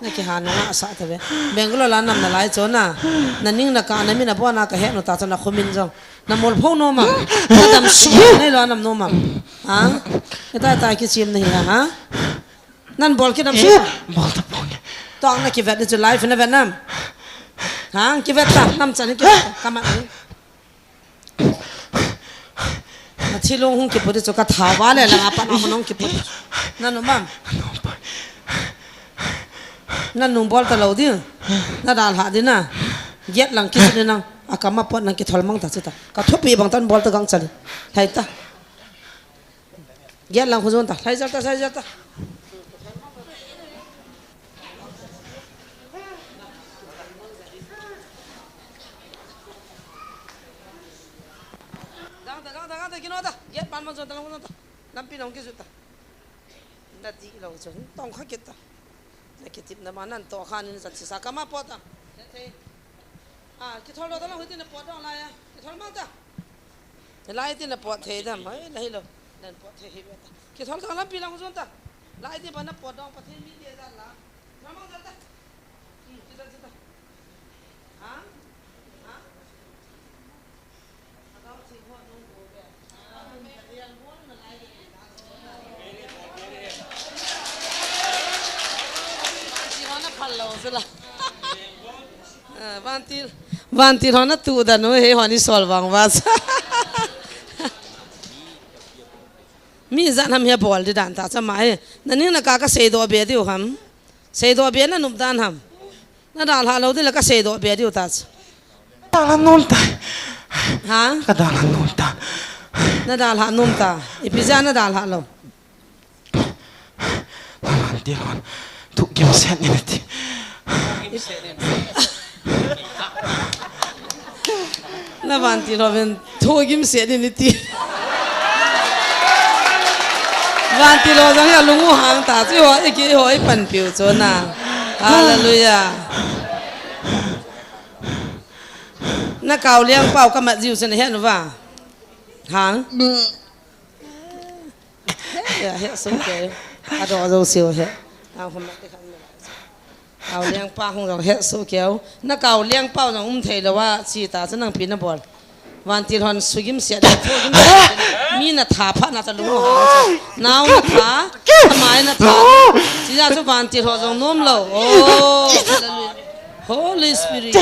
Na kiha nung a sa ta ve. Bangalore la nam na lai chu na. Na ning na ka na mi na bo na ka he nu ta chu na khumin jong. Na mol pho nom am. Na dam su nei lou nam nom am. Ha? Ita ta kichim na hi ha. Nan bol kit nam su. Bol ta pon. Tong na kivet ni chu live na vet nam. Ha? Kivet ta nam chan kivet ta. Kama ni. Na thilong hung kiput chu ka tha va le lang apa na hung kiput. Na nu mam. Na nung bol talou ding. Na dalha ding na. Giat lang kisu ni nang. Akam a pot nang kithol mang ta chu ta. Ka thupi bang tan bol ta gang chali. Lhai ta. Giat lang khu jon ta. Lhai jal ta, lhai jal ta. Gang ta, gang ta, gang ta, kino ta. Giat pan mang jon ta, lang khu jon ta. Lampi lang kisu ta. Na ti lou chu, tong kha kit ta. Na kitip na ma nan tohkha ni na chan sisa kama pot ta. Ah, kithol lou ta lang hiti na pot dong lai a. Kithol mang ta. Lai ti na pot thei dam, hai, lai lou. Nan pot thei hi ta. Kithol ta lampi lang jon ta. Lai ti ba na pot dong Pathen mi te ja la. Kithol mang ta. Hmm, kithol ta. Ha? Ha? Vantil, vantil hon atu dan u he hon i sol vang va. Mi jan ham he bol di dan ta cha ma he. Na ning na ka ka seidoh be diu ham. Seidoh be na nop dan ham. Na dalha lou ding le ka seidoh be diu ta chu. Dalha nom ta. Ha? Ka dalha nom ta. Na dalha nom ta. Ipi jeh a na dalha lou. Na vantil hon thu gimset in ati. Na vantil hon thu gimset in ati. Vantil ho jong hi alung u hang ta chu, eiho, eiho, eipanpiu chu na. Hallelujah. Na kao liang pau ka mat jiu chu na he nu va. Hang. Ya, he so ke. Ado, ado siu he. Ang hom te khan. Ao lengpa hung jong hetsoh keu. Na kao lengpa jong um thei lou a, chi ta chu nang pi na bol. Vantil hon sugim sia, thogim sia. Mi na tha phat na ta lung hang chu. Nao na tha, mai na tha. Chi ja chu vantil ho jong nom lou. Oh, hallelujah. Holy Spirit.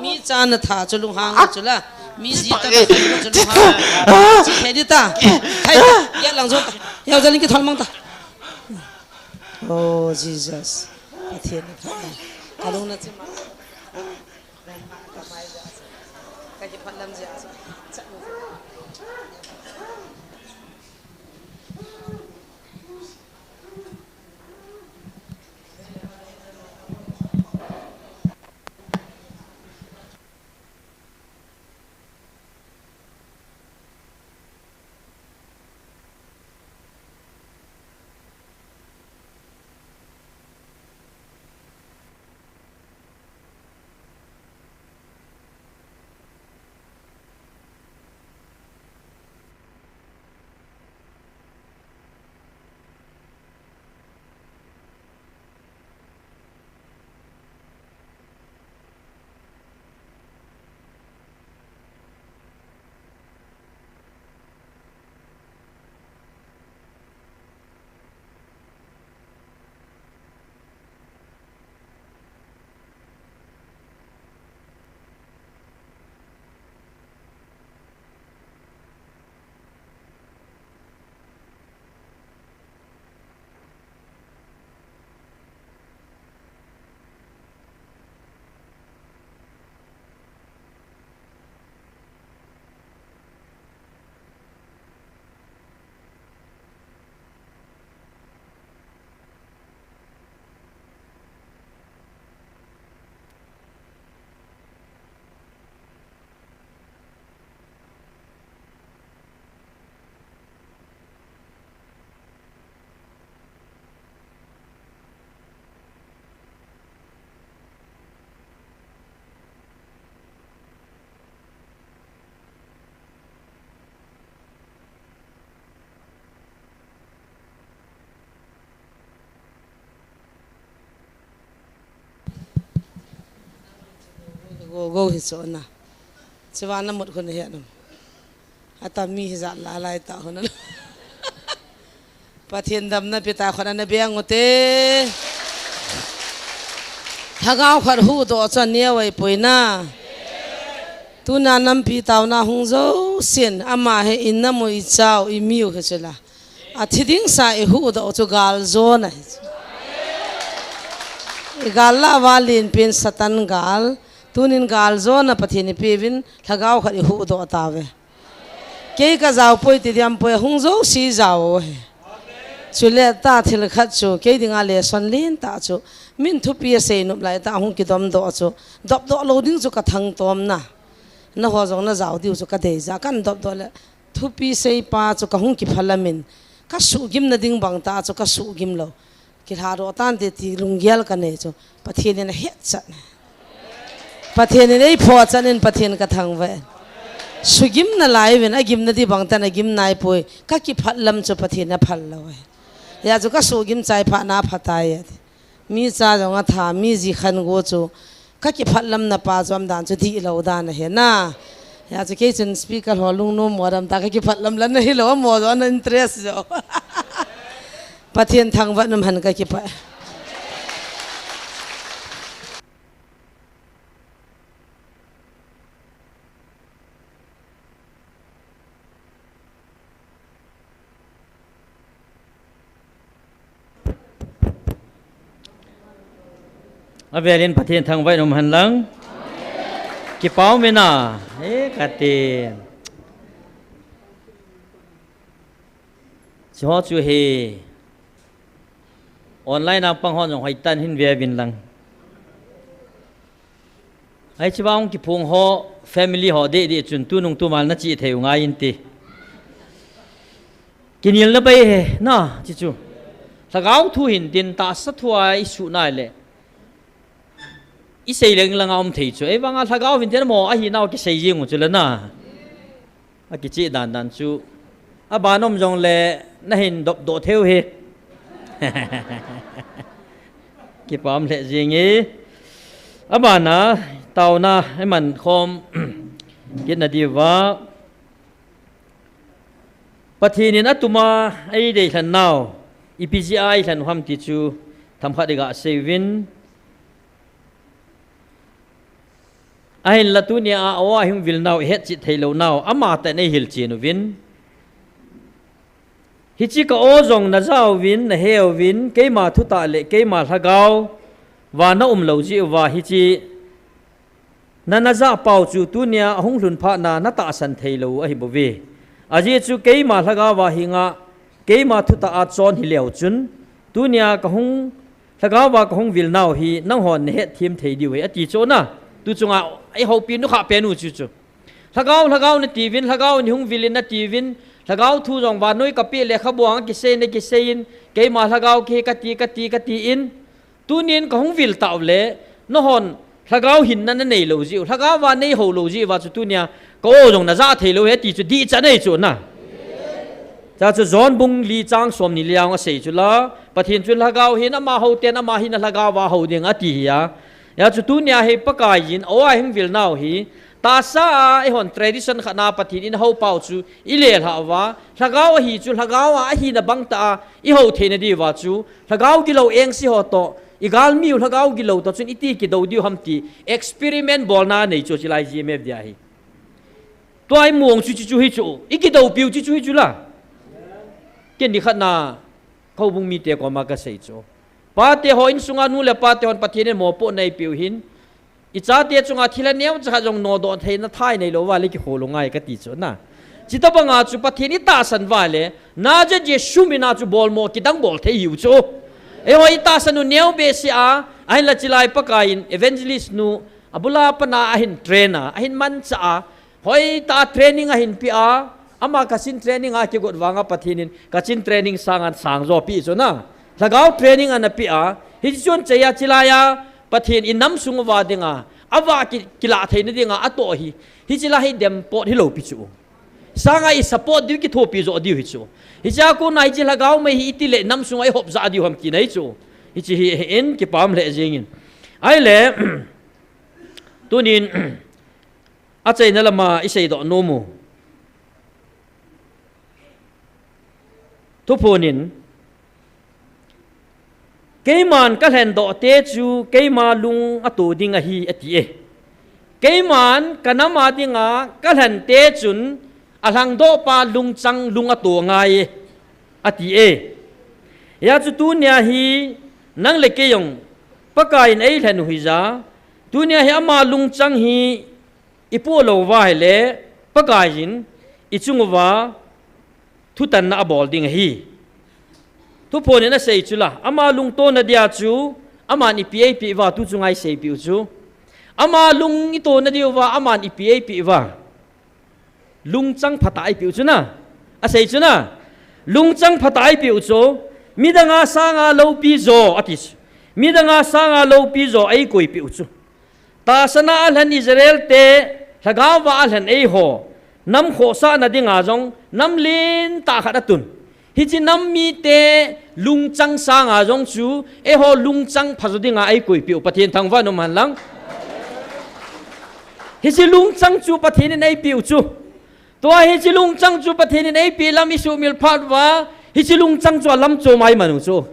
Mi cha na tha chu lunghang chu la. Mi ji ta na chu lunghang. Chi thei di ta. Thei ta. Ya lang jo ta. Ya jaling ki thol mang ta. Oh, Jesus. Pathen. Ka lung na chi ma. Ka ki phat lam ja. Go go hi chu na. Chiva na mut khun he nam. Ata mi hi jat la lai ta khun na. Pathen damna pe ta khun na beng ute. Lhagao khat huhdoh chu aneo ahipoi na. Tuna nampi taona hung jousen, ama hi i nam u, i cha u, i mi u hi chu la. Athi ding sa i huhdoh chu gal jona hi chu. I gal lah uva lenpen Satan gal, tunin gal jona Pathen i peuvin, lhagao khat i huhdoh tauve. Kei ka jao poi ti diam poi, hung jouse jao u ahi. Chule ta thil khat chu, kei dinga lesson lentah chu, min thupi asei nop lai tah hung kidomdoh chu, dopdoh lou ding chu ka thangtom na. Nangho jong na jao diu chu ka deija, kan dopdoh le, thupi seipa chu ka hung kiphalam in, ka suhgimna ding bang tah chu ka suhgim lou. Kilhadoh tante ti lunggel ka nei chu, Pathen in ahetchan. Pathen in eiphohchan in Pathen ka thangvah e. Sugim nalai uvin, agimna di bang tah in agim naipoi, ka kiphalam chu Pathen in aphal lou e. Hijeh chun ka suhgim chai phat na phatai e. Mi cha jong atha, mi ji khan go chu, ka kiphatlamna pa chu umdan chu dihlou dan ahi na. Hijeh chun kei chun speaker ho lungnom mo dam ta, ka kiphatlam lan ahilou, amaho jong ana interest jo. Pathen thangvah nom hen, ka kipah. Avelin Pathen thangvah in um hen lang. Kipa um in a, e kati. Hiche ho chu hi online a pang hon jong hoitah in hin ve uvin lang. Hiche vang kiphong ho, family ho deh deh chun tunung tumal na chih thei u ngai inte. Kinelna bai ahi na, hiche chu. Lhagao thu hin tin tahsa thu a i suh nai le. I sei leng langa um thei chu. Ei vanga lhagao hin tin mo ahi nau kisei jing u chu le na. Akichih dan dan chu. Aban um jongle na hin dopdoh thei u hi. Kipa um lheh jing e. Abana taona i man khom kit na diuva. Pathen in atuma ei deilhen nau. Ipi jeh a eilhen u ham ti chu themkhat i ga sei uvin. Ahinla tunia a, aw a hung vil nau, i hetchet thei lou nau, amatah in ei hilchen uvin. Hiche ka aw jong na ja uvin, na he uvin, keima thutah le keima lhagao, va na um lou jeh uva hiche na, na jah pau chu tunia ahung lhun phat na, na tahsan thei lou ahi bouve. Ajeh chu keima lhagao a hinga, keima thutah a chon hi leu chun, tunia ka hung Lhagao va ka hung vil nau hi, nanghon na hetthem thei diu ahi, ati chu na. Tu chunga, ei houpi nu kha pen u chu chu. Lhagao, lhagao na tiuvin, lhagao in hung vil in na tiuvin, lhagao thu jong vannoi ka peh lekhabu a kisei na kisei in, keima lhagao kihi kati, kati, kati in. Tunin ka hung vil tau le, nanghon lhagao hinna na nei lou jeh u, lhagao va nei hou lou jeh uva chu tunia, ka aw jong na ja thei lou ahi ti chu dihchan ahi chu na. Cha chu John bung li chang som ni le nga a sei chu la, Pathen chu lhagao ahin ama hou ten ama hin alhagao va hou ding ati ahi a. Hijeh chu tunia hi Pakai in aw a hung vil nau hi, tahsa a eihon tradition khat na Pathen in ahou pau chu i lelhah uva, lhagao ahi chu lhagao a ahina bang tah a i hou theina diuva chu, lhagao gilou engse ho toh, i galmi u lhagao gilou toh chun iti kidou diu ham ti, experiment bolna nei chu chilai G M F dia hi. Tua i muang chu chu chu hi chu, i kidou piu chu chu hi chu la. Ken ni khat na, ka houbung mite koma ka sei chu. Pate ho insunga nu le pate hon Pathen in mopohna eipeu hin, i chate chunga thil aneo cha khat jong nodoh theina thai nei lou va le kikholou ngai kati chu na. Chuti banga chu Pathen i tahsan uva le, Nazareth Jesu mina chu bolmo kidang bol thei hiu chu. Eiho i tahsan u neo behseh a, ahinla chilai Pakai in evangelist nu, abul a pat na ahin train a, ahin manchah a, hoitah a training ahin pe a, ama Kachin training a kigot vanga Pathen in Kachin training sanga sang jo pe chu na. Lhagao training ana pe a, hiche chun chea chilai a, Pathen in nam sung uva dinga, ava ki, kilah theina dinga, atoh hi, hiche la hi dem pot hilou pi chu. Sanga i support diu kithopi jo diu hi chu. Hichea kona hiche lhagao mei hi iti le nam sunga i hop ja diu ham tina hi chu. Hiche hi, hi in kipa um lheh jing in. Ahile, Tunin, achaina lama isei doh nom u. Thuphon in, keiman kalhen doh te chu keima lung ato ding ahi, ati e. Keiman kanam a dinga kalhen te chun alhangdoh pa lungchang lung ato ngai e, ati e. Hia chu tunia hi nang le kei jong Pakai in eilhen u hija, tunia hi ama lungchang hi ipoh lou uva ahile, Pakai in ichung uva thutanna abol ding ahi. Thuphon in asei chu la, ama lungtona dia chu, aman ipi eipeh uva, tu chunga isei peh u chu. Ama lung itona diuva, aman ipi eipeh uva. Lungchang phatah eipeh u chu na. Asei chu na. Lungchang phatah eipeh u chu. Midang a sanga loupi jo, ati chu. Midang a sanga loupi jo eikoi peh u chu. Tahsan a alhen Israel te, lhagao va alhen eiho, nam khohsahna dinga jong, nam lentah khat atun. Hiche nam mite lungchang sanga jong chu, eiho lungchang phajo dinga eikoi peh u, Pathen thangvah in um hen lang. Hiche lungchang chu Pathen in eipeh u chu. Tua hiche lungchang chu Pathen in eipeh lam isuhmil phat uva, hiche lungchang chu alam chom a iman u chu.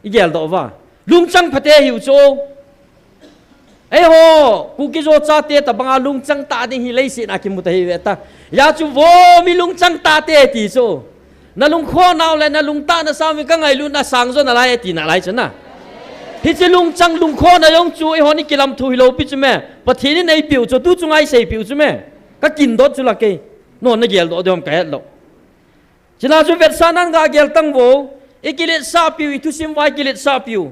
Igel doh uva. Lungchang phate hiu chu. Eiho, Kuki-Zo chate tabanga lungchang tah ding hi leiset a kimu ta hi ve ta. Hia chu vo mi lungchang tahte ti chu. Nalungkhoh nau le nalungtah nasang uvin kangailutna sang jo nalai e tina lai chu na. Hiche lungchang lungkhohna jong chu eihon ikilamthu hilou pi chu me. Pathen in eipeh u chu, tu chunga isei peh u chu me. Kakin doh chu la kei. No, nagel doh diu ham kahet lou. Chuna chu vetsahnan gagel tang uvo, ikiletsah piu, ithusim uva ikiletsah piu.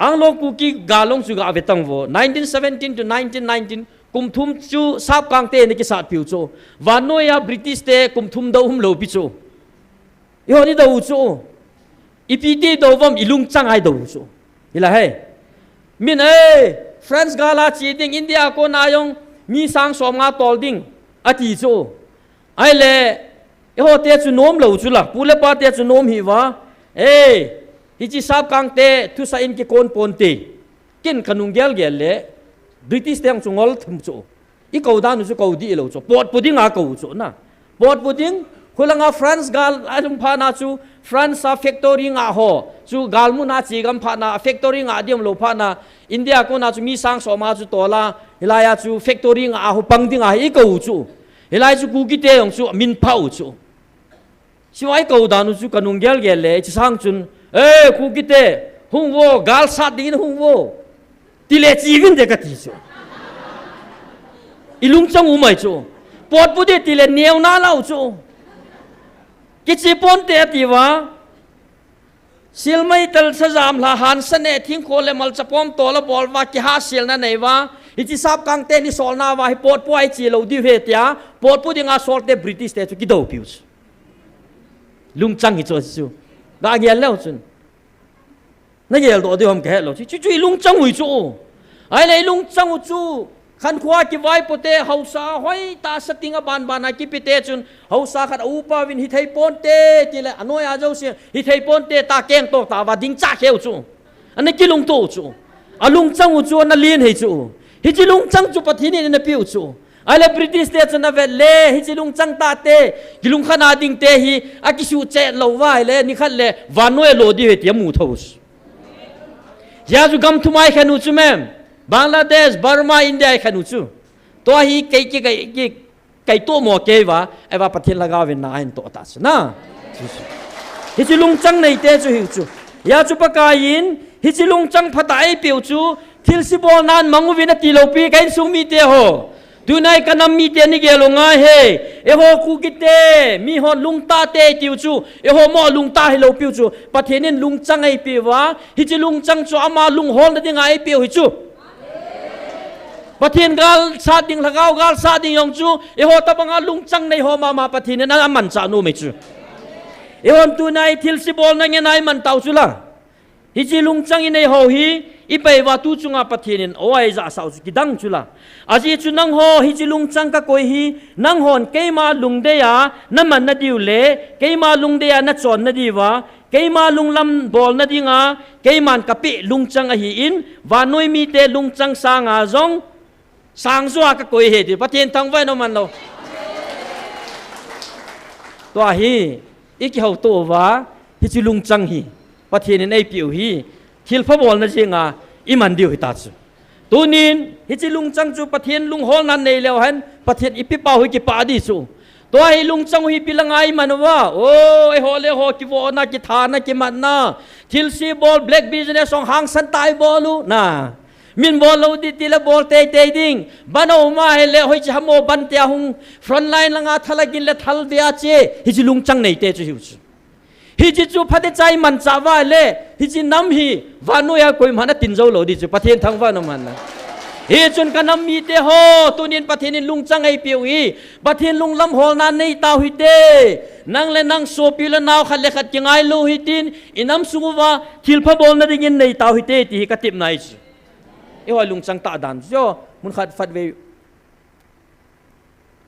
Anglo Kuki gal jong chu gave tang uvo. Nineteen seventeen to nineteen nineteen, kum thum chu Sapkang te ana kisat piu chu. Vannoi a British te kum thum dou um lou pi chu. Eihon idou u chu. Ipi ti dou uvam, ilungchang a idou u chu. Hilai e. Min e, France gal a che ding, India kona jong mi sang som nga tol ding, ati chu. Ahile, eiho te chu nom lou chu la, pu le pa te chu nom hih uva. E, hiche Sapkang te thusah in kikon ponte. Ken kanung gelgel le, British te jong chu ngol thum chu. Ikou dan u chu kou dih lou chu. Potpu dinga kou chu na. Potpu ding, khulanga France gal a lhung phat na chu, France a factory nga ho chu galmun a che gam phat na, factory nga diam lou phat na, India kona chu mi sang som a chu tol a, hilai a chu factory nga a ho pang dinga hi ikou chu. Hilai chu Kuki te jong chu min pha u chu. Chua ikou dan u chu kanung gelgel le, hiche sang chun, e, Kuki te, hung uvo, gal sat dingin hung uvo. Tile che uvin te kati chu. Ilungchang u mai chu. Potpu ding tile neo nalai u chu. Kiche ponte ati uva. Silmai tal sa jam lha hansa ne thingkol le malcha pom tol a bol uva kihahselna nei uva. Hiche Sapkang te ni solna uva hi potpu a iche lou diu ahi tia. Potpu dinga solte British te chu kidou piu chu. Lungchang hi chu chu. Gagel leu chun. Nagel doh diu ham kahet lou. Chu, chu, chu ilungchang u chu. Ahile ilungchang u chu. Khankho a kivaipo te, haosa hoitah sa ting a banban a kipe te chun, haosa khat a upa uvin hithei ponte, tile anoi a jouse, hithei ponte tia kengto tah uva dingcha kheu chu. Ana kilungto u chu. Alungchang u chu, ana len hei chu. Hiche lungchang chu Pathen in eina peh u chu. Ahile British te chun avet le, hiche lungchang tahte, kilungkhan a ding te hi, akisuh chet lou uva ahile, nikhat le, vannoi a lo diu ahi tia amu thou u chu. Hia chu gam thum a ikhen u chu mem. Bangladesh, Burma, India ikhen u chu. Tua hi kei, kei, kei, kei, kei tomo kei uva, eiva Pathen lhagao vin na ahin toh ta chu na. Hiche lungchang nei te chu hiu chu. Hia chu Pakai in, hiche lungchang phatah eipeh u chu, thilse bolnan mang uvin ati lou pi, ka insung mite ho. Tunai kanam mite nei gel u ngai e. Eiho Kuki te, mihon lungtah te tiu chu. Eiho mo lungtah hilou piu chu. Pathen in lungchang eipeh uva. Hiche lungchang chu ama lungholna dinga eipeh u hi chu. Pathen gal sat ding, lhagao gal sat ding jong chu. Eiho tabanga lungchang nei ho mama Pathen in amanchah nom e chu. Eihon tunai thilse bolna ngen a iman tau chu la. Hiche lungchang inei ho hi, ipei uva tu chunga Pathen in o a eijahsah u chu kidang chu la. Ajeh chu nangho, hiche lungchang kakoi hi, nanghon keima lungdei a, naman nadiu le, keima lungdei a nachon nadiu va, keima lunglam bolna dinga, keiman kapeh lungchang ahin, vannoi mite lungchang sanga jong, Sang jua kakoi ahi ti, Pathen thangvah in um hen lang. Tua hi, i kihouto uva, hiche lungchang hi, Pathen in eipeh u hi, thilpha bolna jenga, i man diu hita chu. Tunin, hiche lungchang chu Pathen lungholna nei leu hen, Pathen ipi pau hi kipah ding chu. Tua hi lungchang u hi ipi langa i man uva. O, eiho le eiho kivohna, kithana, kimatna. Thilse bol, black business jong hangsan tah a i bol u, na. Min bol lou ding tile bol teitei ding. Ban a um a hile, hoiche ham o ban tia hung front line langa thal a gin le thal ve a che. Hiche lungchang neite chu hiu chu. Hiche chu phatecha i manchah uva le, hiche nam hi, vannoi a koima'n atin jou lou ding chu, Pathen thangvah in um hen lang. Hichun ka nam mite ho, tunin Pathen in lungchang eipeh u hi, Pathen lunglam holna nei tau hite, nang le nang sopi le nao khat le khat kingailou hitin, i nam sung uva, thilpha bolna dingin nei tau hite, ti hi ka tepna ahi chu. Eiho lungchang tah dan chu, mun khat phat vei.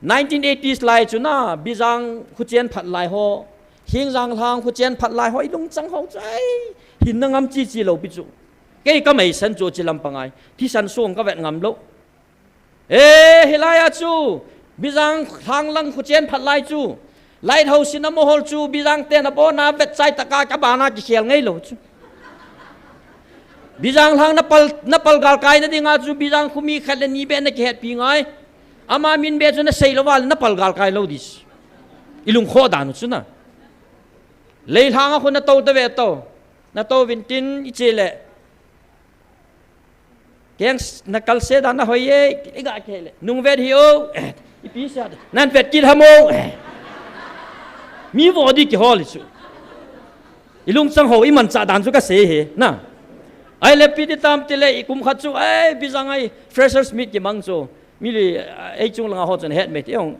Nineteen eighties lai chu na, Bijang khuchen phat lai ho, Hingjang lhang khuchen phat lai ho, i lungchang ho chu, ai, hinna ngam chichi lou pi chu. Kei ka meisan chu chi lam pangai, thisan song ka vet ngam lou. E, hilai a chu, Bijang lhang lang khuchen phat lai chu, Lighthouse in a mohol chu, Bijang ten a bona vet chai taka ka bana kikhel ngei lou chu. Bijang lhang na pal, na pal galkai na dinga chu, Bijang khu mi khat le ni beh na kihetpi ngai. Ama min beh chu na sei lou val, na pal galkai lou ding. I lungkhoh dan u chu na. Leilhang a khu na tou ta ve tou. Na tou vin tin i che le. Keng s-, na kal se dan na hoi e, i ga ke le. Nung vet hi o. Eh, ipi sa. Nan vet kit ham o. Eh. Mi vo di kihol i chu. I lungchang ho, i manchah dan chu ka sei hi, na. Ai le pi ti tam ti le, i kum khat chu, ai, Bijang ai, freshers meet kimang chu. Mi li, ei chung langa ho chun het me ti ong.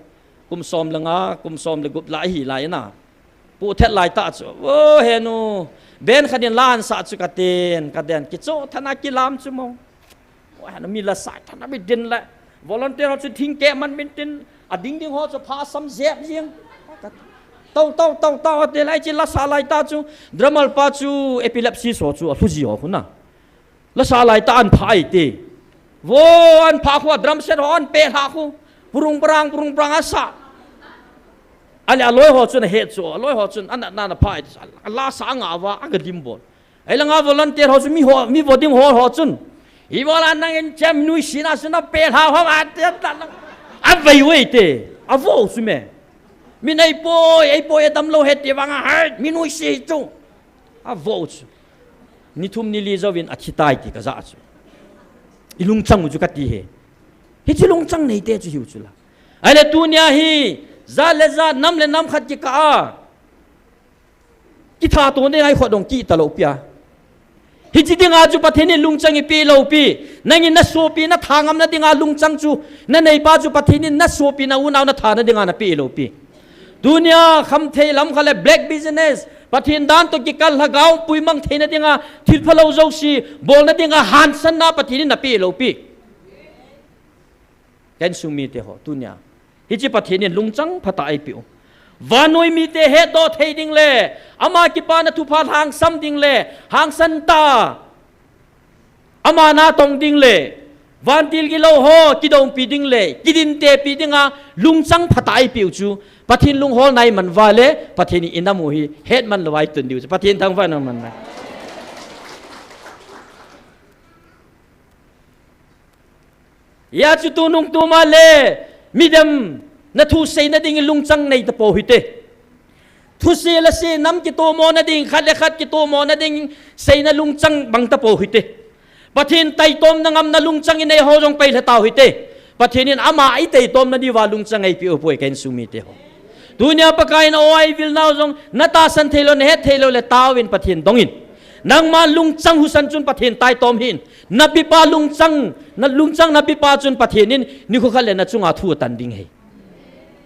Kum som langa, kum som le gup la hi lai na. Pu thet lai ta chu. O, he nu. Ben khat in la an sa chu ka ten, ka ten. Kicho thana kilam chu mo. Oi, hana mi la sai thana mi din le. Volunteer ho chu thing ke man min tin. A ding ding ho chu pha sam jep jing. Tau, tau, tau, tau, te lai chi la sa lai ta chu. Drummer pa chu epilepsy so chu a hlu ji ho khu na. La sa lai ta an pha ai te. Vo an pha khu a drum set ho an pe hla khu. Purung prang, purung prang a sa. Ale a loi ho chun a het chu. A loi ho chun an na na pha ai te. A la sa nga va, a ga lim bol. Ai langa volunteer ho chu mi ho, mi vo ding ho ho chun. Hi vo la nang in chem nui sina sina pe hla ho a te ta lang. A vei vei te. A vo chu me. Mi nei poi, ei poi a dam lou he te vang a hai, mi nui si chu. A vo chu. Ni thum ni li jouvin a thi tai ti ka ja chu. I lungchang u chu ka ti he. Hiche lungchang nei te chu hiu chu la. Ai le tunia hi, ja le ja, nam le nam khat kikah a. Kitha to nei ai kho dong ki ta lou pia. Hiche dinga chu Pathen in lungchang eipeh lou pi. Nangin na sopi na tha ngam na dinga lungchang chu. Na neipa chu Pathen in na sopi na unau na tha na dinga na pe lou pi. Tunia khamthei lam kha le black business. Pathen dan to kikal lhagao puimang theina dinga thilpha lou jouse. Bolna dinga hansanna Pathen in na pe lou pi. Ka insung mite ho, tunia. Hiche Pathen in lungchang phatah eipeh u. Vannoi mite hetdoh thei ding le, ama kipana thupha lhangsam ding le, hangsan ta. Ama na tong ding le, vantil gilou ho, kidongpi ding le, kidintepi dinga, lungchang phatah eipeh u chu. Pathen lunghol a i man uva le, Pathen in i nam u hi, hetman lou a i tun diu chu. Pathen thangvah in um hen lang. Hia chu tunung tuma le, midem na thu seina ding lungchang nei tapou hite. Thuse lase nam kitomona ding, khat le khat kitomona ding, seina lungchang bang tapou hite. Pathen taitomna ngamna lungchang inei ho jong pai lha tau hite. Pathen in ama i taitomna diuva lungchang eipeh u poi ka insung mite ho. Tunia Pakai in o ai vil nau jong, na tahsan thei lou, na het thei lou le taovin Pathen dongin. Nangma lungchang husa chun Pathen taitom hih in. Na bipa lungchang, na lungchang na bipa chun Pathen in nikho khat le na chunga thu atan ding ahi.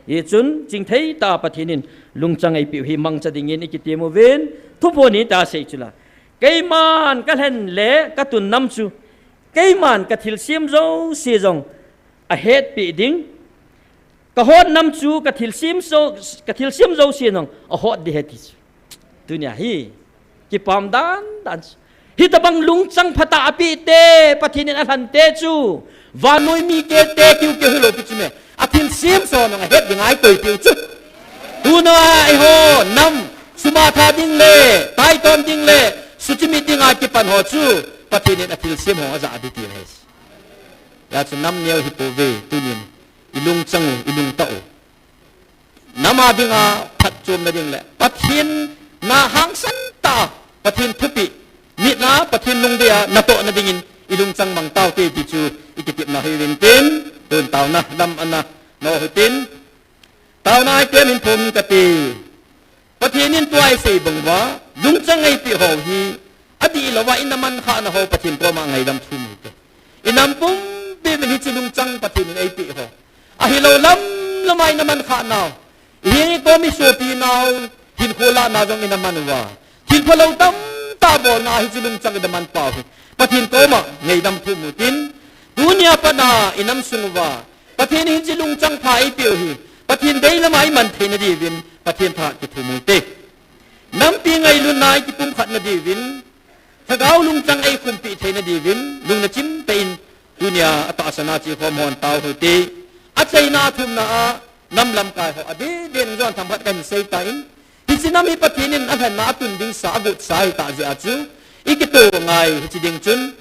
Hichun, chingthei tah a Pathen in lungchang eipeh u hi mangcha dingin i kitem uvin, thuphon hiti a sei chu la. Keiman ka lhen le ka tun nam chu, keiman ka thilsem jouse jong a hetpeh ding, ka hot nam chu ka thilsem jo, ka thilsem jouse jong a hot ding ahi ti chu. Tunia hi, kipah dan dan chu. Hitabang lungchang phatah apeh te, Pathen in alhante chu, vannoi mite te kiu kiu hilou pi chu me. Athilsem song nung ahet ding ahi koi tiu chu. Tuna eiho, nam, sum a tha ding le, taitom ding le, suchimit ding a kipan ho chu, Pathen in athilsem ho ajah ding ti ahi. Hijeh chun nam neo hi pouve, tunin, ilungchang u, ilungtah u. Nam a dinga phatchomna ding le Pathen na hangsan tah, Pathen thupeh, nitna Pathen lungdei a natohna dingin ilungchang mang taute ti chu ikitepna hiuvin tin, tun taona lam ana nao hitin, taona item in phum kate. Pathen in tua isei bang uva, lungchang eipeh ho hi, adih louva ina mankhahna ho Pathen koma ngaidam thum u hite. Inam pumpi uvin hiche lungchang Pathen in eipeh ho. Ahilou lam lama ina mankhah nau. Ihi kom isopi nau, hinkho lah na jong ina man uva. Thil phalou tamtah bolna hiche lungchang ina man pau hi. Pathen koma ngaidam thum u tin, tunia pat a inam sung uva. Pathen in hiche lungchang pha eipeh u hi. Pathen dei lama iman theina diuvin, Pathen tha kithum u hite. Nampi ngailutna ikipumkhatna diuvin, Lhagao lungchang eikhumpi theina diuvin, lungna chimtah in, tunia atahsan a chekhom hon tao hite. Achaina athumna a, nam lamkai ho, adeh deh in jong themkhat kahin sei tan. Hiche nam hi Pathen in alhenna atun ding sa, agot sa ahitah jeh a chu, ikitoh ngai hiche ding chun,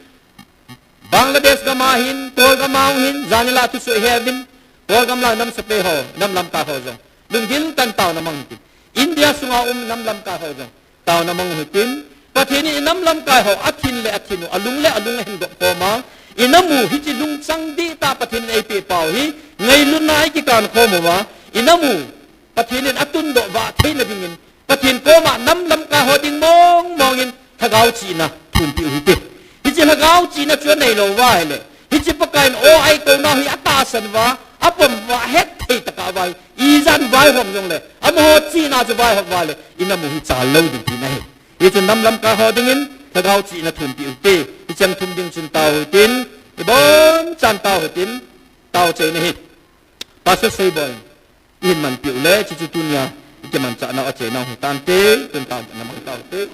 Bangladesh gam a hin, Kol gam a hin, janhi la thusoh ihet uvin, Kol gam la nam sepai ho, nam lamkai ho jong. Lunggil tah in taona mang u hite. India sunga um nam lamkai ho jong. Taona mang u hitin. Pathen in inam lamkai ho, athin le athin u, alung le alung ahin dop khom a. Inam u hiche lungchang dihtah Pathen in eipeh pau hi, ngailutna a ikikan khom uva. Inam u, Pathen in atundoh vah theina dingin, Pathen koma nam lamkai ho ding mong mong in Lhagao chihna thumpi u hite. Hiche Lhagao chihna chu anei lou uva ahile, hiche Pakai in o a eikouna hi atahsan uva, apom uva, ahet thei tah a uva, ijat vaihom jongle, amaho chihna chu vaihom uva le, inam u hi chal lou ding tina ahi. Hichun nam lamkai ho dingin Lhagao chihna thumpi u hite. Hiche thum ding chun tao u hitin, ibon chan tao u hitin, tao chaina hi. Pastor Seiboi in ihin manpeh u le, chuchu tunia ikimanchah nau achaina u hitante, tun taona mang tao u hite.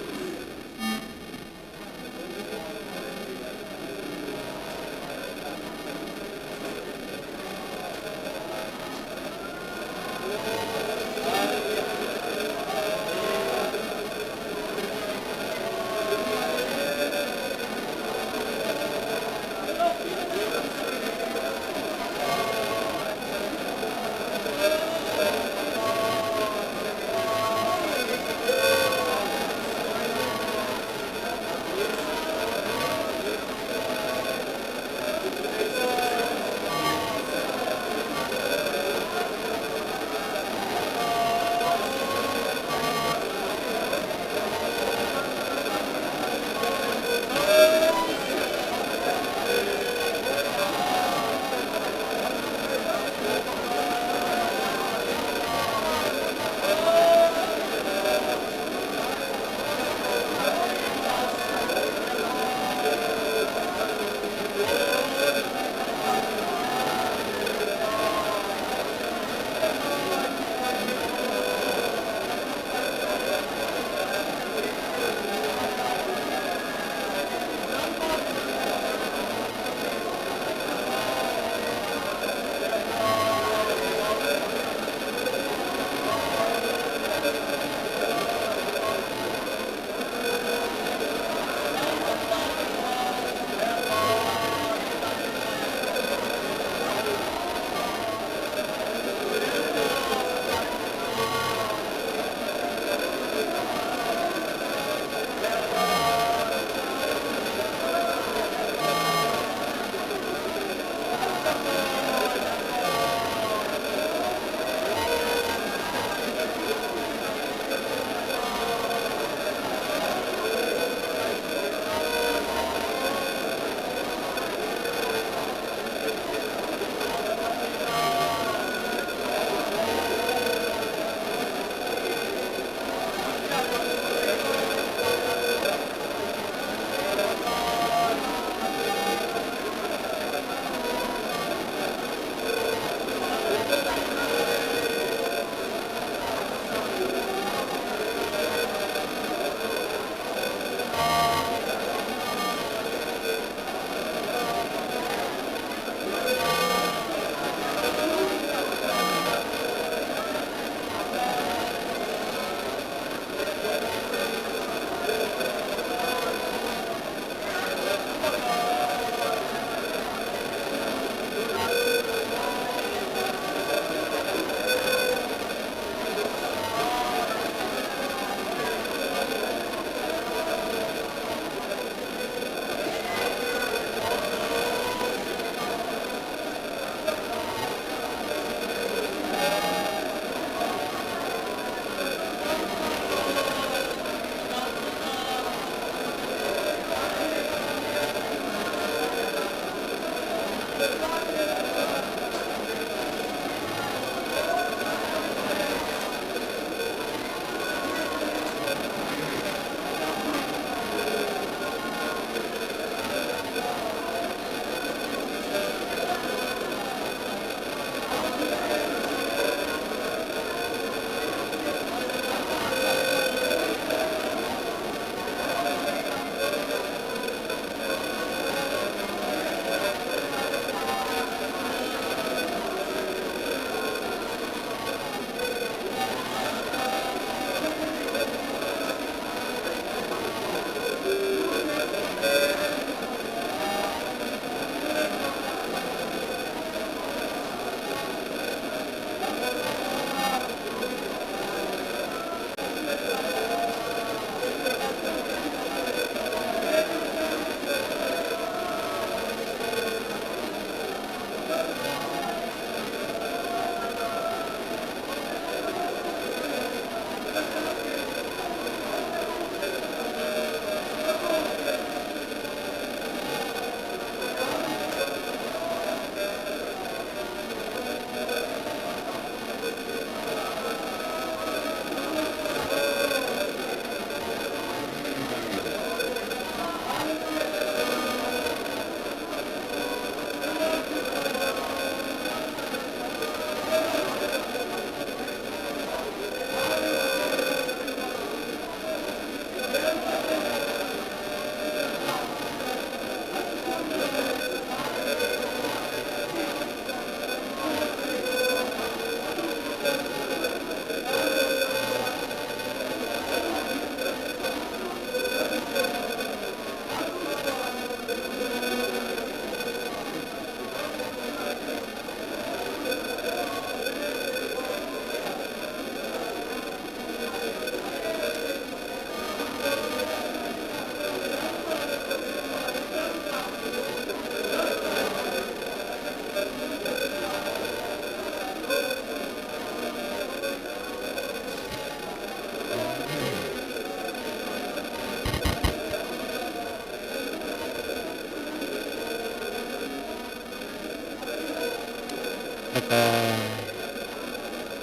Ka,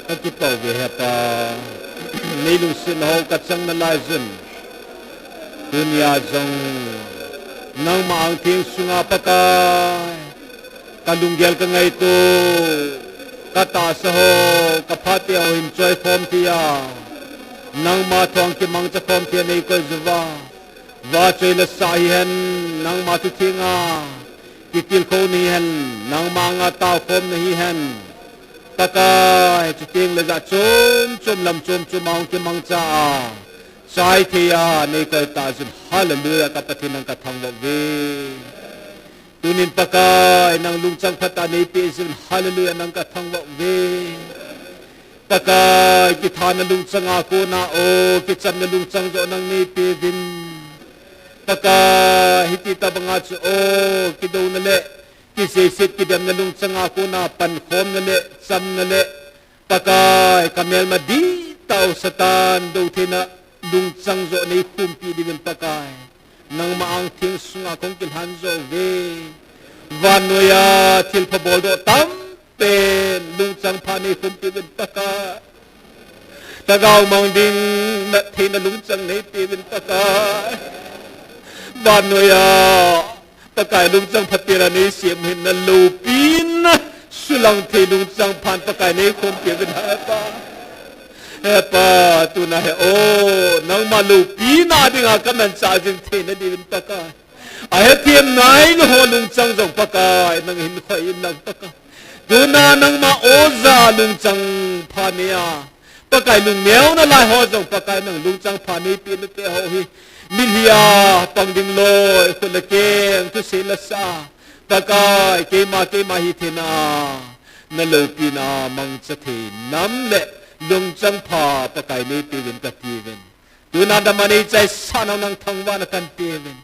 kakipah uve Hepa. Nei lungsetna ho kachang nalai jin. Tunia jong nangma angtheng sunga Pakai, kalunggel kangaito, katahsa ho, kaphat te ho hin choikhom thei a, nangma thu a kimangcha khom thei a nei koi jiuva, vahchoi le sah hihen, nangma thu thenga kitilkhou nahihen, nangma anga taokhom nahihen. Pakai, chuteng le jat chom chom lam chom chom a hung kimangcha a, chai thei a nei koi tah jin. Hallelujah, ka Pathen nang kathangvah uve. Tunin Pakai, nang lungchang phatah neipeh jin. Hallelujah, nang kathangvah uve. Pakai, kithana lungchang a kona o, kichamna lungchang joh nang neipeh uvin. Pakai, hiti tobanga chu o, kidouna le kiseiset kidemna lungchang a kona pankhomna le chamna le, Pakai, kamelma dihtah u Satan dotheina lungchang joh neikhumpi diuvin Pakai, nangma angtheng sunga kahung kilhan joh uve. Vannoiya thilpha boldoh tampen lungchang pha neikhumpi uvin Pakai. Lhagao mang ding nattheina lungchang neipeh uvin Pakai. Vannoiya Pakai lungchang phatel a neisem u hin naloupina sulang thei lungchang phan Pakai neikhumpi uvin Hepa. Hepa, tuna hi o, nangma loupina dinga kamanchah jing theina diuvin Pakai, ahethem nailou ho lungchang jong Pakai nang hinkho in lang Pakai. Tuna nangma oja lungchang pha nei a, Pakai lungneo nalai ho jong Pakai nang lungchang pha neipeh nate ho hi, mitlhi a pang ding loi, khut le keng, thusei le sa, Pakai keima keima hitheina naloupina mangcha thei nam le lungchang pha Pakai neipeh uvin kati uvin. Tuna dama neichaisah nau nang thangvahna kanpe uvin.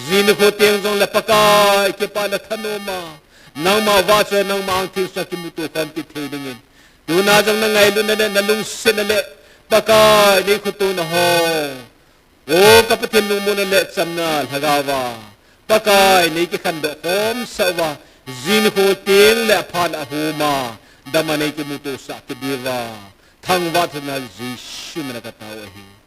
Jing nikho teng jongle Pakai kipah le thanoma, nangma vahchoi nangma angtheng sunga kimuto khompi thei dingin, tuna jong nangailutna le nalungsetna le Pakai neikhotouna ho, o ka Pathen lungmonna le chamna lhagaova Pakai neikikhandoh khomsah uva, jing nikho teng le aphat le ahoma dama neikimutosah kit diuva, thangvahna Jesu mina katao ahi.